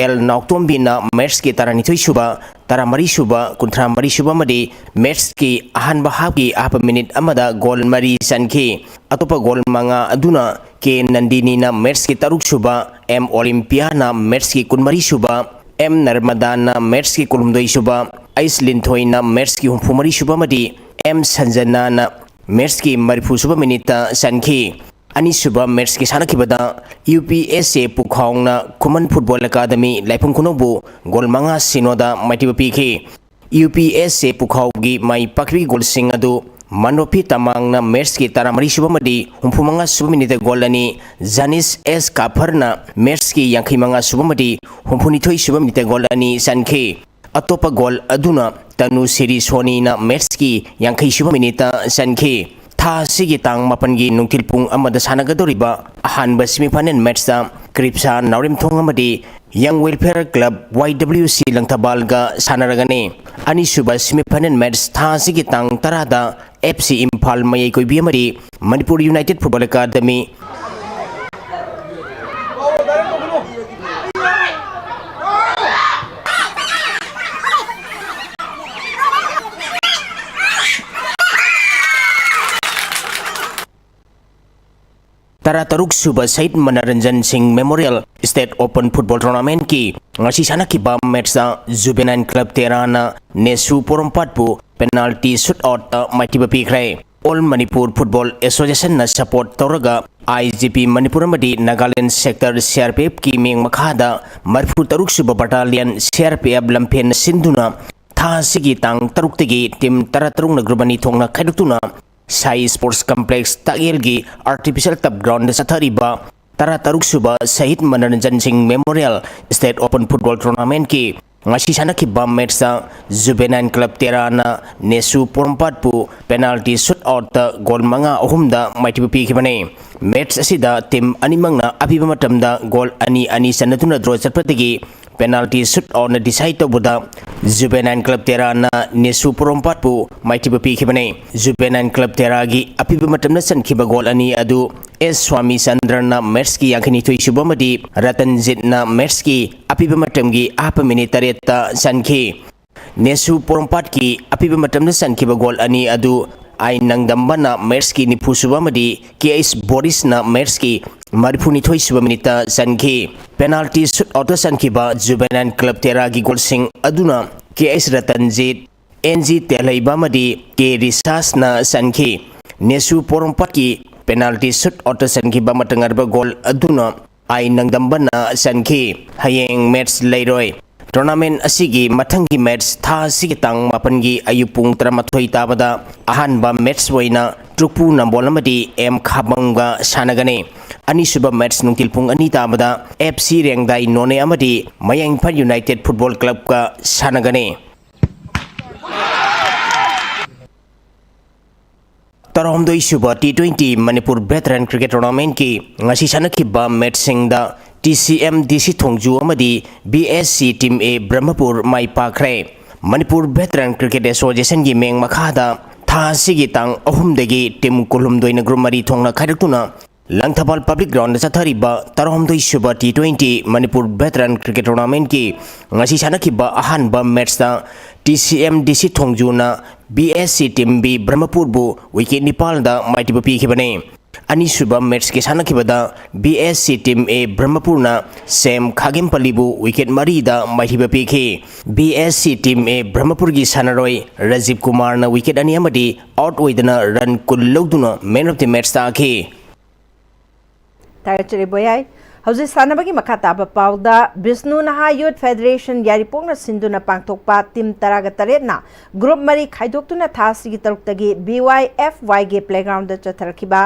ꯑꯦꯜ ꯅꯥꯎꯇꯣꯝꯕꯤꯅ ꯃꯦꯠꯁꯀꯤ ꯇꯔꯥꯅꯤꯊꯣꯏ ꯁꯨꯕ, ꯇꯔꯥꯃꯔꯤ ꯁꯨꯕ, ꯀꯨꯟꯊ꯭ꯔꯥ ꯃꯔꯤ ꯁꯨꯕ ꯑꯃꯗꯤ ꯃꯦꯠꯁꯀꯤ ꯑꯍꯥꯟꯕ ꯍꯥꯞꯀꯤ ꯑꯍꯥꯞꯄ ꯃꯤꯅꯤꯠ ꯑꯃꯗ ꯒꯣꯜ ꯃꯔꯤ ꯆꯟꯈꯤ꯫ ꯑꯇꯣꯞꯄ ꯒꯣꯜ ꯃꯉꯥ ꯑꯗꯨꯅ ꯀꯦ ꯅꯟꯗꯤꯅꯤꯅ ꯃꯦꯠꯁꯀꯤ ꯇꯔꯨꯛ ꯁꯨꯕ, ꯑꯦꯝ ꯑꯣꯂꯤꯝꯄꯤꯌꯥꯅ ꯃꯦꯠꯁꯀꯤ ꯀꯨꯟꯃꯔꯤ ꯁꯨꯕ, ꯑꯦꯝ ꯅꯔꯃꯗꯥꯅ ꯃꯦꯠꯁꯀꯤ ꯀꯨꯟꯍꯨꯝꯗꯣꯏ ꯁꯨꯕ, ꯑꯩꯁ ꯂꯤꯟꯊꯣꯏꯅ ꯃꯦꯠꯁꯀꯤ ꯍꯨꯝꯐꯨ ꯃꯔꯤ ꯁꯨꯕ ꯑꯃꯗꯤ ꯑꯦꯝ ꯁꯟꯖꯅꯥꯅ ꯃꯦꯠꯁꯀꯤ ꯃꯔꯤꯐꯨ ꯁꯨꯕ ꯃꯤꯅꯤꯠꯇ ꯆꯟꯈꯤ꯫ ꯑꯅꯤꯁꯨꯕ ꯃꯦꯠꯁꯀꯤ ꯁꯥꯟꯅꯈꯤꯕꯗ ꯌꯨ ꯄꯤ ꯑꯦꯁ ꯑꯦ ꯄꯨꯈꯥꯎꯅ ꯈꯨꯃꯟ ꯐꯨꯠꯕꯣꯜ ꯑꯦꯀꯥꯗꯃꯤ ꯂꯥꯏꯐꯝ ꯈꯨꯅꯧꯕꯨ ꯒꯣꯜ ꯃꯉꯥ ꯁꯤꯅꯣꯗ ꯃꯥꯏꯊꯤꯕ ꯄꯤꯈꯤ꯫ ꯌꯨ ꯄꯤ ꯑꯦꯁ ꯑꯦ ꯄꯨꯈꯥꯎꯒꯤ ꯃꯥꯏ ꯄꯥꯛꯈꯤꯕꯒꯤ ꯒꯣꯜꯁꯤꯡ ꯑꯗꯨ ꯃꯅꯣꯐꯤ ꯇꯃꯥꯡꯅ ꯃꯦꯠꯁꯀꯤ ꯇꯔꯥꯃꯔꯤ ꯁꯨꯕ ꯑꯃꯗꯤ ꯍꯨꯝꯐꯨ ꯃꯉꯥ ꯁꯨꯕ ꯃꯤꯅꯤꯠꯇ ꯒꯣꯜ ꯑꯅꯤ, ꯖꯥꯅꯤꯁ ꯑꯦꯁ ꯀꯥꯐꯔꯅ ꯃꯦꯠꯁꯀꯤ ꯌꯥꯡꯈꯩ ꯃꯉꯥ ꯁꯨꯕ ꯑꯃꯗꯤ ꯍꯨꯝꯐꯨꯅꯤꯊꯣꯏ ꯁꯨꯕ ꯃꯤꯅꯤꯠꯇ ꯒꯣꯜ ꯑꯅꯤ ꯆꯟꯈꯤ꯫ ꯑꯇꯣꯞꯄ ꯒꯣꯜ ꯑꯗꯨꯅ ꯇꯅꯨ ꯁꯤꯔꯤ ꯁꯣꯅꯤꯅ ꯃꯦꯠꯁꯀꯤ ꯌꯥꯡꯈꯩ ꯁꯨꯕ ꯃꯤꯅꯤꯠꯇ ꯆꯟꯈꯤ꯫ ꯊꯥ ꯑꯁꯤꯒꯤ ꯇꯥꯡ ꯃꯥꯄꯟꯒꯤ ꯅꯨꯡꯊꯤꯜ ꯄꯨꯡ ꯑꯃꯗ ꯁꯥꯟꯅꯒꯗꯧꯔꯤꯕ ꯑꯍꯥꯟꯕ ꯁꯤꯃꯤꯐꯥꯏꯅꯦꯜ ꯃꯦꯠꯁꯇ ꯀ꯭ꯔꯤꯞꯁꯥ ꯅꯥꯎꯔꯦꯝꯊꯣꯡ ꯑꯃꯗꯤ ꯌꯪ ꯋꯦꯜꯐꯤꯌꯔ ꯀ꯭ꯂꯕ ꯋꯥꯏ ꯗꯕ꯭ꯂꯤꯎ ꯁꯤ ꯂꯪꯊꯕꯥꯜꯒ ꯁꯥꯟꯅꯔꯒꯅꯤ꯫ ꯑꯅꯤꯁꯨꯕ ꯁꯤꯃꯤꯐꯥꯏꯅꯦꯜ ꯃꯦꯠꯁ ꯊꯥ ꯑꯁꯤꯒꯤ ꯇꯥꯡ ꯇꯔꯥꯗ ꯑꯦꯐ ꯁꯤ ꯏꯝꯐꯥꯜ ꯃꯌꯥꯏ ꯀꯣꯏꯕꯤ ꯑꯃꯗꯤ ꯃꯅꯤꯄꯨꯔ ꯌꯨꯅꯥꯏꯇꯦꯠ ꯐꯨꯠꯕꯣꯜ ꯑꯦꯀꯥꯗꯃꯤ ꯇꯔꯥꯇꯔꯨꯛ ꯁꯨꯕ ꯁꯍꯤꯗ ꯃꯅꯔꯟꯖꯟ ꯁꯤꯡ ꯃꯦꯃꯣꯔꯤꯌꯦꯜ ꯁ꯭ꯇꯦꯠ ꯑꯣꯄꯟ ꯐꯨꯠꯕꯣꯜ ꯇꯣꯔꯅꯥꯃꯦꯟꯠꯀꯤ ꯉꯁꯤ ꯁꯥꯟꯅꯈꯤꯕ ꯃꯦꯠꯁꯇ ꯖꯨꯕꯦꯅꯥꯏꯟ ꯀ꯭ꯂꯕ ꯇꯦꯔꯥꯅ ꯅꯦꯁꯨ ꯄꯣꯔꯣꯝꯄꯥꯠꯄꯨ ꯄꯦꯅꯥꯜꯇꯤ ꯁꯨꯠ ꯑꯥꯎꯠꯇ ꯃꯥꯏꯊꯤꯕ ꯄꯤꯈ꯭ꯔꯦ꯫ ꯑꯣꯜ ꯃꯅꯤꯄꯨꯔ ꯐꯨꯠꯕꯣꯜ ꯑꯦꯁꯣꯁꯤꯌꯦꯁꯟꯅ ꯁꯄꯣꯔꯠ ꯇꯧꯔꯒ ꯑꯥꯏ ꯖꯤ ꯄꯤ ꯃꯅꯤꯄꯨꯔ ꯑꯃꯗꯤ Nagaland sector C R P ꯑꯦꯐꯀꯤ ꯃꯤꯡ ꯃꯈꯥꯗ ꯃꯔꯤꯐꯨ ꯇꯔꯨꯛ ꯁꯨꯕ ꯕꯇꯥꯂꯤꯌꯟ ꯁꯤ ꯑꯥꯔ ꯄꯤ ꯑꯦꯐ ꯂꯝꯐꯦꯟ ꯁꯤꯟꯗꯨꯅ ꯊꯥ ꯑꯁꯤꯒꯤ ꯇꯥꯡ ꯇꯔꯨꯛꯇꯒꯤ ꯇꯤꯝ ꯇꯔꯥꯇꯔꯨꯛꯅ ꯒ꯭ꯔꯨꯞ ꯑꯅꯤ ꯊꯣꯛꯅ ꯈꯥꯏꯗꯣꯛꯇꯨꯅ ꯁꯥꯏ ꯁ꯭ꯄꯣꯔꯠꯁ ꯀꯝꯄ꯭ꯂꯦꯛꯁ ꯇꯥꯛꯌꯦꯜꯒꯤ ꯑꯥꯔꯇꯤꯐꯤꯁꯤꯌꯦꯜ ꯇꯔꯐ ꯒ꯭ꯔꯥꯎꯟꯗ ꯆꯠꯊꯔꯤꯕ ꯇꯔꯥꯇꯔꯨꯛ ꯁꯨꯕ ꯁꯍꯤꯗ ꯃꯅꯔꯟꯖꯟ ꯁꯤꯡ ꯃꯦꯃꯣꯔꯤꯌꯦꯜ ꯁ꯭ꯇꯦꯠ ꯑꯣꯄꯟ ꯐꯨꯠꯕꯣꯜ ꯇꯣꯔꯅꯥꯃꯦꯟꯠꯀꯤ ꯉꯁꯤ ꯁꯥꯟꯅꯈꯤꯕ ꯃꯦꯠꯁꯇ ꯖꯨꯕꯦꯅꯥꯏꯟ ꯀ꯭ꯂꯕ ꯇꯦꯔꯥꯅ ꯅꯦꯁꯨ ꯄꯣꯔꯣꯝꯄꯥꯠꯄꯨ ꯄꯦꯅꯥꯜꯇꯤ ꯁꯨꯠ ꯑꯥꯎꯠꯇ ꯒꯣꯜ ꯃꯉꯥ ꯑꯍꯨꯝꯗ ꯃꯥꯏꯊꯤꯕ ꯄꯤꯈꯤꯕꯅꯤ꯫ ꯃꯦꯠꯁ ꯑꯁꯤꯗ ꯇꯤꯝ ꯑꯅꯤꯃꯛꯅ ꯑꯄꯤꯕ ꯃꯇꯝꯗ ꯒꯣꯜ ꯑꯅꯤ ꯑꯅꯤ ꯆꯟꯅꯗꯨꯅ ꯗ꯭ꯔꯣ ꯆꯠꯄꯗꯒꯤ ꯄꯦꯅꯥꯜꯇꯤ ꯁꯨꯠ ꯑꯥꯎꯠꯅ ꯗꯤꯁꯥꯏꯗ ꯇꯧꯕꯗ ꯖꯨꯕꯦꯅꯥꯏꯟ ꯀ꯭ꯂꯕ ꯇꯦꯔꯥꯅ ꯅꯦꯁꯨ ꯄꯣꯔꯣꯝꯄꯥꯠꯄꯨ ꯃꯥꯏꯊꯤꯕ ꯄꯤꯈꯤꯕꯅꯤ꯫ ꯖꯨꯕꯦꯅꯥꯏꯟ ꯀ꯭ꯂꯕ ꯇꯦꯔꯥꯒꯤ ꯑꯄꯤꯕ ꯃꯇꯝꯗ ꯆꯟꯈꯤꯕ ꯒꯣꯜ ꯑꯅꯤ ꯑꯗꯨ ꯑꯦꯁ ꯁ꯭ꯋꯥꯃꯤ ꯆꯟꯗ꯭ꯔꯅ ꯃꯦꯠꯁꯀꯤ ꯌꯥꯡꯈꯩꯅꯤꯊꯣꯏ ꯁꯨꯕ ꯑꯃꯗꯤ ꯔꯇꯟꯖꯤꯠꯅ ꯃꯦꯠꯁꯀꯤ ꯑꯄꯤꯕ ꯃꯇꯝꯒꯤ ꯑꯍꯥꯞꯄ ꯃꯤꯅꯤꯠ ꯇꯔꯦꯠꯇ ꯆꯟꯈꯤ꯫ ꯅꯦꯁꯨ ꯄꯣꯔꯣꯝꯄꯥꯠꯀꯤ ꯑꯄꯤꯕ ꯃꯇꯝꯗ ꯆꯟꯈꯤꯕ ꯒꯣꯜ ꯑꯅꯤ ꯑꯗꯨ ꯑꯥꯏ ꯅꯪꯗꯝꯕꯅ ꯃꯦꯠꯁꯀꯤ ꯅꯤꯐꯨ ꯁꯨꯕ ꯑꯃꯗꯤ ꯀꯦ ꯑꯩꯆ ꯕꯣꯔꯤꯁꯅ ꯃꯦꯠꯁꯀꯤ ꯃꯔꯤꯐꯨꯅꯤꯊꯣꯏ ꯁꯨꯕ ꯃꯤꯅꯤꯠꯇ ꯆꯟꯈꯤ꯫ ꯄꯦꯅꯥꯜꯇꯤ ꯁꯨꯠ ꯑꯥꯎꯠꯇ ꯆꯟꯈꯤꯕ ꯖꯨꯕꯦꯅꯥꯏꯟ ꯀ꯭ꯂꯕ ꯇꯦꯔꯥꯒꯤ ꯒꯣꯜꯁꯤꯡ ꯑꯗꯨꯅ ꯀꯦ ꯑꯩꯆ ꯔꯇꯟꯖꯤꯠ, ꯑꯦꯟ ꯖꯤ ꯇꯦꯜꯍꯩꯕ ꯑꯃꯗꯤ ꯀꯦ ꯔꯤꯁꯥꯁꯅ ꯆꯟꯈꯤ꯫ ꯅꯦꯁꯨ ꯄꯣꯔꯣꯝꯄꯥꯠꯀꯤ ꯄꯦꯅꯥꯜꯇꯤ ꯁꯨꯠ ꯑꯥꯎꯠꯇ ꯆꯟꯈꯤꯕ ꯑꯃꯇ ꯉꯥꯏꯔꯕ ꯒꯣꯜ ꯑꯗꯨꯅ ꯑꯥꯏ ꯅꯪꯗꯝꯕꯅ ꯆꯟꯈꯤ꯫ ꯍꯌꯦꯡ ꯃꯦꯠꯁ ꯂꯩꯔꯣꯏ꯫ ꯇꯣꯔꯅꯥꯃꯦꯟ ꯑꯁꯤꯒꯤ ꯃꯊꯪꯒꯤ ꯃꯦꯠꯁ ꯊꯥ ꯑꯁꯤꯒꯤ ꯇꯥꯡ ꯃꯥꯄꯟꯒꯤ ꯑꯌꯨꯛ ꯄꯨꯡ ꯇꯔꯥꯃꯥꯊꯣꯏ ꯇꯥꯕꯗ ꯑꯍꯥꯟꯕ ꯃꯦꯠꯁ ꯑꯣꯏꯅ ꯇ꯭ꯔꯨꯛꯄꯨ ꯅꯝꯕꯣꯜ ꯑꯃꯗꯤ ꯑꯦꯝ ꯈꯥꯕꯝꯒ ꯁꯥꯟꯅꯒꯅꯤ꯫ ꯑꯅꯤꯁꯨꯕ ꯃꯦꯠꯆ ꯅꯨꯡꯊꯤꯜ ꯄꯨꯡ ꯑꯅꯤ ꯇꯥꯕꯗ ꯑꯦꯐ ꯁꯤ ꯔꯦꯡꯗꯥꯏ ꯅꯣꯅꯦ ꯑꯃꯗꯤ ꯃꯌꯥꯡ ꯏꯝꯐꯥꯜ ꯌꯨꯅꯥꯏꯇꯦꯗ ꯐꯨꯠꯕꯣꯜ ꯀ꯭ꯂꯕꯀ ꯁꯥꯟꯅꯒꯅꯤ꯫ ꯇꯔꯥꯍꯨꯝꯗꯣꯏ ꯁꯨꯕ ꯇꯤ ꯇ꯭ꯋꯦꯟꯇꯤ ꯃꯅꯤꯄꯨꯔ ꯚꯦꯇꯔꯟ ꯀ꯭ꯔꯤꯀꯦꯠ ꯇꯣꯔꯅꯥꯃꯦꯟꯠꯀꯤ ꯉꯁꯤ ꯁꯥꯟꯅꯈꯤꯕ ꯃꯦꯠꯁꯁꯤꯡꯗ ꯇꯤ ꯁꯤ ꯑꯦꯝ ꯗꯤ ꯁꯤ ꯊꯣꯡꯖꯨ ꯑꯃꯗꯤ ꯕꯤ ꯑꯦꯁ ꯁꯤ ꯇꯤꯝ ꯑꯦ ꯕ꯭ꯔꯍꯃꯄꯨꯔ ꯃꯥꯏ ꯄꯥꯛꯈ꯭ꯔꯦ꯫ ꯃꯅꯤꯄꯨꯔ ꯚꯦꯇꯔꯟ ꯀ꯭ꯔꯤꯀꯦꯠ ꯑꯦꯁꯣꯁꯤꯌꯦꯁꯟꯒꯤ ꯃꯤꯡ ꯃꯈꯥꯗ ꯊꯥ ꯑꯁꯤꯒꯤ ꯇꯥꯡ ꯑꯍꯨꯝꯗꯒꯤ ꯇꯤꯝ ꯀꯨꯟꯍꯨꯝꯗꯣꯏꯅ ꯒ꯭ꯔꯨꯞ ꯃꯔꯤ ꯊꯣꯛꯅ ꯈꯥꯏꯗꯣꯛꯇꯨꯅ ꯂꯪꯊꯕꯥꯜ ꯄꯕ꯭ꯂꯤꯛ ꯒ꯭ꯔꯥꯎꯟꯗ ꯆꯠꯊꯔꯤꯕ ꯇꯔꯥꯍꯨꯝꯗꯣꯏ ꯁꯨꯕ ꯇꯤ ꯇ꯭ꯋꯦꯟꯇꯤ ꯃꯅꯤꯄꯨꯔ ꯚꯦꯇꯔꯟ ꯀ꯭ꯔꯤꯀꯦꯠ ꯇꯣꯔꯅꯥꯃꯦꯟꯠꯀꯤ ꯉꯁꯤ ꯁꯥꯟꯅꯈꯤꯕ ꯑꯍꯥꯟꯕ ꯃꯦꯠꯁꯇ ꯇꯤ ꯁꯤ ꯑꯦꯝ ꯗꯤ ꯁꯤ ꯊꯣꯡꯖꯨꯅ B S C team B ꯕ꯭ꯔꯍꯃꯄꯨꯔꯕꯨ wicket ꯅꯤꯄꯥꯜꯗ ꯃꯥꯏꯊꯤꯕ ꯄꯤꯈꯤꯕꯅꯤ꯫ ꯑꯅꯤꯁꯨꯕ ꯃꯦꯠꯁꯀꯤ ꯁꯥꯟꯅꯈꯤꯕꯗ ꯕꯤ ꯑꯦꯁ ꯁꯤ ꯇꯤꯝ ꯑꯦ ꯕ꯭ꯔꯍꯃꯄꯨꯔꯅ ꯁꯦꯝ ꯈꯥꯒꯦꯝꯄꯜꯂꯤꯕꯨ ꯋꯤꯀꯦꯠ ꯃꯔꯤꯗ ꯃꯥꯏꯊꯤꯕ ꯄꯤꯈꯤ꯫ ꯕꯤ ꯑꯦꯁ ꯁꯤ ꯇꯤꯝ ꯑꯦ ꯕ꯭ꯔꯍꯃꯄꯨꯔꯒꯤ ꯁꯥꯟꯅꯔꯣꯏ ꯔꯖꯤꯕ ꯀꯨꯃꯥꯔꯅ ꯋꯤꯀꯦꯠ ꯑꯅꯤ ꯑꯃꯗꯤ ꯑꯥꯎꯠ ꯑꯣꯏꯗꯅ ꯔꯟ ꯀꯨꯟ ꯂꯧꯗꯨꯅ ꯃꯦꯟ ꯑꯣꯐ ꯗꯤ ꯃꯦꯠꯁ ꯇꯥꯈꯤ꯫ ꯊꯥꯒꯠꯆꯔꯤ ꯕꯣꯌꯥꯏ꯫ ꯍꯧꯖꯤꯛ ꯁꯥꯟꯅꯕꯒꯤ ꯃꯈꯥ ꯇꯥꯕ ꯄꯥꯎꯗ, ꯕꯤꯁꯅꯨ ꯅꯍꯥ ꯌꯨꯠ ꯐꯦꯗꯔꯦꯁꯟ ꯌꯥꯏꯔꯤꯄꯣꯛꯅ ꯁꯤꯟꯗꯨꯅ ꯄꯥꯡꯊꯣꯛꯄ ꯇꯤꯝ ꯇꯔꯥꯒ ꯇꯔꯦꯠꯅ ꯒ꯭ꯔꯨꯞ ꯃꯔꯤ ꯈꯥꯏꯗꯣꯛꯇꯨꯅ ꯊꯥ ꯑꯁꯤꯒꯤ ꯇꯔꯨꯛꯇꯒꯤ ꯕꯤ ꯋꯥꯏ ꯑꯦꯐ ꯋꯥꯏꯒꯤ ꯄ꯭ꯂꯦꯒ꯭ꯔꯥꯎꯟꯗ ꯆꯠꯊꯔꯛꯈꯤꯕ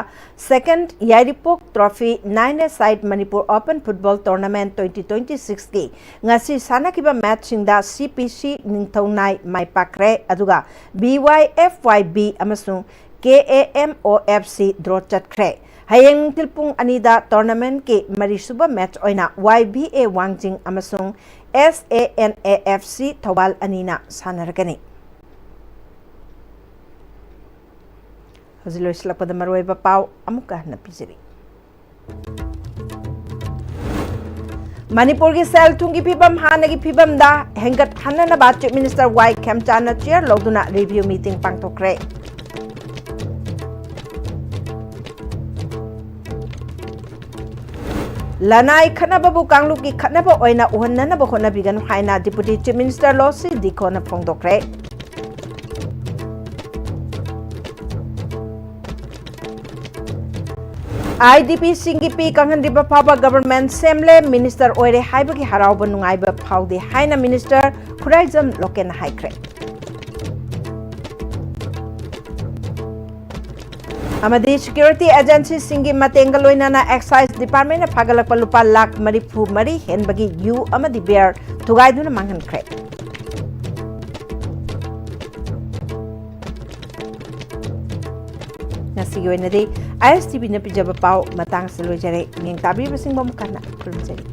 second Yairipok trophy nine a side Manipur open football tournament twenty twenty ꯁꯤꯛꯁꯀꯤ ꯉꯁꯤ ꯁꯥꯟꯅꯈꯤꯕ ꯃꯦꯠꯁꯁꯤꯡꯗ ꯁꯤ ꯄꯤ ꯁꯤ ꯅꯤꯡꯊꯧꯅꯥꯏ ꯃꯥꯏ ꯄꯥꯛꯈ꯭ꯔꯦ, ꯑꯗꯨꯒ B Y F Y B ꯑꯃꯁꯨꯡ K A M O F C ꯗ꯭ꯔꯣ ꯆꯠꯈ꯭ꯔꯦ꯫ ꯍꯌꯦꯡ ꯅꯨꯡꯊꯤꯜ ꯄꯨꯡ ꯑꯅꯤꯗ ꯇꯣꯔꯅꯥꯃꯦꯟꯠꯀꯤ ꯃꯔꯤꯁꯨꯕ ꯃꯦꯠꯁ ꯑꯣꯏꯅ ꯋꯥꯏ ꯕꯤ ꯑꯦ ꯋꯥꯡꯖꯤꯡ ꯑꯃꯁꯨꯡ ꯑꯦꯁ A N A F C Thoubal ꯑꯅꯤꯅ ꯁꯥꯟꯅꯔꯒꯅꯤ꯫ ꯍꯧꯖꯤꯛ ꯂꯣꯏꯁꯤꯜꯂꯛꯄꯗ ꯃꯔꯨꯑꯣꯏꯕ ꯄꯥꯎ ꯑꯃꯨꯛꯀ ꯍꯟꯅ ꯄꯤꯖꯔꯤ꯫ ꯃꯅꯤꯄꯨꯔꯒꯤ ꯁꯦꯜ ꯊꯨꯝꯒꯤ ꯐꯤꯕꯝ ꯍꯥꯟꯅꯒꯤ ꯐꯤꯕꯝꯗ ꯍꯦꯟꯒꯠꯍꯟꯅꯅꯕ ꯆꯤꯐ ꯃꯤꯅꯤꯁꯇꯔ ꯋꯥꯏ ꯈꯦꯝꯆꯥꯟꯅ ꯆꯤꯌꯔ ꯂꯧꯗꯨꯅ ꯔꯤꯚꯤꯌꯨ ꯃꯤꯇꯤꯡ ꯄꯥꯡꯊꯣꯛꯈ꯭ꯔꯦ꯫ ꯂꯅꯥꯏ ꯈꯠꯅꯕꯕꯨ ꯀꯥꯡꯂꯨꯞꯀꯤ ꯈꯠꯅꯕ ꯑꯣꯏꯅ ꯎꯍꯟꯅꯅꯕ ꯍꯣꯠꯅꯕꯤꯒꯅꯨ ꯍꯥꯏꯅ ꯗꯤꯄꯨꯇꯤ ꯆꯤꯐ ꯃꯤꯅꯤꯁꯇꯔ ꯂꯣꯁꯤ ꯗꯤꯈꯣꯅ ꯐꯣꯡꯗꯣꯛꯈ꯭ꯔꯦ꯫ ꯑꯥꯏ ꯗꯤ ꯄꯤꯁꯤꯡꯒꯤ ꯄꯤ ꯀꯪꯍꯟꯗ꯭ꯔꯤꯕ ꯐꯥꯎꯕ ꯒꯕꯔꯟꯃꯦꯟꯠ ꯁꯦꯝꯂꯦ, ꯃꯤꯅꯤꯁꯇꯔ ꯑꯣꯏꯔꯦ ꯍꯥꯏꯕꯒꯤ ꯍꯔꯥꯎꯕ ꯅꯨꯡꯉꯥꯏꯕ ꯐꯥꯎꯗꯦ ꯍꯥꯏꯅ ꯃꯤꯅꯤꯁꯇꯔ ꯈꯨꯔꯥꯏꯖꯝ ꯂꯣꯀꯦꯟꯅ ꯍꯥꯏꯈ꯭ꯔꯦ꯫ ꯑꯃꯗꯤ ꯁꯦꯀ꯭ꯌꯨꯔꯤꯇꯤ ꯑꯦꯖꯦꯟꯁꯤꯁꯤꯡꯒꯤ ꯃꯇꯦꯡꯒ ꯂꯣꯏꯅꯅ ꯑꯦꯛꯁꯥꯏꯖ ꯗꯤꯄꯥꯔꯠꯃꯦꯟꯅ ꯐꯥꯒꯠꯂꯛꯄ ꯂꯨꯄꯥ ꯂꯥꯈ ꯃꯔꯤꯐꯨ ꯃꯔꯤ ꯍꯦꯟꯕꯒꯤ ꯌꯨ ꯑꯃꯗꯤ ꯕꯤꯌꯔ ꯊꯨꯒꯥꯏꯗꯨꯅ ꯃꯥꯡꯍꯟꯈ꯭ꯔꯦ꯫ ꯉꯁꯤꯒꯤ ꯑꯣꯏꯅꯗꯤ ISTVꯅ ꯄꯤꯖꯕ ꯄꯥꯎ ꯃꯇꯥꯡꯁꯤꯗ ꯂꯣꯏꯖꯔꯦ꯫ ꯃꯤꯠꯌꯦꯡ ꯇꯥꯕꯤꯕꯁꯤꯡꯕꯨ ꯑꯃꯨꯛ ꯍꯟꯅ ꯈꯨꯔꯨꯝꯖꯔꯤ꯫